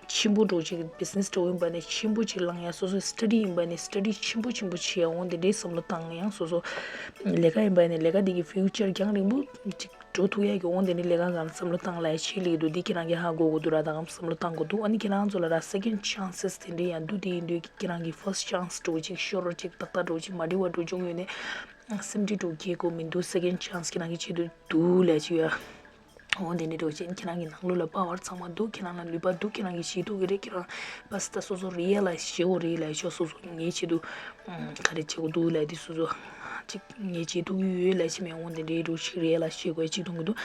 ཆེན་པོ་འདྲ་བོ་ཅིག་business འདྲ་བོ་ཡིན་པ་ནས་ཆེན་པོ་ཅིག་བླངས་ཡ། སོ་སོའི་study ཡིན་པ་ནས་study ཆེན་པོ་ཆེན་པོ་བྱེད་ཡ། འོ་དེ་འདྲའི་བསམ་བློ་བཏང་ཡང་སོ་སོ་ལས་ཀ་ཡིན་པ་ནས་ལས་ཀ་དེ་གི་future རྒྱང་རིང་པོ་ཅིག་འགྲོ་ཐུབ་ཡ་གི་འོ་དེ་ནི་ལས་ཀ་སྒང་ལ་བསམ་བློ་བཏང་ལ་ཡ་ཆེད་ལས་འདུག་འདི་ཁྱེད་རང་གིས་ཧ་གོ་དགོས་འདུག་ར། ད་གམ་བསམ་བློ་བཏང་དགོས་འདུག་ཨ་ནི་ཁྱེད་རང་ཚོ་ལ་ར་second chances དེ་འདྲའི་ཡང་འདུག་དེ་ཡིན་དུས་ཁྱེད་རང་གི་first chance འགྲོ་ཅིག་ཤོར་རོ་ཅིག་ཏག་ཏག་འགྲོ་ཅིག་མ་འགྲིག་བ་འགྲོ་བྱུང་ཡོད་ནས་སེམས་ཁྲལ་འགྲོ་རྒྱལ་དགོས་མི་འདུག second chance ཁྱེད་རང་གི་ཆེད་དུ་འདུག་ལས་ཅིག་ཡོད། འོ་དེ་འདྲ་འགྲོ་ཅིག་ཁྱེད་རང་གི་ནང་ལོགས་ལ་power ཚང་མ་འདུག་ཁྱེད་རང་ལ་ནུས་པ་འདུག་ཁྱེད་རང་གིས་བྱེད་ཐུབ་ཀྱི་རེད། ཁྱེད་རང་བ་སི་ད་སོ་སོ་realize བྱེད་དགོས་རེད་ལས་ཤོག་སོ་སོ་ངའི་ཆེད་དུ། ག་རེ་བྱེད་དགོས་འདུག་ལབ་དེ་སོ་སོ་གཅིག་ངས་བྱེད་ཐུབ་ཀྱི་ཡོད་ལབ་ཅི་མེད་འོང་དེ་འདྲའི་འགྲོ་ཞིག་རེད་ལ་ཤེས་དགོས་གཅིག་མཐོང་གི་འདུག་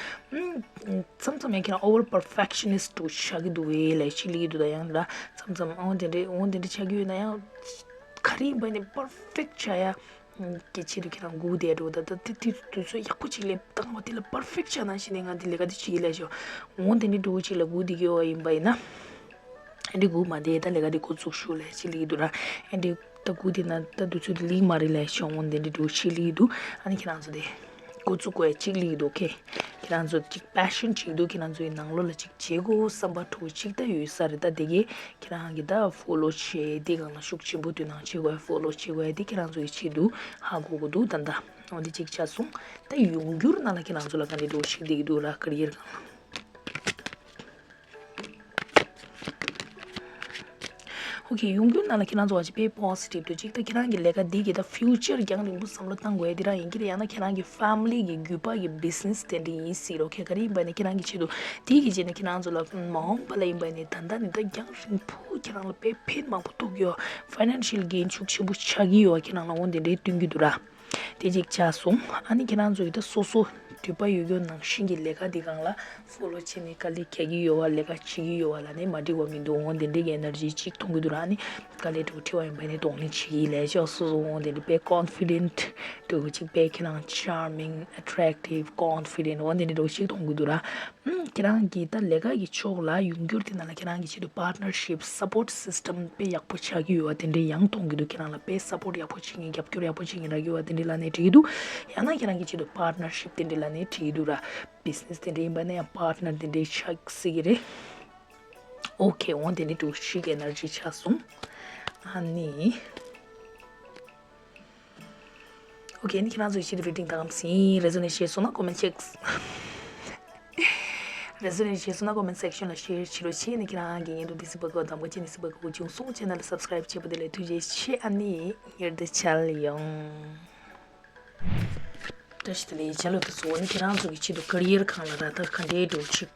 མཚམས་མཚམས་ཡང་ཁྱེད་རང་over perfectionist འགྲོ་ཆགས་ཀྱི་འདུག་བས་ལབ་ཅི་ལབ་ཀྱི་འདུག་ད་ཡང་འདྲ་མཚམས་མཚམས་འོང་དེ་འདྲའི་འོང་དེ་འདྲ་ཆགས་ཀྱི་ཡོད་ན་ཡང་ག་རེ་ཡིན་པ་ནི་perfect ཆགས་ཡ་གི་ཆེད་དུ་ཁྱེད་རང་སྒུག་བསྡད་འགྲོ། ད་ད་དེ་དུས་དུས་ཚོད་ཡག་པོ་ཅིག་སླེབས་བཏང་བ་དེ་ལ་perfect ཆགས་ན་ཞིག་ནས་ང་འདི་ལས་ཀ་འདི་བྱེད་ཀྱི་ལབ་ཤོག་འོང་དེ་འདྲའི་འགྲོ་ཅིག་ལ་སྒུག་བསྡད་ཀྱི་ཡོད་ཡིན་པ་ཡིན་ན། ཨ་འདི་སྒུག་མ་བསྡད་ད་ལས་ཀ་འདི་འགོ་ཚུགས་ཤོག་ལབ་ཅིག་ལབ་ཀྱི་འདུག་ར། ཨ་འདི་ད་སྒུག་བསྡད་ན་ད་དུས་ཚོད་འདི་ལེགས་མ་རེད་ལབ་ཤོག་འོང་དེ་འདྲ་འགྲོ་ཅིག་ལབ་ཀྱི་འདུག་ཨ་ནི་ཁྱེད་རང་ཚོ་དེ་འགོ་བཙུགས་དགོས་ཅིག་ལབ་ཀྱི་འདུག་ཁེ། ཁྱེད་རང་ཚོ་ཅིག་passion ཅིག་འདུག་ཁྱེད་རང་ཚོའི་ནང་ལོགས་ལ་ཅིག་བྱེད་དགོས་བསམ་པ་འདྲ་ཅིག་ད་ཡོད་ས་རེད། ད་དེ་གས་ཁྱེད་རང་གིས་ད་follow བྱེད་དེ་གང་ལ་ཤུགས་ཆེན་པོ་དུས་ནང་བྱེད་དགོས་follow བྱེད་དགོས་དེ་ཁྱེད་རང་ཚོའི་ཆེད་དུ་ཧ་གོ་གི་འདུག་ད་ད་འོང་དེ་ཅིག་ཆ་སོང་། ད་ཡོང་འགྱུར་ནང་ལ་ཁྱེད་རང་ཚོ་ལ་ག་འདྲ་འགྲོ་ཞིག་བསྡད་ཀྱི་འདུག་ར་career སྒང་ལ། ཨོ་ཁེ། ཡོང་རྒྱུ་ནང་ལ་ཁྱེད་རང་ཚོ་བ་ཅི་དཔེ་positive འདུག་ཅིག་ད་ཁྱེད་རང་གི་ལས་ཀ་འདི་གི་ད་future རྒྱང་རིང་པོ་བསམ་བློ་བཏང་དགོས་ཡ་འདི་རང་ཡིན་གྱི་རེད། ཡང་ན་ཁྱེད་རང་གི་family གི་རྒྱུད་པ་གི་business དེ་འདྲ་ཡིན་སྲིད་རོ། ཁེ་ག་རེ་ཡིན་པ་ནི་ཁྱེད་རང་གི་ཆེད་དུ་འདི་གི་རྗེས་ནས་ཁྱེད་རང་ཚོ་ལ་མ་འོངས་པ་ལ་ཡིན་པ་ནི་ད་ལྟ་ནི་ད་རྒྱང་རིང་པོ་ཁྱེད་རང་ལ་དཔེ་ཕན་མང་པོ་ཐོགས་ཀྱི་ཡོད། financial gain ཤུགས་ཆེན་པོ་ཆགས་ཀྱི་ཡོད། ཁྱེད་རང་ལ་འོ་འདི་འདྲའི་སྟོན་གྱི་འདུག་ར། དེ་གཅིག་ཆགས་སོང་། ཨ་ནི་ཁྱེད་རང་ཚོ་ཡི་ད་སོ་སོ་འདོད་པ་ཡོད་ཡོད་ནང་བཞིན་གྱི་ལས་ཀ་འདི་སྒང་ལ་follow བྱས་ནས་དཀའ་ལས་ཁྱེར་གྱི་ཡོད་བ་ལས་ཀ་བྱེད་ཀྱི་ཡོད་བ་ལ་ནི་མ་འགྲིག་པ་མི་འདུག་འོང་དེ་འདྲའི་གི་energy གཅིག་མཐོང་གི་འདུག་ར། ཨ་ནི་དཀའ་ལས་འགྲོ་ཁྲི་བ་ཡིན་པ་ནི་གཏོང་ནི་བྱེད་ཀྱི་ལས་ཆོག་སོ་སོ་འོང་དེ་འདྲ་དཔེ་confident འདུག་གཅིག་དཔེ་ཁྱེད་རང་charming attractive confident འོང་དེ་འདྲ་འགྲོ་ཞིག་མཐོང་གི་འདུག་ར། ཁྱེད་རང་གི་ད་ལས་ཀ་གི་ཕྱོགས་ལ་ཡོང་འགྱུར་དེ་ནང་ལ་ཁྱེད་རང་གི་ཆེད་དུ་partnership support system དཔེ་ཡག་པོ་ཆགས་ཀྱི་ཡོད་པ་དེ་འདྲའི་ཡང་མཐོང་གི་འདུག་ཁྱེད་རང་ལ་དཔེ་support ཡག་པོ་བྱེད་མཁན་རྒྱབ་སྐྱོར་ཡག་པོ་བྱེད་མཁན་རག་གི་ཡོད་པ་དེ་འདྲའི་ལ་ནས་བྲིས་ཀྱི་འདུག་ཡང་ན་ཁྱེད་རང་གི་ཆེད་དུ་partnership དེ་འདྲའི་ལ་ནས་བྲིས་ཀྱི་འདུག་ར། business དེ་འདྲའི་ཡིན་པ་ན་ཡང་partner དེ་འདྲའི་ཆགས་སྲིད་ཀྱི་རེད། ཨོ་ཁེ། འོང་དེ་འདྲའི་འགྲོ་ཞིག་energy ཆགས་སོང་། ཨ་ནི། ཨོ་ཁེ། ཨ་ནི་ཁྱེད་རང་ཚོའི་ཆེད་དུ་reading དང་ཟིན་resonate བྱས་སོང་ན་comment section resonate བྱས་སོང་ན་comment section ལ་share བྱེད་རོགས་བྱེད། ཨ་ནི་ཁྱེད་རང་གི་ཡིན་འགྲོ་འདི་སི་པ་གོ་དམ་ག་ཅི་ནི་སི་པ་གོ་བྱུང་སོང་channel ལ་subscribe བྱས་པ་དེ་ལ་ཐུགས་རྗེ་ཆེ། ཨ་ནི་ཉེར་བདེ་ཆལ་ཡོང་། བཀྲ་ཤིས་བདེ་ལེགས། ཆ་ལུགས་དེ་ཚོ་ནི་ཁྱེད་རང་ཚོ་གི་ཆེད་དུ་career སྒང་ལ་ར་ད་ག་འདྲའི་འགྲོ་ཅིག་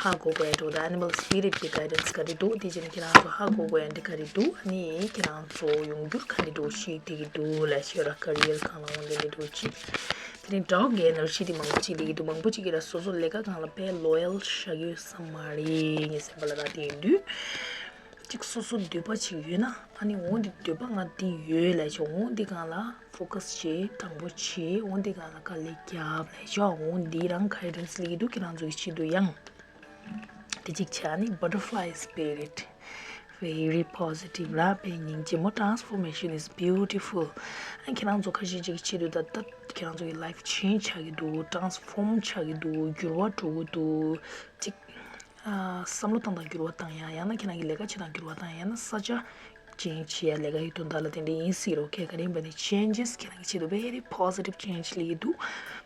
ཧ་གོ་དགོས་ཡ་འགྲོ་ད་animal spirit གི་guidance ག་རེ་འདུག་དེ་བྱས་ནས་ཁྱེད་རང་ཚོ་ཧ་གོ་དགོས་ཡ་འདི་ག་རེ་འདུག་ཨ་ནི་ཁྱེད་རང་ཚོ་ཡོང་འགྱུར་ག་འདྲ་འགྲོ་ཞིག་དེ་གི་འདུག་ལ་ཤོད་ར་career སྒང་ལ་འོང་དེ་འདྲ་འགྲོ་ཅིག་དེ་རིང་dog གི་energy དེ་མང་པོ་ཅིག་ལས་ཀྱི་འདུག་མང་པོ་ཅིག་གིས་ར་སོ་སོ་ལས་ཀ་སྒང་ལ་དཔེ་loyal བཞག་ཡོད་ས་མ་རེད། ངའི་སེམས་པ་ལ་ར་དེ་ཡིན་དུས། གཅིག་སོ་སོ་འདོད་པ་ཅིག་ཡོད་ན་ཨ་ནི་འོ་འདི་འདོད་པ་ང་འདི་ཡོད་ལབ་ཆོག་འོ་འདི་སྒང་ལ་focus བྱེད་དྲང་པོ་བྱེད་འོ་འདི་སྒང་ལ་དཀའ་ལས་རྒྱབ་ལབ་ཆོག་འོ་འདི་རང་guidance ལས་ཀྱི་འདུག་ཁྱེད་རང་ཚོ་གི་ཆེད་དུ་ཡང་དེ་གཅིག་བྱས་ཨ་ནི་butterfly spirit very positive ར་དཔེ་སྙིང་རྗེ་མོ། Transformation is beautiful ཨ་ཁྱེད་རང་ཚོ་ཁ་ཤས་ཅིག་གི་ཆེད་དུ་ད་ལྟ་ཁྱེད་རང་ཚོ་གི་life change ཆགས་ཀྱི་འདུག transform ཆགས་ཀྱི་འདུག་འགྱུར་བ་འགྲོ་གི་འདུག་གཅིག་བསམ་བློ་བཏང་སྟངས་འགྱུར་བ་བཏང་ཡ་ཡང་ན་ཁྱེད་རང་གི་ལས་ཀ་བྱེད་སྟངས་འགྱུར་བ་བཏང་ཡ་ཡང་ན་ས་ཆ་change བྱེད་ཡ་ལས་ཀ་ཡི་དོན་དག་ལ་དེ་འདྲ་ཡིན་སྲིད་རོ། ཁྱེད་ག་རེ་ཡིན་པ་ནི་changes ཁྱེད་རང་གི་ཆེད་དུ་very positive change ལས་ཀྱི་འདུག་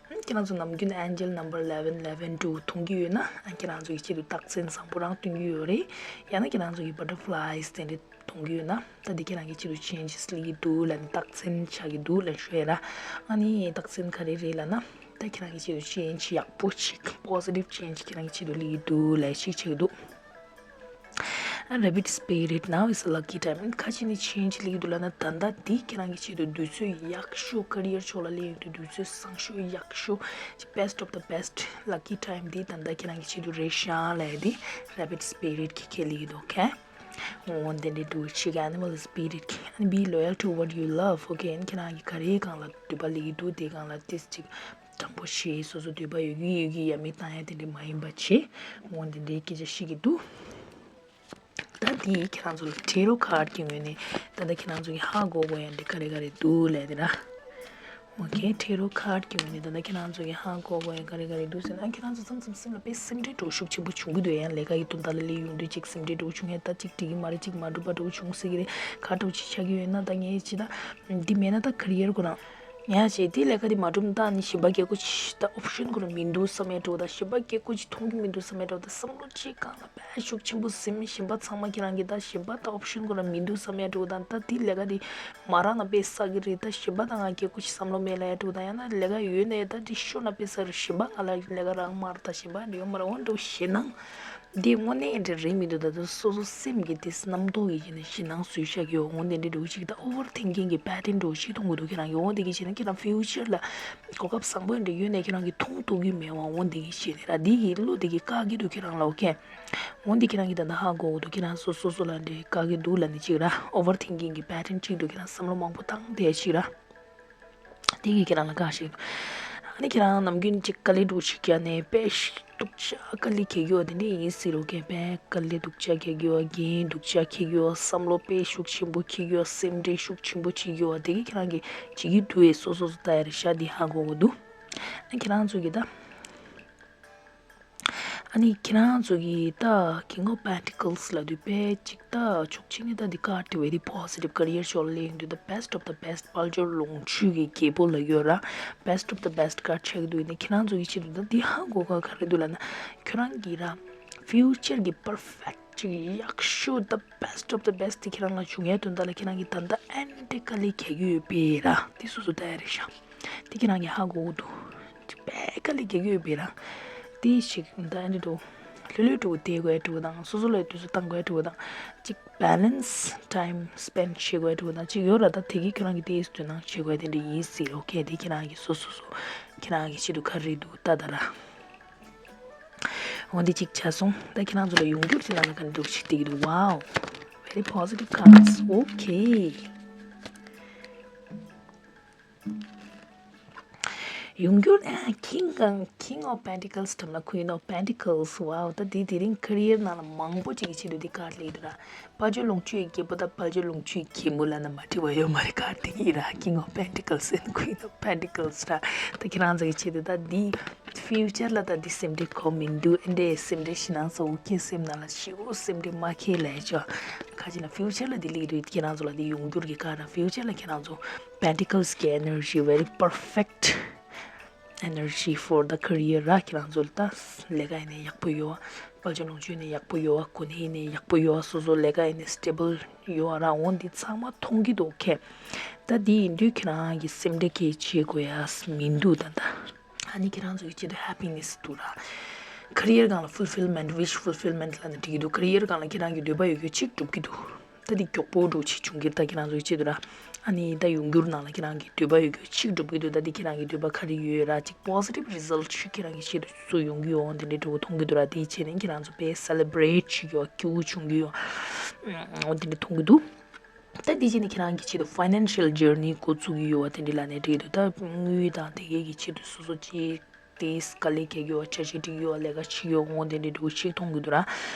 ཁྱེད་རང་ཚོ་ནམ་རྒྱུན་angel number eleven eleven two མཐོང་གི་ཡོད་ན་ཁྱེད་རང་ཚོ་གི་ཆེད་དུ་རྟགས་མཚན་བཟང་པོ་རང་སྟོན་གྱི་ཡོད་རེད། ཡང་ན་ཁྱེད་རང་ཚོ་གི་butterflies དེ་འདྲ་མཐོང་གི་ཡོད་ན་ད་འདི་ཁྱེད་རང་གི་ཆེད་དུ་changes ལས་ཀྱི་འདུག་ལ་ནི་རྟགས་མཚན་ཆགས་ཀྱི་འདུག་ལ་ཞུ་ཡ་ར། ཨ་ནི་རྟགས་མཚན་ག་རེ་རེད་ལབ་ན། ད་ཁྱེད་རང་གི་ཆེད་དུ་change ཡག་པོ་ཅིག positive change ཁྱེད་རང་གི་ཆེད་དུ་སླེབས་ཀྱི་འདུག་ལབ་ཞིག་བྱེད་ཀྱི་འདུག And rabbit spirited, now is a lucky time. ཁ་ཅིག་ནི་change སླེབས་ཀྱི་འདུག་ལབ་ན། ད་ལྟ་འདི་ཁྱེད་རང་གི་ཆེད་དུ་དུས་ཚོད་ཡག་ཤོས། career ཕྱོགས་ལ་སླེབས་ཡོང་དུས་དུས་ཚོད་བཟང་ཤོས་ཡག་ཤོས། best of the best lucky time འདི་ད་ལྟ་ཁྱེད་རང་གི་ཆེད་དུ་རེད་ཤག་ལབ་ཡ་འདི་rabbit spirit གི་ཁས་ལེན་གྱི་འདུག okay འོ་དེ་འདྲའི་འདུག་ཅིག animal spirit གི and be loyal to what you love okay ཁྱེད་རང་གི་ག་རེའི་སྒང་ལ་འདོད་པ་སླེབས་ཀྱི་འདུག་དེའི་སྒང་ལ་ཏིས་ཅིག་དྲང་པོ་བྱེད། སོ་སོ་འདོད་པ་ཡོད་ཀྱི་ཡོད་ཀྱི་ཡ་མེད་བཏང་ཡ་དེ་འདྲ་མ་ཡིན་པ་བྱེད། འོ་དེ་འདྲའི་སྐད་ཆ་བཤད་ཀྱི་འདུག་ད་འདི་ཁྱེད་རང་ཚོ་ལ་tarot card གི་ངོས་ནས་ད་ལྟ་ཁྱེད་རང་ཚོ་གི་ཧ་གོ་དགོས་ཡ་འདི་ག་རེ་ག་རེ་འདུག་ལབ་དེ་ར། okay tarot card གི་ངོས་ནས་ད་ལྟ་ཁྱེད་རང་ཚོ་གི་ཧ་གོ་དགོས་ཡ་ག་རེ་ག་རེ་འདུག་ཟེར་ན། ཁྱེད་རང་ཚོ་མཚམས་མཚམས་སེམས་ལ་དཔེ་སེམས་ཁྲལ་འདྲ་བོ་ཤུགས་ཆེན་པོ་བྱུང་གི་འདུག་ཡང་ལས་ཀ་གི་དོན་དག་ལ་སླེབས་ཡོང་དུས་ཅིག་སེམས་ཁྲལ་འདྲ་བོ་བྱུང་ཡ། ད་ཅིག་འགྲིག་གི་མ་རེད། ཅིག་མ་འགྲུབ་པ་འདྲ་བོ་བྱུང་སྲིད་ཀྱི་རེད། ག་འདྲ་བོ་ཅིག་ཆགས་ཀྱི་ཡོད་ན། ད་ངས་ཅི་ད་འདི་མེད་ན་ད་career ཁོ་རང་ཡང་བྱས་དེ་ལས་ཀ་དེ་མ་འགྲུབ་ན་ད་ནི་གཞན་པ་སྐད་ཆ་ཅིག་ད་option ཁོ་རང་མི་འདུག་བསམ་ཡ་འདྲ་བོ་དང་། གཞན་པ་སྐད་ཆ་ཅིག་མཐོང་གི་མི་འདུག་བསམ་ཡ་འདྲ་བོ་དང་། བསམ་བློ་ཅིག་སྒང་ལ་དཔེ་ཤུགས་ཆེན་པོ་ཟིན། གཞན་པ་ཚང་མ་ཁྱེད་རང་གི་ད་གཞན་པ་ད་option ཁོ་རང་མི་འདུག་བསམ་ཡ་འདྲ་བོ་དང་། ད་དེ་ལས་ཀ་དེ་མ་རག་ན་དཔེ་བསགས་ཀྱི་རེད། ད་གཞན་པ་ད་ང་སྐད་ཆ་ཅིག་བསམ་བློ་མེད་ལབ་ཡ་འདྲ་བོ་དང་། ཡང་ན་ལས་ཀ་ཡོད་ནའི་ད་དེ་ཤོར་ན་དཔེ་བསགས་རེད། གཞན་པ་ང་ལ་ལས་ཀ་རག་མ་རག་ད་གཞན་པ་འདྲ་ཡོད་མ་རེད། འོ་འདྲ་བོ་ཞེད་སྣང་འདི་དངོས་གནས་འདྲ་རེད་མི་འདུག་ད་ལྟ་སོ་སོ་སེམས་ཀྱི་དེ་རྣམ་རྟོག་གི་བྱས་ནས་ཞེད་སྣང་བཟོས་བཞག་གི་ཡོད། འོ་དེ་འདྲ་འདྲ་བོ་ཅིག་ད་overthinking གི་pattern འདྲ་བོ་ཞིག་མཐོང་གི་འདུག་ཁྱེད་རང་གི། འོ་དེ་གི་བྱས་ན་ཁྱེད་རང་future ལ་གོ་སྐབས་བཟང་པོ་འདྲ་ཡོད་ནའི་ཁྱེད་རང་གིས་མཐོང་ཐུབ་ཀྱི་མེད་པ། འོ་དེ་གི་བྱས་ནས་ར་འདི་གི་བློ་དེ་གིས་བཀག་གི་འདུག་ཁྱེད་རང་ལ། okay འོ་འདི་ཁྱེད་རང་གིས་ད་ལྟ་ཧ་གོ་གི་འདུག་ཁྱེད་རང་སོ་སོ་སོ་ལ་འདྲ་བཀག་གི་འདུག་ལབ་ནས་ཅིག་ར། overthinking གི་pattern ཅིག་འདུག་ཁྱེད་རང་བསམ་བློ་མང་པོ་བཏང་བསྡད་ཅིག་ར། དེ་གིས་ཁྱེད་རང་ལ་བཀག་ཤིག་ཨ་ནི་ཁྱེད་རང་ནམ་རྒྱུན་ཅིག་དཀའ་ལས་འདྲ་བོ་ཞིག་བརྒྱབ་ནས་དཔེ་སྡུག་ཅག་དཀའ་ལས་འཁྱེར་གྱི་ཡོད་དེ་འདྲ་ཡིན་སྲིད་རོགས། དཔེ་དཀའ་ལས་སྡུག་ཅག་འཁྱེར་གྱི་ཡོད། འགན་སྡུག་ཅག་འཁྱེར་གྱི་ཡོད། བསམ་བློ་དཔེ་ཤུགས་ཆེན་པོ་འཁྱེར་གྱི་ཡོད། སེམས་ཁྲལ་ཤུགས་ཆེན་པོ་བྱེད་ཀྱི་ཡོད། དེ་གིས་ཁྱེད་རང་གིས་བྱེད་ཀྱི་འདུག་བས། སོ་སོ་སོ་ལྟ་ཡ་རེད་ཤག་འདི་ཧ་གོ་གི་འདུག་ཨ་ཁྱེད་རང་ཚོ་གིས་ད། ཨ་ནི་ཁྱེད་རང་ཚོ་གིས་ད་King of Pentacles ལབ་དུས་དཔེ་ཅིག་ད་ཕྱོགས་གཅིག་ནས་ད་འདི་card དེ་very positive career ཕྱོགས་ལ་སླེབས་ཡོང་དུས་ད་best of the best དཔལ་འབྱོར་ལོངས་སྤྱོད་ཀྱི་རྒྱལ་པོ་ལབ་ཡོད་ར། best of the best card ཆགས་ཀྱི་འདུག་ཡིན་ནའི་ཁྱེད་རང་ཚོ་གི་ཆེད་དུ་ད་འདི་ཧ་གོ་ག་ག་རེ་འདུག་ལབ་ན། ཁྱོད་རང་གིས་ར་future གི་perfect ཅིག་ཡག་ཤོས་the best of the best དེ་ཁྱེད་རང་ལ་བྱུང་ཡའི་དོན་དག་ལ་ཁྱེད་རང་གིས་ད་ལྟ་ཨ་ནི་དེ་དཀའ་ལས་འཁྱེར་གྱི་ཡོད་པས་ར། དེ་སོ་སོ་ལྟ་ཡ་རེད་ཤག་དེ་ཁྱེད་རང་གིས་ཧ་གོ་གི་འདུག་ཅིག་དཔེ་དཀའ་ལས་རྒྱག་གི་ཡོད་པས་ར། དེ་ཞིག་ད་ཨ་འདྲ་འདུག་ལྷོད་ལྷོད་འདྲ་བོ་བསྡད་དགོས་འདྲ་བོ་དང་། སོ་སོ་ལ་དུས་ཚོད་བཏང་དགོས་འདྲ་བོ་དང་། ཅིག་balance time spend བྱེད་དགོས་འདྲ་བོ་དང་ཅིག་ཡོད་ར། ད་དེ་གིས་ཁྱོད་རང་གི་དེ་དོ་སྣང་བྱེད་དགོས་དེ་འདྲ་ཡིན་སྲིད། okay དེ་ཁྱེད་རང་གི་སོ་སོ་སོ་ཁྱེད་རང་གི་ཆེད་དུ་ག་རེ་འདུག་ལྟ་ད་ར། འོ་འདི་ཅིག་ཆགས་སོང་། ད་ཁྱེད་རང་ཚོ་ལ་ཡོང་འགྱུར་ཟེར་ན་ག་འདྲ་འདུག་ཞིག་བལྟ་གི་འདུག wow very positive cards okay ཡོང་འགྱུར། ཨ། King གང་King of Pentacles ཐམ་ལ་Queen of Pentacles wow ད་འདི་དེ་རིང་career ནང་ལ་མང་པོ་ཅིག་གི་ཆེད་དུ་འདི་card སླེབས་འདུག་ར། དཔལ་འབྱོར་ལོངས་སྤྱོད་ཀྱི་རྒྱལ་པོ་དང་དཔལ་འབྱོར་ལོངས་སྤྱོད་ཀྱི་རྒྱལ་མོ་ལབ་ན་མ་འགྲིག་པ་ཡོད་མ་རེད། card དེ་གཉིས་ར། King of Pentacles and Queen of Pentacles ར། ད་ཁྱེད་རང་ཚོ་གི་ཆེད་དུ་ད་འདི་future ལ་ད་འདི་སེམས་ཁྲལ་གོ་མི་འདུག་ཨེ་འདྲས་སེམས་ཁྲལ་ཞེད་སྣང་ཚ་བོ་ཁྱེད་སེམས་ནང་ལ་ཞེ་པོ་སེམས་ཁྲལ་མ་ཁྱེར་ལབ་ཡ་ཅོ། ཁ་ཅིག་ན་future ལ་འདི་སླེབས་འདུག་ཁྱེད་རང་ཚོ་ལ་འདི་ཡོང་འགྱུར་གྱི་card ར། future ལ་ཁྱེད་རང་ཚོ་Pentacles གི་energy very perfect energy for the career ར། ཁྱེད་རང་ཚོ་ལ་ད་ལས་ཀ་ཡིན་ནའི་ཡག་པོ་ཡོད། དཔལ་འབྱོར་ལོངས་སྤྱོད་ཡིན་ནའི་ཡག་པོ་ཡོད། གོ་གནས་ཡིན་ནའི་ཡག་པོ་ཡོད། སོ་སོ་ལས་ཀ་ཡིན་ནའི་stable ཡོད་ར། འོ་འདི་ཚང་མ་མཐོང་གི་འདུག okay ད་འདི་ཡིན་དུས་ཁྱེད་རང་གི་སེམས་ཁྲལ་གང་ཡང་བྱེད་དགོས་ཡ་མི་འདུག་ད་ལྟ། ཨ་ནི་ཁྱེད་རང་ཚོ་གི་ཆེད་དུ་happiness འདུག་ར། career སྒང་ལ་fulfillment wish fulfillment ལབ་ནས་འགྲིག་གི་འདུག career སྒང་ལ་ཁྱེད་རང་གི་འདོད་པ་ཡོད་རྒྱུ་གཅིག་འགྲུབ་ཀྱི་འདུག་ད་འདི་མགྱོགས་པོ་འདྲ་བོ་ཅིག་བྱུང་གི་རེད། ད་ཁྱེད་རང་ཚོ་གི་ཆེད་དུ་ར། ཨ་ནི་ད་ཡོང་འགྱུར་ནང་ལ་ཁྱེད་རང་གི་འདོད་པ་ཡོད་རྒྱུ་གཅིག་འགྲུབ་ཀྱི་འདུག་ད་འདི་ཁྱེད་རང་གི་འདོད་པ་ག་རེ་ཡོད་ར། ཅིག་positive result ཞིག་ཁྱེད་རང་གི་ཆེད་དུ་སུ་ཡོང་གི་ཡོད་འོ་དེ་འདྲའི་འདྲ་བོ་མཐོང་གི་འདུག་ར། དེའི་ཆེད་ནས་ཁྱེད་རང་ཚོ་དཔེ་celebrate བྱེད་ཀྱི་ཡོད། སྐྱིད་པོ་བྱུང་གི་ཡོད། འོ་དེ་འདྲ་མཐོང་གི་འདུག་ད་དེ་རྗེས་ནས་ཁྱེད་རང་གི་ཆེད་དུ་financial journey འགོ་བཙུགས་ཀྱི་ཡོད་པ་དེ་འདྲ་ལབ་ནས་འགྲིག་འདུག་ད་དངུལ་དང་དེ་གའི་གི་ཆེད་དུ་སོ་སོ་ཅིག་དེས་དཀའ་ལས་རྒྱག་གི་ཡོད། འཆར་གཞི་སྒྲིག་གི་ཡོད། ལས་ཀ་བྱེད་ཀྱི་ཡོད། འོ་དེ་འདྲའི་འདྲ་བོ་ཞིག་མཐོང་གི་འདུག་ར།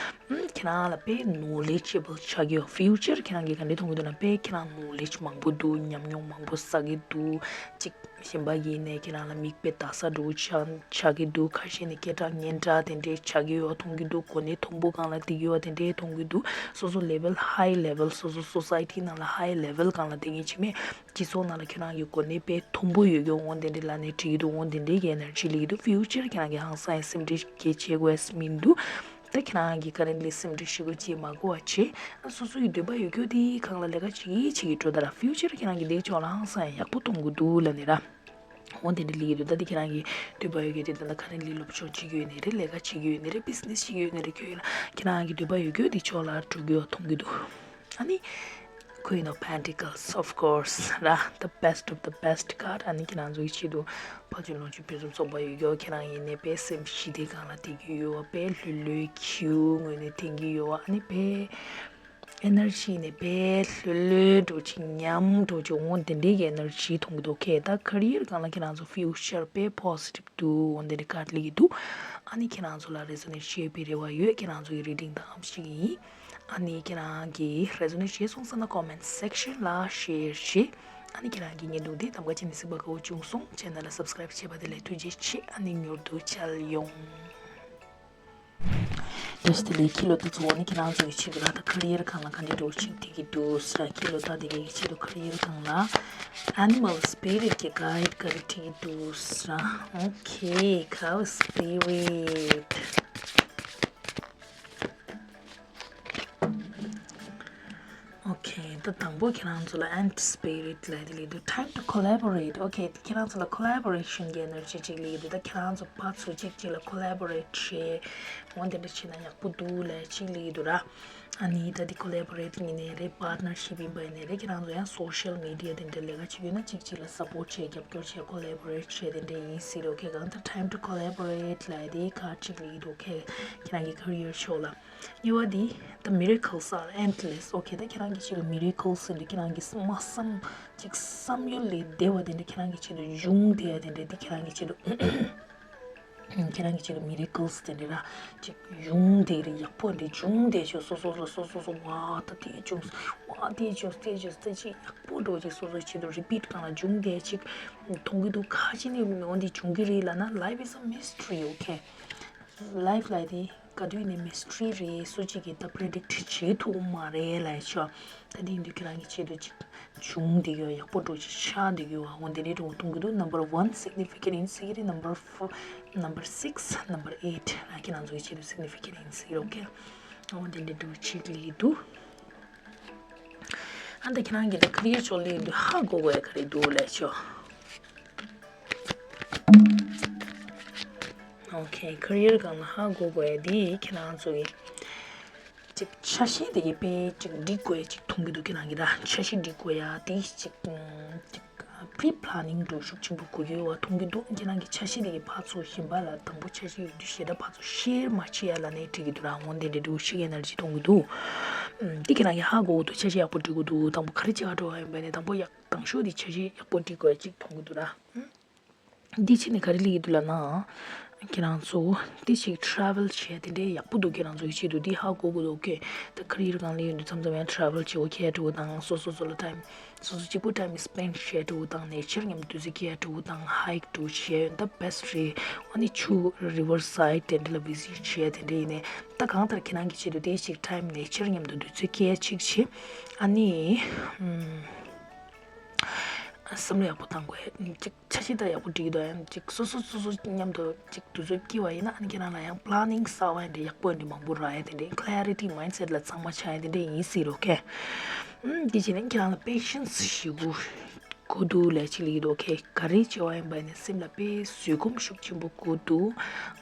ཨུམ། ཁྱེད་རང་ལ་དཔེ་knowledgeable ཆགས་ཀྱི་ཡོད། future ཁྱེད་རང་གི་ག་འདྲ་མཐོང་གི་འདུག་ན་དཔེ་ཁྱེད་རང་knowledge མང་པོ་འདུག་ཉམས་མྱོང་མང་པོ་བསགས་ཀྱི་འདུག་ཅིག་གཞན་པ་ཡིན་ནའི་ཁྱེད་རང་ལ་མིག་དཔེ་ལྟ་ས་འདྲ་བོ་ཆགས་ཆགས་ཀྱི་འདུག་ཁ་ཤས་ནི་སྐད་གྲགས་སྙན་གྲགས་དེ་འདྲའི་ཆགས་ཀྱི་ཡོད་མཐོང་གི་འདུག་གོ་གནས་མཐོན་པོ་སྒང་ལ་བསྡད་ཀྱི་ཡོད་དེ་འདྲའི་མཐོང་གི་འདུག་སོ་སོ་level high level སོ་སོ་society ནང་ལ་high level སྒང་ལ་བསྡད་མཁན་ཅིག་མེད། སྤྱི་ཚོགས་ནང་ལ་ཁྱེད་རང་གི་གོ་གནས་དཔེ་མཐོན་པོ་ཡོད་ཀྱི་འོང་དེ་འདྲའི་ལབ་ནས་བྲིས་ཀྱི་འདུག་འོང་དེ་འདྲའི་གི་energy སླེབས་ཀྱི་འདུག future ཁྱེད་རང་གི་ཧང་སང་ཡང་སེམས་ཁྲལ་གང་ཡང་བྱེད་དགོས་ཡ་མི་འདུག་ད་ཁྱེད་རང་གིས་currently སེམས་ཁྲལ་ཞེ་པོ་ཅིག་མ་དགོས་པ་བྱེད། སོ་སོ་ཡི་འདོད་པ་ཡོད་རྒྱུ་དེའི་སྒང་ལ་ལས་ཀ་བྱེད་ཀྱི་བྱེད་ཀྱི་འགྲོ། ད་ར་future ཁྱེད་རང་གི་འདི་ཕྱོགས་ལ་ཧང་སང་ཡང་ཡག་པོ་གཏོང་དགོས་འདུག་ལབ་ནས་ར། འོ་དེ་འདྲ་ལི་ཡི་འདུག་ད་དེ་ཁྱེད་རང་གི་འདོད་པ་ཡོད་གི་དེ་ད་ལྟ་ག་རེ་ལི་སློབ་སྦྱོང་བྱེད་ཀྱི་ཡོད་ནི་རེད། ལས་ཀ་བྱེད་ཀྱི་ཡོད་ནི་རེད། བྷི་ཛི་ནེ་སི་བྱེད་ཀྱི་ཡོད་ནི་རེད། ཁྱོད་ཡིན་ལ་ཁྱེད་རང་གི་འདོད་པ་ཡོད་གི་དེ་ཕྱོགས་ལ་འགྲོ་གི་ཡོད་མཐོང་གི་འདུག་ཨ་ནི་Queen of Pentacles, of course, ར། The best of the best card. ཨ་ནི་ཁྱེད་རང་ཚོ་གི་ཆེད་དུ་ཕ་ཆོས་ལོངས་སྤྱོད་ཕུན་སུམ་ཚོགས་པ་ཡོད་ཀྱོ། ཁྱེད་རང་ཡིན་ནས་དཔེ་སེམས་ཞི་བདེ་སྒང་ལ་བསྡད་ཀྱི་ཡོད་པ། དཔེ་ལྷོད་ལྷོད་ཁྱིའུ་ངོས་ནས་འཐེན་གྱི་ཡོད་པ། ཨ་ནི་དཔེ་ཨེ་ནར་ཇི་ནས་དཔེ་ལྷོད་ལྷོད་འགྲོ་ཅིག་ཉམས་འགྲོ་ཅིག་འོང་དེ་འདྲའི་གི་ཨེ་ནར་ཇི་མཐོང་གི་འདུག་ཁེ་ད་ཁ་རི་ཡར་སྒང་ལ་ཁྱེད་རང་ཚོ་ཕིའུ་ཅར་དཔེ་པོ་སི་ཊིབ་འདུག་འོང་དེ་འདྲའི་ཀར་ཌི་ལི་གི་འདུག་ཨ་ནི་ཁྱེད་རང་ཚོ་ལ་རེ་ཛོ་ནེཊ་བྱེད་པའི་རེ་བ་ཡོད། ཁྱེད་རང་ཚོ་གི་རི་ཌིང་དང་ཨམ་ཞིག་ཡིན། ཨ་ནི་ཁྱེད་རང་གིས་རེ་ཛོ་ནེཊ་བྱས་སོང་ཙང་ན་ཀོ་མེན་ཊི་སེག་ཤན་ལ་ཤེར་བྱེད། ཨ་ནི་ཁྱེད་རང་གི་བརྙན་ཐུང་འདི་གདམ་ག་བྱས་ནས་གཟིགས་པ་དགའ་བོ་བྱུང་སོང་། ཆེ་ནལ་ལ་སབ་སི་ཀ་རེབ་བྱས་པ་དེ་ལས་ཐུགས་རྗེ་ཆེ། ཨ་ནི་མྱུར་དུ་མཇལ་ཡོང་། བཀྲ་ཤིས་བདེ་ལེགས། ཁྱི་ལོ་ད་ཚོ་ནི་ཁྱེད་རང་ཚོ་ཡི་ཆེད་དུ་ལ་ད་ཁ་རི་ཡར་སྒང་ལ་ག་འདྲ་འགྲོ་ཆིག་ཐིག་གི་འདུག་ཟེར། ཁྱི་ལོ་ད་དེ་གའི་ཆེད་དུ་ཁ་རི་ཡར་སྒང་ལ་ཨེ་ནི་མལ་སི་པི་རི་ཊི་གི་གྷའིཌ་ག་རེ་ཁྲིད་ཀྱི་འདུག་ཟེར། ཨོ་ཁེ། ཁའོ་སི་པི་རི་ཊི། ཨོ་ཁེ། ད་དང་པོ་ཁྱེད་རང་ཚོ་ལ་ཨེན་ཊི་སི་པི་རི་ཊི་ལབ་དེ་ལབ་འདུག Time to collaborate. ཨོ་ཁེ། ད་ཁྱེད་རང་ཚོ་ལ་ཁོ་ལ་བོ་རེ་ཤན་གྱི་ཨེ་ནར་ཇི་ཅིག་ལབ་འདུག་ད་ཁྱེད་རང་ཚོ་ཕར་ཚུར་གཅིག་གཅིག་ལ་ཁོ་ལ་བོ་རེ་ཊི་བྱེད། འོ་དེ་འདྲ་བྱེད་ན་ཡག་པོ་འདུག་ལབ་ཅིག་ལབ་འདུག་ར། ཨ་ནི་ད་འདི་ཁོ་ལ་བོ་རེ་ཊི་ཡིན་ནའི་རེད། པར་ཊི་ནར་ཤིབ་ཡིན་པ་ཡིན་ནའི་རེད། ཁྱེད་རང་ཚོ་ཡང་སོ་ཤལ་མི་ཌི་ཡ་དེ་འདྲ་ལས་ཀ་བྱེད་ཀྱི་ཡོད་ན་གཅིག་གཅིག་ལ་སབ་པོར་ཊི་བྱེད། རྒྱབ་སྐྱོར་བྱེད། ཁོ་ལ་བོ་རེ་ཊི་བྱེད། དེ་འདྲ་ཡིན་སྲིད། ཨོ་ཁེ། གང་ལྟར་Time to collaborate ལབ་དེ་ཁ་ཅིག་ལབ་འདུག་ཨོ་ཁེ། ཁྱེད་རང་གི་ཁ་རི་ཡར་ཕྱོགས་ལ། གཉིས་པ་དེ། The miracles are endless. ཨོ་ཁེ། ད་ཁྱེད་རང་གི་ཆེད་དུ་མི་རེ་ཀལ་སི་དེ་འདྲ་ཁྱེད་རང་གི་མ་བསམ་ཅིག་བསམ་ཡུལ་ལས་འདས་པ་དེ་འདྲ་ཁྱེད་རང་གི་ཆེད་དུ་འབྱུང་བསྡད་ཡ་དེ་འདྲ་དེ་ཁྱེད་རང་གི་ཆེད་དུ། ཁྱེད་རང་གི་ཆེད་དུ་མི་རེ་ཀལ་སི་དེ་འདྲ་ར་ཅིག་འབྱུང་བསྡད་རེད། ཡག་པོ་འདྲ་འབྱུང་བསྡད་ཆོག་སོ་སོ་ལ་སོ་སོ་སོ་བ་ད་དེ་བྱུང་། བ་དེ་བྱུང་། དེ་བྱུང་། དེ་ཅིག་ཡག་པོ་འགྲོ་ཅིག་སོ་སོའི་ཆེད་དུ་རི་པིཊ་སྒང་ལ་འབྱུང་བསྡད་ཅིག་མཐོང་གི་འདུག་ཁ་ཅིག་ནི་འོ་འདི་འབྱུང་གི་རེད་ལབ་ན། Life is a mystery. ཨོ་ཁེ། ལའིཕ་ལབ་དེ་ག་དུས་ནས་མི་སི་ཊི་རི་རེད། སུ་གཅིག་གིས་ད་པི་རི་ཌིག་བྱེད་ཐུབ་མ་རེད་ལབ་ཤག་ད་དེ་ཡིན་དུས་ཁྱེད་རང་གི་ཆེད་དུ་ཅིག་བྱུང་བསྡད་ཡོད། ཡག་པོ་འགྲོ་ཅིག་ཆགས་བསྡད་ཡོད། འོ་དེ་འདྲའི་འགྲོ་གཏོང་གི་འདུག Number one significant ཡིན་ཟེར་གི་རེད། Number four, number six, number eight ལ་ཁྱེད་རང་ཚོ་གི་ཆེད་དུ་སིག་ནི་ཕི་ཀེན་ཊི་ཡིན་ཟེར་གི་རེད། ཨོ་ཁེ། འོ་དེ་འདྲའི་འགྲོ་ཅིག་ལབ་ཀྱི་འདུག་ཨ་ད་ཁྱེད་རང་གི་ད་ཁེ་རི་ཡར་ཕྱོགས་ལ་ཡིན་དུས་ཧ་གོ་དགོས་ཡ་ག་རེ་འདུག་ལབ་ཤག་ཨོ་ཁེ། ཁེ་རི་ཡར་སྒང་ལ་ཧ་གོ་དགོས་ཡ་དེ་ཁྱེད་རང་ཚོ་གི་ཅིག་ཆ་ཤས་དེ་གི་དཔེ་ཅིག་སྒྲིག་དགོས་ཡ་ཅིག་མཐོང་གི་འདུག་ཁྱེད་རང་གི་ད་ཆ་ཤས་སྒྲིག་དགོས་ཡ་དེ་ཅིག་ཅིག་པི་རི་པི་ལེ་ནིང་འགྲོ་ཤུགས་ཆེན་པོ་དགོས་ཀྱི་ཡོད་པ་མཐོང་གི་འདུག་ཁྱེད་རང་གི་ཆ་ཤས་དེ་གི་ཕར་ཚུར་གཞན་པ་ལ་དང་པོ་ཆ་ཤས་ཡོད་དུས་ཞེ་དྲག་ཕར་ཚུར་ཤེར་མ་བྱེད་ཡ་ལབ་ན་འགྲིག་གི་འདུག་ར། འོ་དེ་འདྲ་འགྲོ་ཤུགས་ཀྱི་ཨེ་ནར་ཇི་གཏོང་གི་འདུག་ཨམ། དེ་ཁྱེད་རང་གིས་ཧ་གོ་གི་འདུག་ཆ་ཤས་ཡག་པོ་སྒྲིག་དགོས་འདུག་དང་པོ་ག་རེ་བྱེད་ག་འགྲོ་བ་ཡིན་པ་ནས་དང་པོ་ཡག་དང་ཤོས་དེ་ཆ་ཤས་ཡག་པོ་སྒྲིག་དགོས་ཡ་གཅིག་མཐོང་གི་འདུག་ར། ཨམ། འདི་ཕྱི་ནས་ག་རེ་ལབ་ཀྱི་འདུག་ལབ་ན། ཁྱེད་རང་ཚོ་འདི་ཞིག་ཊ་རེ་ཝལ་བྱས་དེ་འདྲའི་ཡག་པོ་འདུག་ཁྱེད་རང་ཚོ་ཡི་ཆེད་དུ་འདི་ཧ་གོ་དགོས་འདུག་ཨོ་ཁེ། ད་ཁེ་རི་ཡར་སྒང་ལ་ཡོད་དུས་མཚམས་མཚམས་ཡང་ཊ་རེ་ཝལ་བྱེད་དགོས་ཁེལ་འགྲོ་དང་། སོ་སོ་སོ་ལ་ཊའིམ་སོ་སོ་གཅིག་པུ་ཊའིམ་སི་པེན་ཌི་བྱས་འགྲོ་དང་། ནེ་ཅར་མཉམ་དུ་དུས་ཚོད་སྐྱེལ་འགྲོ་དང་། ཧའིཀ་འགྲོ་བྱས་ད་བེ་སི་ཊི་རེད། ཨ་ནི་ཆུ་རི་ཝར་སའིཌ་དེ་འདྲ་ལ་བི་ཛིཊ་བྱས་དེ་འདྲ་ཡིན་ནའི། ད་གང་ལྟར་ཁྱེད་རང་གི་ཆེད་དུ་དེ་ཞིག་ཊའིམ་ནེ་ཅར་མཉམ་དུ་དུས་ཚོད་སྐྱེལ་ཅིག་བྱེད། ཨ་ནི་ཨམ། བསམ་བློ་ཡག་པོ་བཏང་དགོས། ཅིག་ཆ་ཤས་ད་ཡག་པོ་སྒྲིག་འདུག་ཡང་ཅིག་སོ་སོ་སོ་སོ་མཉམ་དུ་ཅིག་དུས་ཚོད་སྐྱེལ་བ་ཡིན་ན། ཨ་ནི་ཁྱེད་རང་ལ་ཡང་པི་ལེ་ནིང་གསར་པ་ཡང་འདྲ་ཡག་པོ་ཡང་འདྲ་མང་པོ་རག་ཡ་དེ་འདྲ། ཀ་ལེ་རི་ཊི་མའིན་སེཊ་ལ་ཚང་མ་ཆགས་ཡ་དེ་འདྲ་ཡིན་སྲིད་རོགས་ཁེ། ཨམ། དེ་བྱས་ནས་ཁྱེད་རང་ལ་པེ་ཤན་སི་ཞེ་པོ་དགོས་འདུག་ལབ་ཅིག་ལབ་ཀྱི་འདུག་ཨོ་ཁེ། ག་རེ་བྱེད་པ་ཡིན་པ་ཡིན་ན་སེམས་ལ་དཔེ་བཟོད་སྒོམ་ཤུགས་ཆེན་པོ་དགོས་འདུག་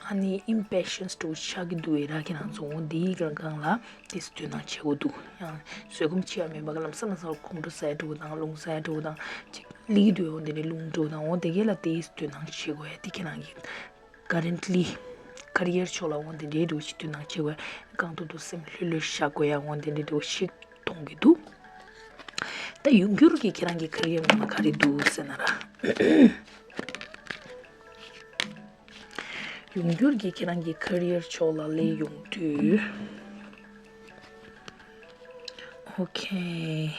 ཨ་ནི་ཨིམ་པེ་ཤན་སི་འདྲ་པོ་ཆགས་ཀྱི་འདུག་ཨེ་ར། ཁྱེད་རང་ཚོ་འོ་འདིའི་སྒང་ལ། དེ་དོ་སྣང་བྱེད་དགོས་འདུག་ཡང་བཟོད་སྒོམ་བྱེད་ཡ་མེད་པ་གི་ལམ་སང་ལམ་སང་ཁོང་ཁྲོ་ཟ་ཡ་འདྲ་པོ་དང་། རླུང་ཟ་ཡ་འདྲ་པོ་དང་། ཅིག་ལི་དུས་འོ་དེ་འདྲའི་རླུང་འདྲ་པོ་དང་། འོ་དེ་གས་ལ་དེ་དོ་སྣང་བྱེད་དགོས་ཡ་དེ་ཁྱེད་རང་གི་ཀ་རེན་ཊི་ལི་ཁེ་རི་ཡར་ཕྱོགས་ལ་འོ་དེ་འདྲའི་འདྲ་པོ་ཞིག་དོ་སྣང་བྱེད་དགོས་ཡ། གང་ཐུབ་ཐུབ་སེམས་ལྷོད་ལྷོད་བཞག་དགོས་ཡ། འོ་དེ་འདྲའི་འདྲ་པོ་ཞིག་མཐོང་གི་འདུག་ད་ཡོང་འགྱུར་གྱི་ཁྱེད་རང་གི་ཁེ་རི་ཡར་ནང་ལ་ག་རེ་འདུག་ཟེར་ན་ར། ཡོང་འགྱུར་གྱི་ཁྱེད་རང་གི་ཁེ་རི་ཡར་ཕྱོགས་ལ་སླེབས་ཡོང་དུས། ཨོ་ཁེ།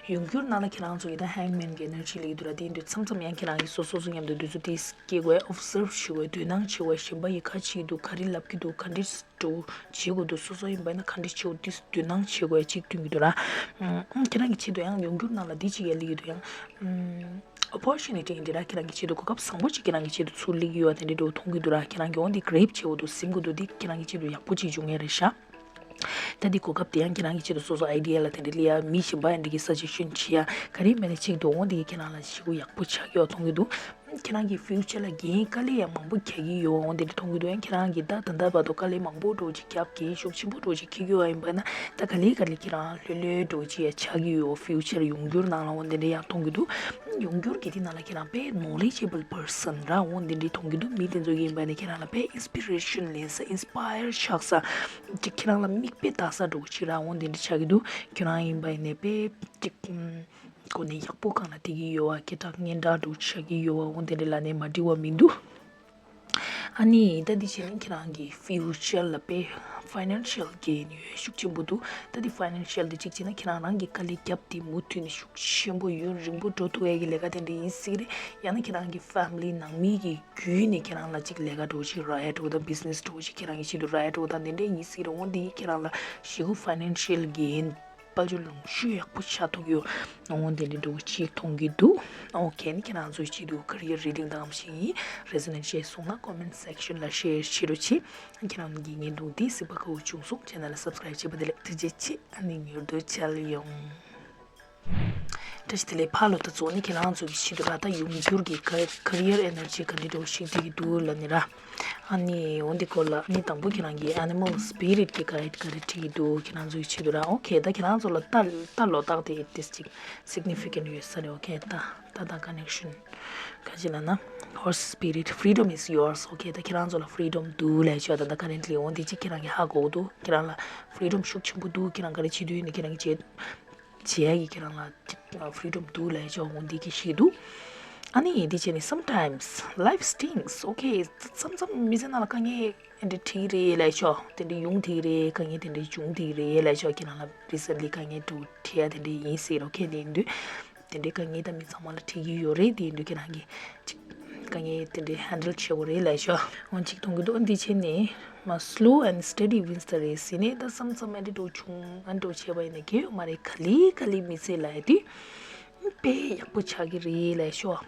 ཡོང་འགྱུར་ནང་ལ་ཁྱེད་རང་ཚོ་ཡི་ད་ཧེང་མེན་གྱི་ཨེ་ནར་ཇི་སླེབས་ཀྱི་འདུག་ར། དེ་ཡིན་དུས་མཚམས་མཚམས་ཡང་ཁྱེད་རང་གིས་སོ་སོ་སོ་མཉམ་དུ་དུས་ཚོད་དེ་སྐྱེལ་དགོས། ཨོབ་སརབ་བྱེད་དགོས། དོ་སྣང་བྱེད་དགོས། གཞན་པ་ཡི་ག་བྱེད་ཀྱི་འདུག་ག་རེ་ལབ་ཀྱི་འདུག་ག་འདྲ་འགྲོ་བྱེད་དགོས་འདུག་སོ་སོ་ཡིན་པ་ན་ག་འདྲ་བྱེད་དགོས། དེ་དོ་སྣང་བྱེད་དགོས་ཅིག་སྟོན་གྱི་འདུག་ར། ཨམ། ཁྱེད་རང་གི་ཆེད་དུ་ཡང་ཡོང་འགྱུར་ནང་ལ་འདི་ཅིག་ཡང་སླེབས་ཀྱི་འདུག་ཡང་། ཨམ། ཨོ་པོར་ཅུ་ནི་ཊི་འདི་ར་ཁྱེད་རང་གི་ཆེད་དུ་གོ་སྐབས་བཟང་པོ་ཅིག་ཁྱེད་རང་གི་ཆེད་དུ་ཚུར་སླེབས་ཀྱི་ཡོད་པ་དེ་འདྲ་འདྲ་པོ་མཐོང་གི་འདུག་ར། ཁྱེད་རང་གིས་འོ་འདི་གྷ་རེབ་བྱེད་དགོས་འདུག་སེམས་ཀྱི་འདུག་འདི་ཁྱེད་རང་གི་ཆེད་དུ་ཡག་པོ་ཅིག་འབྱུང་ཡ་རེད་ཤག་ད་ ད་འདི་གོ་སྐབས་དེ་ཡང་ཁྱེད་རང་གིས་ཆེད་དུ་སོ་སོ་ཨའི་ཌི་ཡ་ལ་དེ་འདྲ་སླེབས་ཡ། མི་གཞན་པ་ཡང་འདི་གི་སཱ་ཇེ་ཤན་བྱེད་ཡ། ག་རེ་མེད་ན་ཆེད་དུ་འོང་དེ་ཁྱེད་རང་ལ་ཞེ་པོ་ཡག་པོ་ཆགས་ཀྱི་ཡོད་མཐོང་གི་འདུག་ཁྱེད་རང་གི་ཕིའུ་ཅར་ལ་འགན་དཀའ་ལས་ཡང་མང་པོ་རྒྱག་གི་ཡོད། འོང་དེ་འདྲ་མཐོང་གི་འདུག་ཡང་ཁྱེད་རང་གིས་ད་ད་ལྟ་བར་དུ་དཀའ་ལས་མང་པོ་འདྲ་བོ་ཅིག་བརྒྱབ། འགན་ཤུགས་ཆེན་པོ་འདྲ་བོ་ཅིག་འཁྱེར་གྱི་ཡོད་པ་ཡིན་པ་ན། ད་ག་ལེ་ག་ལེ་ཁྱེད་རང་ལྷོད་ལྷོད་འདྲ་བོ་ཅིག་ཡང་ཆགས་ཀྱི་ཡོད། ཕིའུ་ཅར་ཡོང་འགྱུར་ནང་ལ་འོང་དེ་འདྲ་ཡང་མཐོང་གི་འདུག་ཡོང་འགྱུར་གྱི་དེ་ནང་ལ་ཁྱེད་རང་དཔེ་ནོ་ལེ་ཇེ་བལ་པར་སན་ར་འོང་དེ་འདྲ་མཐོང་གི་འདུག་མི་དེ་ཚོ་ཡིན་པ་ནི་ཁྱེད་རང་ལ་དཔེ་ཨིན་སི་པི་རེ་ཤན་ལེན་ས། ཨིན་སི་པ་ཡར་ཆགས་ས་ཅིག་ཁྱེད་རང་ལ་མིག་དཔེ་ལྟ་ས་འདྲ་བོ་ཅིག་ར་འོང་དེ་འདྲ་ཆགས་ཀྱི་འདུག་ཁྱེད་རང་ཡིན་པ་ནི་དཔེ་ཅིག་གོ་གནས་ཡག་པོ་སྒང་ལ་བསྡད་ཀྱི་ཡོད་པ། སྐད་གྲགས་སྙན་གྲགས་འདྲ་བོ་ཆགས་ཀྱི་ཡོད་པ། འོང་དེ་འདྲ་ལབ་ནས་མ་འགྲིག་པ་མི་འདུག་ཨ་ནི་ད་འདི་བྱས་ན་ཁྱེད་རང་གི་ཕིའུ་ཅར་ལ་དཔེ་ཕའི་ནན་ཤལ་གེན་ཡོད་ཤུགས་ཆེན་པོ་འདུག་ད་འདི་ཕའི་ནན་ཤལ་འདི་གཅིག་བྱས་ན་ཁྱེད་རང་རང་གི་དཀའ་ལས་བརྒྱབ་དེ་མུ་མཐུད་ནས་ཤུགས་ཆེན་པོ་ཡུན་རིང་པོ་འགྲོ་ཐུབ་ཡས་ཀྱི་ལས་ཀ་དེ་འདྲ་ཡིན་སྲིད་རེད། ཡང་ན་ཁྱེད་རང་གི་ཕེ་མི་ལི་ནང་མི་གི་བརྒྱུད་ནས་ཁྱེད་རང་ལ་ཅིག་ལས་ཀ་འདྲ་བོ་ཅིག་རག་ཡ་འདྲ་བོ་དང་བི་ཛི་ནེ་སི་འདྲ་བོ་ཅིག་ཁྱེད་རང་གི་ཆེད་དུ་རག་ཡ་འདྲ་བོ་དང་དེ་འདྲ་ཡིན་སྲིད་རེད། འོ་འདི་ཁྱེད་རང་ལ་ཞེ་པོ་ཕའི་ནན་ཤལ་གེན་དཔལ་འབྱོར་ལོངས་སྤྱོད་ཡག་པོ་ཆགས་ཐུབ་ཡོད། འོང་དེ་འདྲ་འདྲ་བོ་ཅིག་མཐོང་གི་འདུག་ཨོ་ཁེ། ནི་ཁྱེད་རང་ཚོའི་ཆེད་དུ་ཁེ་རི་ཡར་རི་ཌིང་དང་གམ་ཞིག་ཡིན། རེ་ཛོ་ནེཊ་བྱས་སོང་ན་ཀོ་མེན་ཊི་སེག་ཤན་ལ་ཤེར་བྱེད་རོགས་གྱིས། ཁྱེད་རང་གི་བརྙན་ཐུང་འདི་གཟིགས་པ་ཁག་པོ་བྱུང་སོང་། ཆེ་ནལ་ལ་སབ་སི་ཀ་རེབ་བྱེད་པ་དེ་ལ་ཐུགས་རྗེ་ཆེ། ཨ་ནི་མྱུར་དུ་མཇལ་ཡོང་། བཀྲ་ཤིས་བདེ་ལེགས་ཕ་ལོ། ད་གཙོ་བོ་ནི་ཁྱེད་རང་ཚོ་གི་ཆེད་དུ་ར་ད་ཡོང་འགྱུར་གྱི་ཁེ་རི་ཡར་ཨེ་ནར་ཇི་ག་འདྲ་འདྲ་བོ་ཞིག་སྟེར་གྱི་འདུག་ལབ་ནི་ར། ཨ་ནི་འོ་འདི་སྐོར་ལ་ནི་དང་པོ་ཁྱེད་རང་གི་ཨེ་ནི་མལ་སི་པི་རི་ཊི་གི་ག་རེ་ག་རེ་བྲིས་ཀྱི་འདུག་ཁྱེད་རང་ཚོ་གི་ཆེད་དུ་ར། ཨོ་ཁེ། ད་ཁྱེད་རང་ཚོ་ལ་ད་ད་ལོ་རྟགས་དེ་ཏིས་ཅིག་སིག་ནི་ཕི་ཀེན་ཊི་ཡོད་ས་རེད། ཨོ་ཁེ། ད་ད་ད་ཀ་ནེག་ཤན་ག་ཅི་ལབ་ན། Horse spirit, freedom is yours. ཨོ་ཁེ། ད་ཁྱེད་རང་ཚོ་ལ་ཕི་རི་ཌམ་འདུག་ལབ་ཆོག་ད་ད་ཀ་རེན་ཊི་ལི་འོ་འདི་ཅིག་ཁྱེད་རང་གི་ཧ་གོ་འདུག་ཁྱེད་རང་ལ་ཕི་རི་ཌམ་ཤུགས་ཆེན་པོ་འདུག་ཁྱེད་རང་ག་རེ་བྱེད་འདོད་ཡིན་ན་ཁྱེད་རང་གི་བྱེད། བྱེད་ཡ་གི་ཁྱེད་རང་ལ་ཕི་རི་ཌམ་འདུག་ལབ་ཆོག་འོ་འདི་གི་ཤེས་འདུག་ཨ་ནི་འདི་བྱས་ནས་sometimes life stings. ཨོ་ཁེ། མཚམས་མཚམས་མི་ཚེ་ནང་ལ་དཀའ་ངལ་འདི་འཕྲད་ཀྱི་རེད་ལབ་ཆོག་དེ་འདྲ་ཡོང་བསྡད་ཀྱི་རེད། དཀའ་ངལ་དེ་འདྲ་བྱུང་བསྡད་ཀྱི་རེད་ལབ་ཆོག་ཁྱེད་རང་ལ་རི་སེན་ལི་དཀའ་ངལ་འདྲ་བོ་འཕྲད་ཡ་དེ་འདྲ་ཡིན་སྲིད་རོགས་ཁེ། དེ་ཡིན་དུས་དེ་འདྲའི་དཀའ་ངལ་ད་མི་ཚང་མ་ལ་འཕྲད་ཀྱི་ཡོད་རེད། དེ་ཡིན་དུས་ཁྱེད་རང་གིས་ཅིག་དཀའ་ངལ་དེ་འདྲའི་ཧན་ཌལ་བྱེད་དགོས་རེད་ལབ་ཆོག་འོ་གཅིག་མཐོང་གི་འདུག་འདི་བྱས་ནས་མ་slow and steady wins the race. ཡིན་ནའི་ད་མཚམས་མཚམས་ཨ་འདྲ་འདྲ་བོ་བྱུང་ཨ་འདྲ་བྱས་པ་ཡིན་ན་གལ་ཡོད་མ་རེད། ག་ལེ་ག་ལེ་མི་ཚེ་ལབ་ཡ་དེ་དཔེ་ཡག་པོ་ཆགས་ཀྱི་རེད་ལབ་ཤོག་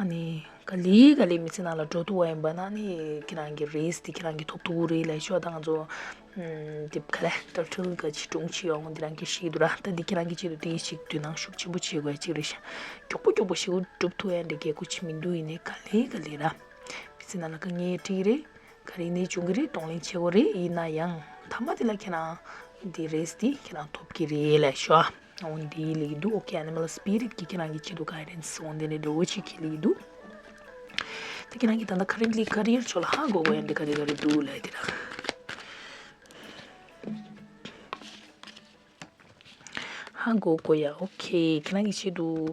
ཨ་ནི་ག་ལེ་ག་ལེ་མི་ཚེ་ནང་ལ་འགྲོ་ཐུབ་པ་ཡིན་པ་ན་ནི་ཁྱེད་རང་གི་རེས་དེ་ཁྱེད་རང་གིས་ཐོབ་ཐུབ་ཀྱི་རེད་ལབ་ཤོག་ད་ང་ཚོ་ཨམ་དེ་ག་ལེ་ཊར་ཊལ་ག་ཅིག་སྒྲུང་ཅིག་ཡོང་འདི་རང་གིས་ཤེས་འདུག་ར། ད་འདི་ཁྱེད་རང་གི་ཆེད་དུ་དེ་ཞིག་དོ་སྣང་ཤུགས་ཆེན་པོ་བྱེད་དགོས་ཡ་ཅིག་རེད་ཤག་མགྱོགས་པོ་མགྱོགས་པོ་ཞེ་པོ་འགྲུབ་ཐུབ་ཡ་འདི་གལ་གོ་ཆེ་མི་འདུག་ཡིན་ནའི་ག་ལེ་ག་ལེ་ར། མི་ཚེ་ནང་ལ་དཀའ་ངལ་འཕྲད་ཀྱི་རེད། ག་རེ་ནས་བྱུང་གི་རེད། གདོང་ལེན་བྱེད་དགོས་རེད། ཡིན་ན་ཡང་མཐའ་མ་དེ་ལ་ཁྱེད་རང་འདི་རེས་དེ་ཁྱེད་རང་ཐོབ་ཀྱི་རེད་ལབ་ཤོག་འོ་འདི་ལེགས་འདུག་ཨོ་ཁེ། ཨེ་ནི་མལ་སི་པི་རི་ཊི་གིས་ཁྱེད་རང་གི་ཆེད་དུ་ག་རེ་འོ་འདི་ནས་འགྲོ་བོ་ཅིག་གི་ལེགས་འདུག་ད་ཁྱེད་རང་གིས་ད་ལྟ་ཁ་རེན་ཊི་ལི་ཁེ་རི་ཡར་ཕྱོགས་ལ་ཧ་གོ་དགོས་ཡ་འདི་ག་རེ་ག་རེ་འདུག་ལབ་དེ་ར། ཧ་གོ་དགོས་ཡ། ཨོ་ཁེ། ཁྱེད་རང་གི་ཆེད་དུ།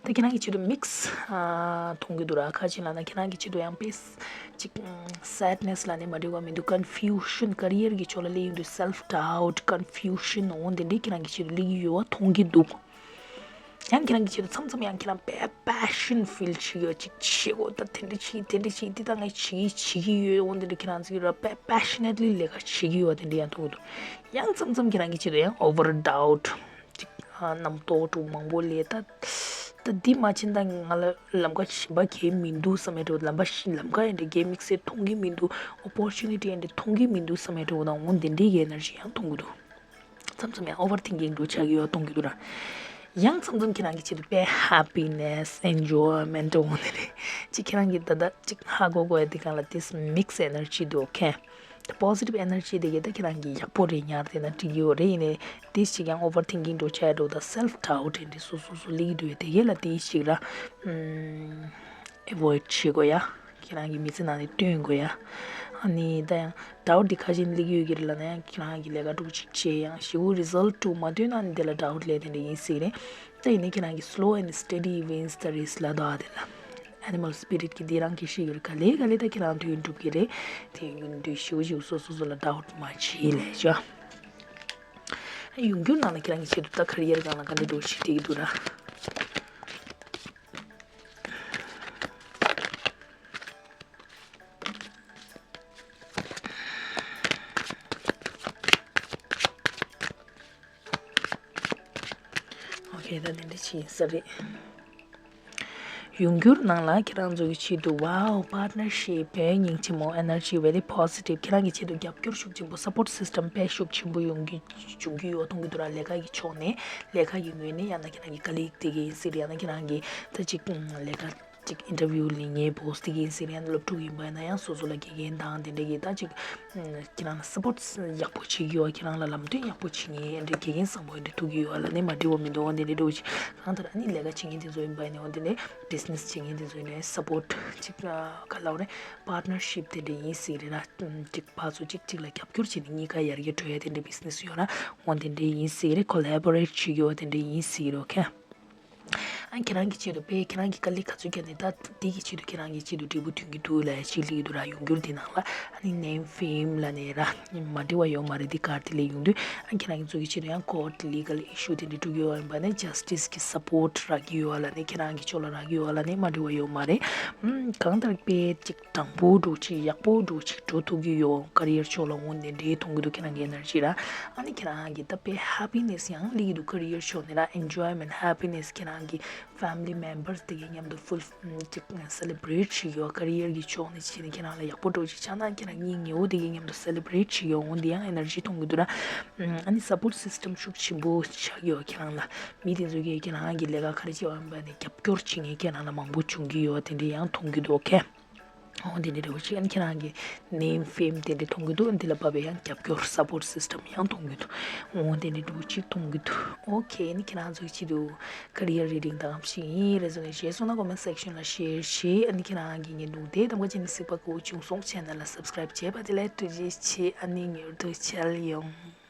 ད་ཁྱེད་རང་གི་ཆེད་དུ་མིག་སི་ཨ་མཐོང་གི་འདུག་ར། ཁ་ཅིག་ལབ་ན་ཁྱེད་རང་གི་ཆེད་དུ་ཡང་དཔེ་ཅིག་སེཌ་ནེ་སི་ལབ་ནས་མ་འགྲིག་པ་མི་འདུག་ཀོན་ཕིའུ་ཤན་ཀེ་རི་ཡར་གྱི་ཕྱོགས་ལ་སླེབས་ཡོང་དུས་སེལཕ་ཌའུཊ་ཀོན་ཕིའུ་ཤན་འོ་འདི་འདྲའི་ཁྱེད་རང་གི་ཆེད་དུ་སླེབས་ཀྱི་ཡོད་པ་མཐོང་གི་འདུག་ཡང་ཁྱེད་རང་གི་ཆེད་དུ་མཚམས་མཚམས་ཡང་ཁྱེད་རང་དཔེ་པེ་ཤན་ཕིལ་བྱེད་ཀྱི་ཡོད། ཅིག་བྱེད་དགོས། ད་དེ་འདྲ་བྱེད་དེ་འདྲ་བྱེད་འདི་ད་ངས་བྱེད་ཀྱི་བྱེད་ཀྱི་ཡོད། འོ་འདི་འདྲ་ཁྱེད་རང་ཚོ་གི་ར་དཔེ་པེ་ཤ་ནེཊ་ལི་ལས་ཀ་བྱེད་ཀྱི་ཡོད་པ་དེ་འདྲ་ཡང་མཐོང་གི་འདུག་ཡང་མཚམས་མཚམས་ཁྱེད་རང་གི་ཆེད་དུ་ཡང་ཨོ་ཝར་ཌའུཊ་ཅིག་ཨ་རྣམ་རྟོག་འདྲ་བོ་མང་པོ་སླེབས། ད་ད་འདི་མ་བྱས་ན་ད་ང་ལ་ལམ་ཁ་གཞན་པ་གང་ཡང་མི་འདུག་བསམ་ཡ་འདྲ་བོ། ལམ་པ་ཤི་ལམ་ཁ་ཡང་འདྲ་གང་དམིགས་བསལ་མཐོང་གི་མི་འདུག་ཨོ་པོར་ཅུ་ནི་ཊི་ཡང་འདྲ་མཐོང་གི་མི་འདུག་བསམ་ཡ་འདྲ་བོ་དང་འོ་འདི་འདྲའི་གི་ཨེ་ནར་ཇི་ཡང་མཐོང་གི་འདུག་མཚམས་མཚམས་ཡང་ཨོ་ཝར་ཐིང་ཀིང་འདྲ་བོ་ཆགས་ཀྱི་ཡོད་མཐོང་གི་འདུག་ར། ཡང་མཚམས་མཚམས་ཁྱེད་རང་གི་ཆེད་དུ་དཔེ་ཧེ་པི་ནེ་སི་ཨེན་ཇོའི་མེན་ཊི་འོ་འདི་རེད། ཅིག་ཁྱེད་རང་གི་ད་ལྟ་ཅིག་ཧ་གོ་དགོས་ཡ་འདི་སྒང་ལ་དེ་མིག་སི་ཨེ་ནར་ཇི་འདུག་ཨོ་ཁེ། ད་པོ་ཟི་ཊིབ་ཨེ་ནར་ཇི་དེ་གི་ད་ཁྱེད་རང་གི་ཡག་པོ་རེད། ཉར་དེ་ན་འགྲིག་གི་ཡོད་རེད། ཡིན་ནའི་དེ་ཞིག་ཡང་ཨོ་ཝར་ཐིང་ཀིང་འདྲ་བོ་ཆགས་ཡ་འདྲ་བོ་དང་སེལཕ་ཌའུཊ་འདི་འདྲ་སོ་སོ་སོ་སླེབས་ཀྱི་འདུག་དེ་གས་ལ་དེ་ཞིག་ར་ཨེ་བོ་ཡིཌ་བྱེད་དགོས་ཡ། ཁྱེད་རང་གི་མི་ཚེ་ནང་ནས་བཏོན་དགོས་ཡ། ཨ་ནི་ད་ཡང་ཌའུཊ་འདི་ཁ་ཤས་སླེབས་ཀྱི་ཡོད་ཀྱི་རེད་ལབ་ན་ཡང་ཁྱེད་རང་གི་ལས་ཀ་འདྲ་བོ་ཅིག་བྱས་ཡང་ཞེ་པོ་རི་ཛལ་ཊི་འདྲ་བོ་མ་ཐོན་ན་ནི་དེ་ལ་ཌའུཊ་སླེབས་དེ་འདྲ་ཡིན་སྲིད་རེད། ད་ཡིན་ནའི་ཁྱེད་རང་གི་slow and steady wins the race ལབ་འདུག་ཨ། དེ་ལ་ཨེ་ནི་མལ་སི་པི་རི་ཊི་གི་འདི་རང་གི་ཤེས་ཀྱི་རེད། ག་ལེ་ག་ལེ་ད་ཁྱེད་རང་དོན་འགྲུབ་ཀྱི་རེད། དེ་ཡིན་དུས་ཞེ་པོ་ཞེ་པོ་སོ་སོ་སོ་ལ་ཌའུཊ་མ་བྱེད་ལབ་ཤོག་ཡོང་འགྱུར་ནང་ལ་ཁྱེད་རང་གི་ཆེད་དུ་ད་ཁེ་རི་ཡར་སྒང་ལ་ག་འདྲ་འདྲ་བོ་ཞིག་བལྟས་ཀྱི་འདུག་ར། ཨོ་ཁེ། ད་དེ་འདྲ་ཅིག་ཡིན་ས་རེད། ཡོང་རྒྱུར་ནང་ལ་ཁྱེད་རང་ཚོ་གི་ཆེད་དུ། Wow, partnership བོད་སྙིང་རྗེ་མོ། Energy very positive. ཁྱེད་རང་གི་ཆེད་དུ་རྒྱབ་སྐྱོར་ཤུགས་ཆེན་པོ། Support system དཔེ་ཤུགས་ཆེན་པོ་ཡོང་གི་འབྱུང་གི་ཡོད་མཐོང་གི་འདུག་ར། ལས་ཀ་གི་ཕྱོགས་ནས། ལས་ཀ་གི་ངོས་ནས། ཡང་ན་ཁྱེད་རང་གི་colleague དེ་ག་ཡིན་སྲིད། ཡང་ན་ཁྱེད་རང་གི་ད་ཅིག་ལས་ཀ་ཅིག་interview ལེན་མཁན་boss དེ་ག་ཡིན་སྲིད། ཡང་ན་སློབ་ཕྲུག་ཡིན་པ་ཡིན་ན་ཡང་སོ་སོ་ལ་དགེ་རྒན་དང་དེ་འདྲ་གི་ད་ཅིག་ཁྱེད་རང་ལ་support ཡག་པོ་བྱེད་ཀྱི་ཡོད། ཁྱེད་རང་ལ་ལམ་སྟོན་ཡག་པོ་བྱེད་མཁན་དེ་འདྲ་དགེ་རྒན་བཟང་པོ་དེ་འདྲ་ཐུག་གི་ཡོད་ལབ་ནས་མ་འགྲིག་པ་མི་འདུག་འོ་དེ་འདྲ་འདྲ་བོ་ཅིག་གང་ལྟར་ཨ་ནི་ལས་ཀ་བྱེད་མཁན་དེ་ཚོ་ཡིན་པ་ཡིན་ན། འོ་དེ་ནས་business བྱེད་མཁན་དེ་ཚོ་ཡིན་ན་support ཅིག་ག་ལབ་རེད། Partnership དེ་འདྲ་ཡིན་སྲིད་རེད་ན། ཅིག་ཕར་ཚུར་གཅིག་གཅིག་ལ་རྒྱབ་སྐྱོར་བྱས་ནས་གཉིས་ཀ་ཡར་རྒྱས་འགྲོ་ཡ་དེ་འདྲ་business ཡོད་ན། འོ་དེ་འདྲ་ཡིན་སྲིད་རེད། Collaborate བྱེད་རྒྱུ་འོ་དེ་འདྲ་ཡིན་སྲིད་རེད། ཨོ་ཁེ། ཨ་ཁྱེད་རང་གི་ཆེད་དུ་དཔེ་ཁྱེད་རང་གི་colleague ག་ཚོད་ཀྱང་ནི་ད་དེ་གི་ཆེད་དུ་ཁྱེད་རང་གི་ཆེད་དུ་འབྲས་བུ་ཐོན་གྱི་འདུག་ལབ་ཡ་ཅིག་སླེབས་ཀྱི་འདུག་ར། ཡོང་རྒྱུར་དེ་ནང་ལ་ཨ་ནི་name fame ལབ་ནས་ར་མ་འགྲིག་པ་ཡོད་མ་རེད། འདི་གར་དེ་ལས་ཡོང་དུས་ཨ་ཁྱེད་རང་གི་ཚོ་གི་ཆེད་དུ་ཡང་court legal issue དེ་འདྲ་འགྲོ་གི་ཡོད་པ་ཡིན་པ་ནི་justice གི་support རག་གི་ཡོད་ལབ་ནས། ཁྱེད་རང་གི་ཕྱོགས་ལ་རག་གི་ཡོད་ལབ་ནས་མ་འགྲིག་པ་ཡོད་མ་རེད། ཨམ་གང་ལྟར་དཔེ་ཅིག་དྲང་པོ་འགྲོ་ཅིག་ཡག་པོ་འགྲོ་ཅིག་འགྲོ་ཐུབ་ཀྱི་ཡོད། career ཕྱོགས་ལ་འོང་དེ་འདྲའི་མཐོང་གི་འདུག་ཁྱེད་རང་གི་energy ར། ཨ་ནི་ཁྱེད་རང་གི་ད་དཔེ་happiness ཡང་སླེབས་ཀྱི་འདུག career ཕྱོགས་ནས་ར། Enjoyment, happiness ཁྱེད་རང་གི་family members དེ་གའི་མཉམ་དུ་full ཅིག་celebrate བྱེད་ཀྱི་ཡོད། career གི་ཕྱོགས་ནས་བྱས་ནས་ཁྱེད་རང་ལ་ཡག་པོ་འགྲོ་ཅིག་ཆགས་ན་ཁྱེད་རང་གཉིས་ཉེ་བོ་དེ་གའི་མཉམ་དུ་celebrate བྱེད་ཀྱི་ཡོད། འོང་དེ་ཡང་energy མཐོང་གི་འདུག་ར། ཨ་ནི་support system ཤུགས་ཆེན་པོ་ཆགས་ཀྱི་ཡོད་ཁྱེད་རང་ལ། མི་དེ་ཚོ་གིས་ཁྱེད་རང་གི་ལས་ཀ་ག་རེ་བྱེད་པ་ཡིན་པ་ནས་རྒྱབ་སྐྱོར་བྱེད་མཁན་ཁྱེད་རང་ལ་མང་པོ་བྱུང་གི་ཡོད། དེ་འདྲ་ཡང་མཐོང་གི་འདུག་ཨོ་ཁེ། འོ་དེ་འདྲ་འདྲ་བོ་ཅིག་ཨ་ནི་ཁྱེད་རང་གི་name fame དེ་འདྲ་མཐོང་གི་འདུག་འདི་ལ་བབས་པའི་ཡང་རྒྱབ་སྐྱོར་support system ཡང་མཐོང་གི་འདུག་འོ་དེ་འདྲ་འདྲ་བོ་ཅིག་མཐོང་གི་འདུག་ཨོ་ཁེ། ཨ་ནི་ཁྱེད་རང་ཚོའི་ཆེད་དུ་career reading དང་ཞིག་ཡིན། རེ་ཟུང་ནས་བྱས་སོང་ན་comment section ལ་share བྱེད། ཨ་ནི་ཁྱེད་རང་གི་བརྙན་ཐུང་དེ་གདམ་ག་བྱས་ནས་གཟིགས་པ་གོ་བྱུང་སོང་channel ལ་subscribe བྱས་པ་དེ་ལ་ཐུགས་རྗེ་ཆེ། ཨ་ནི་མྱུར་དུ་མཇལ་ཡོང་།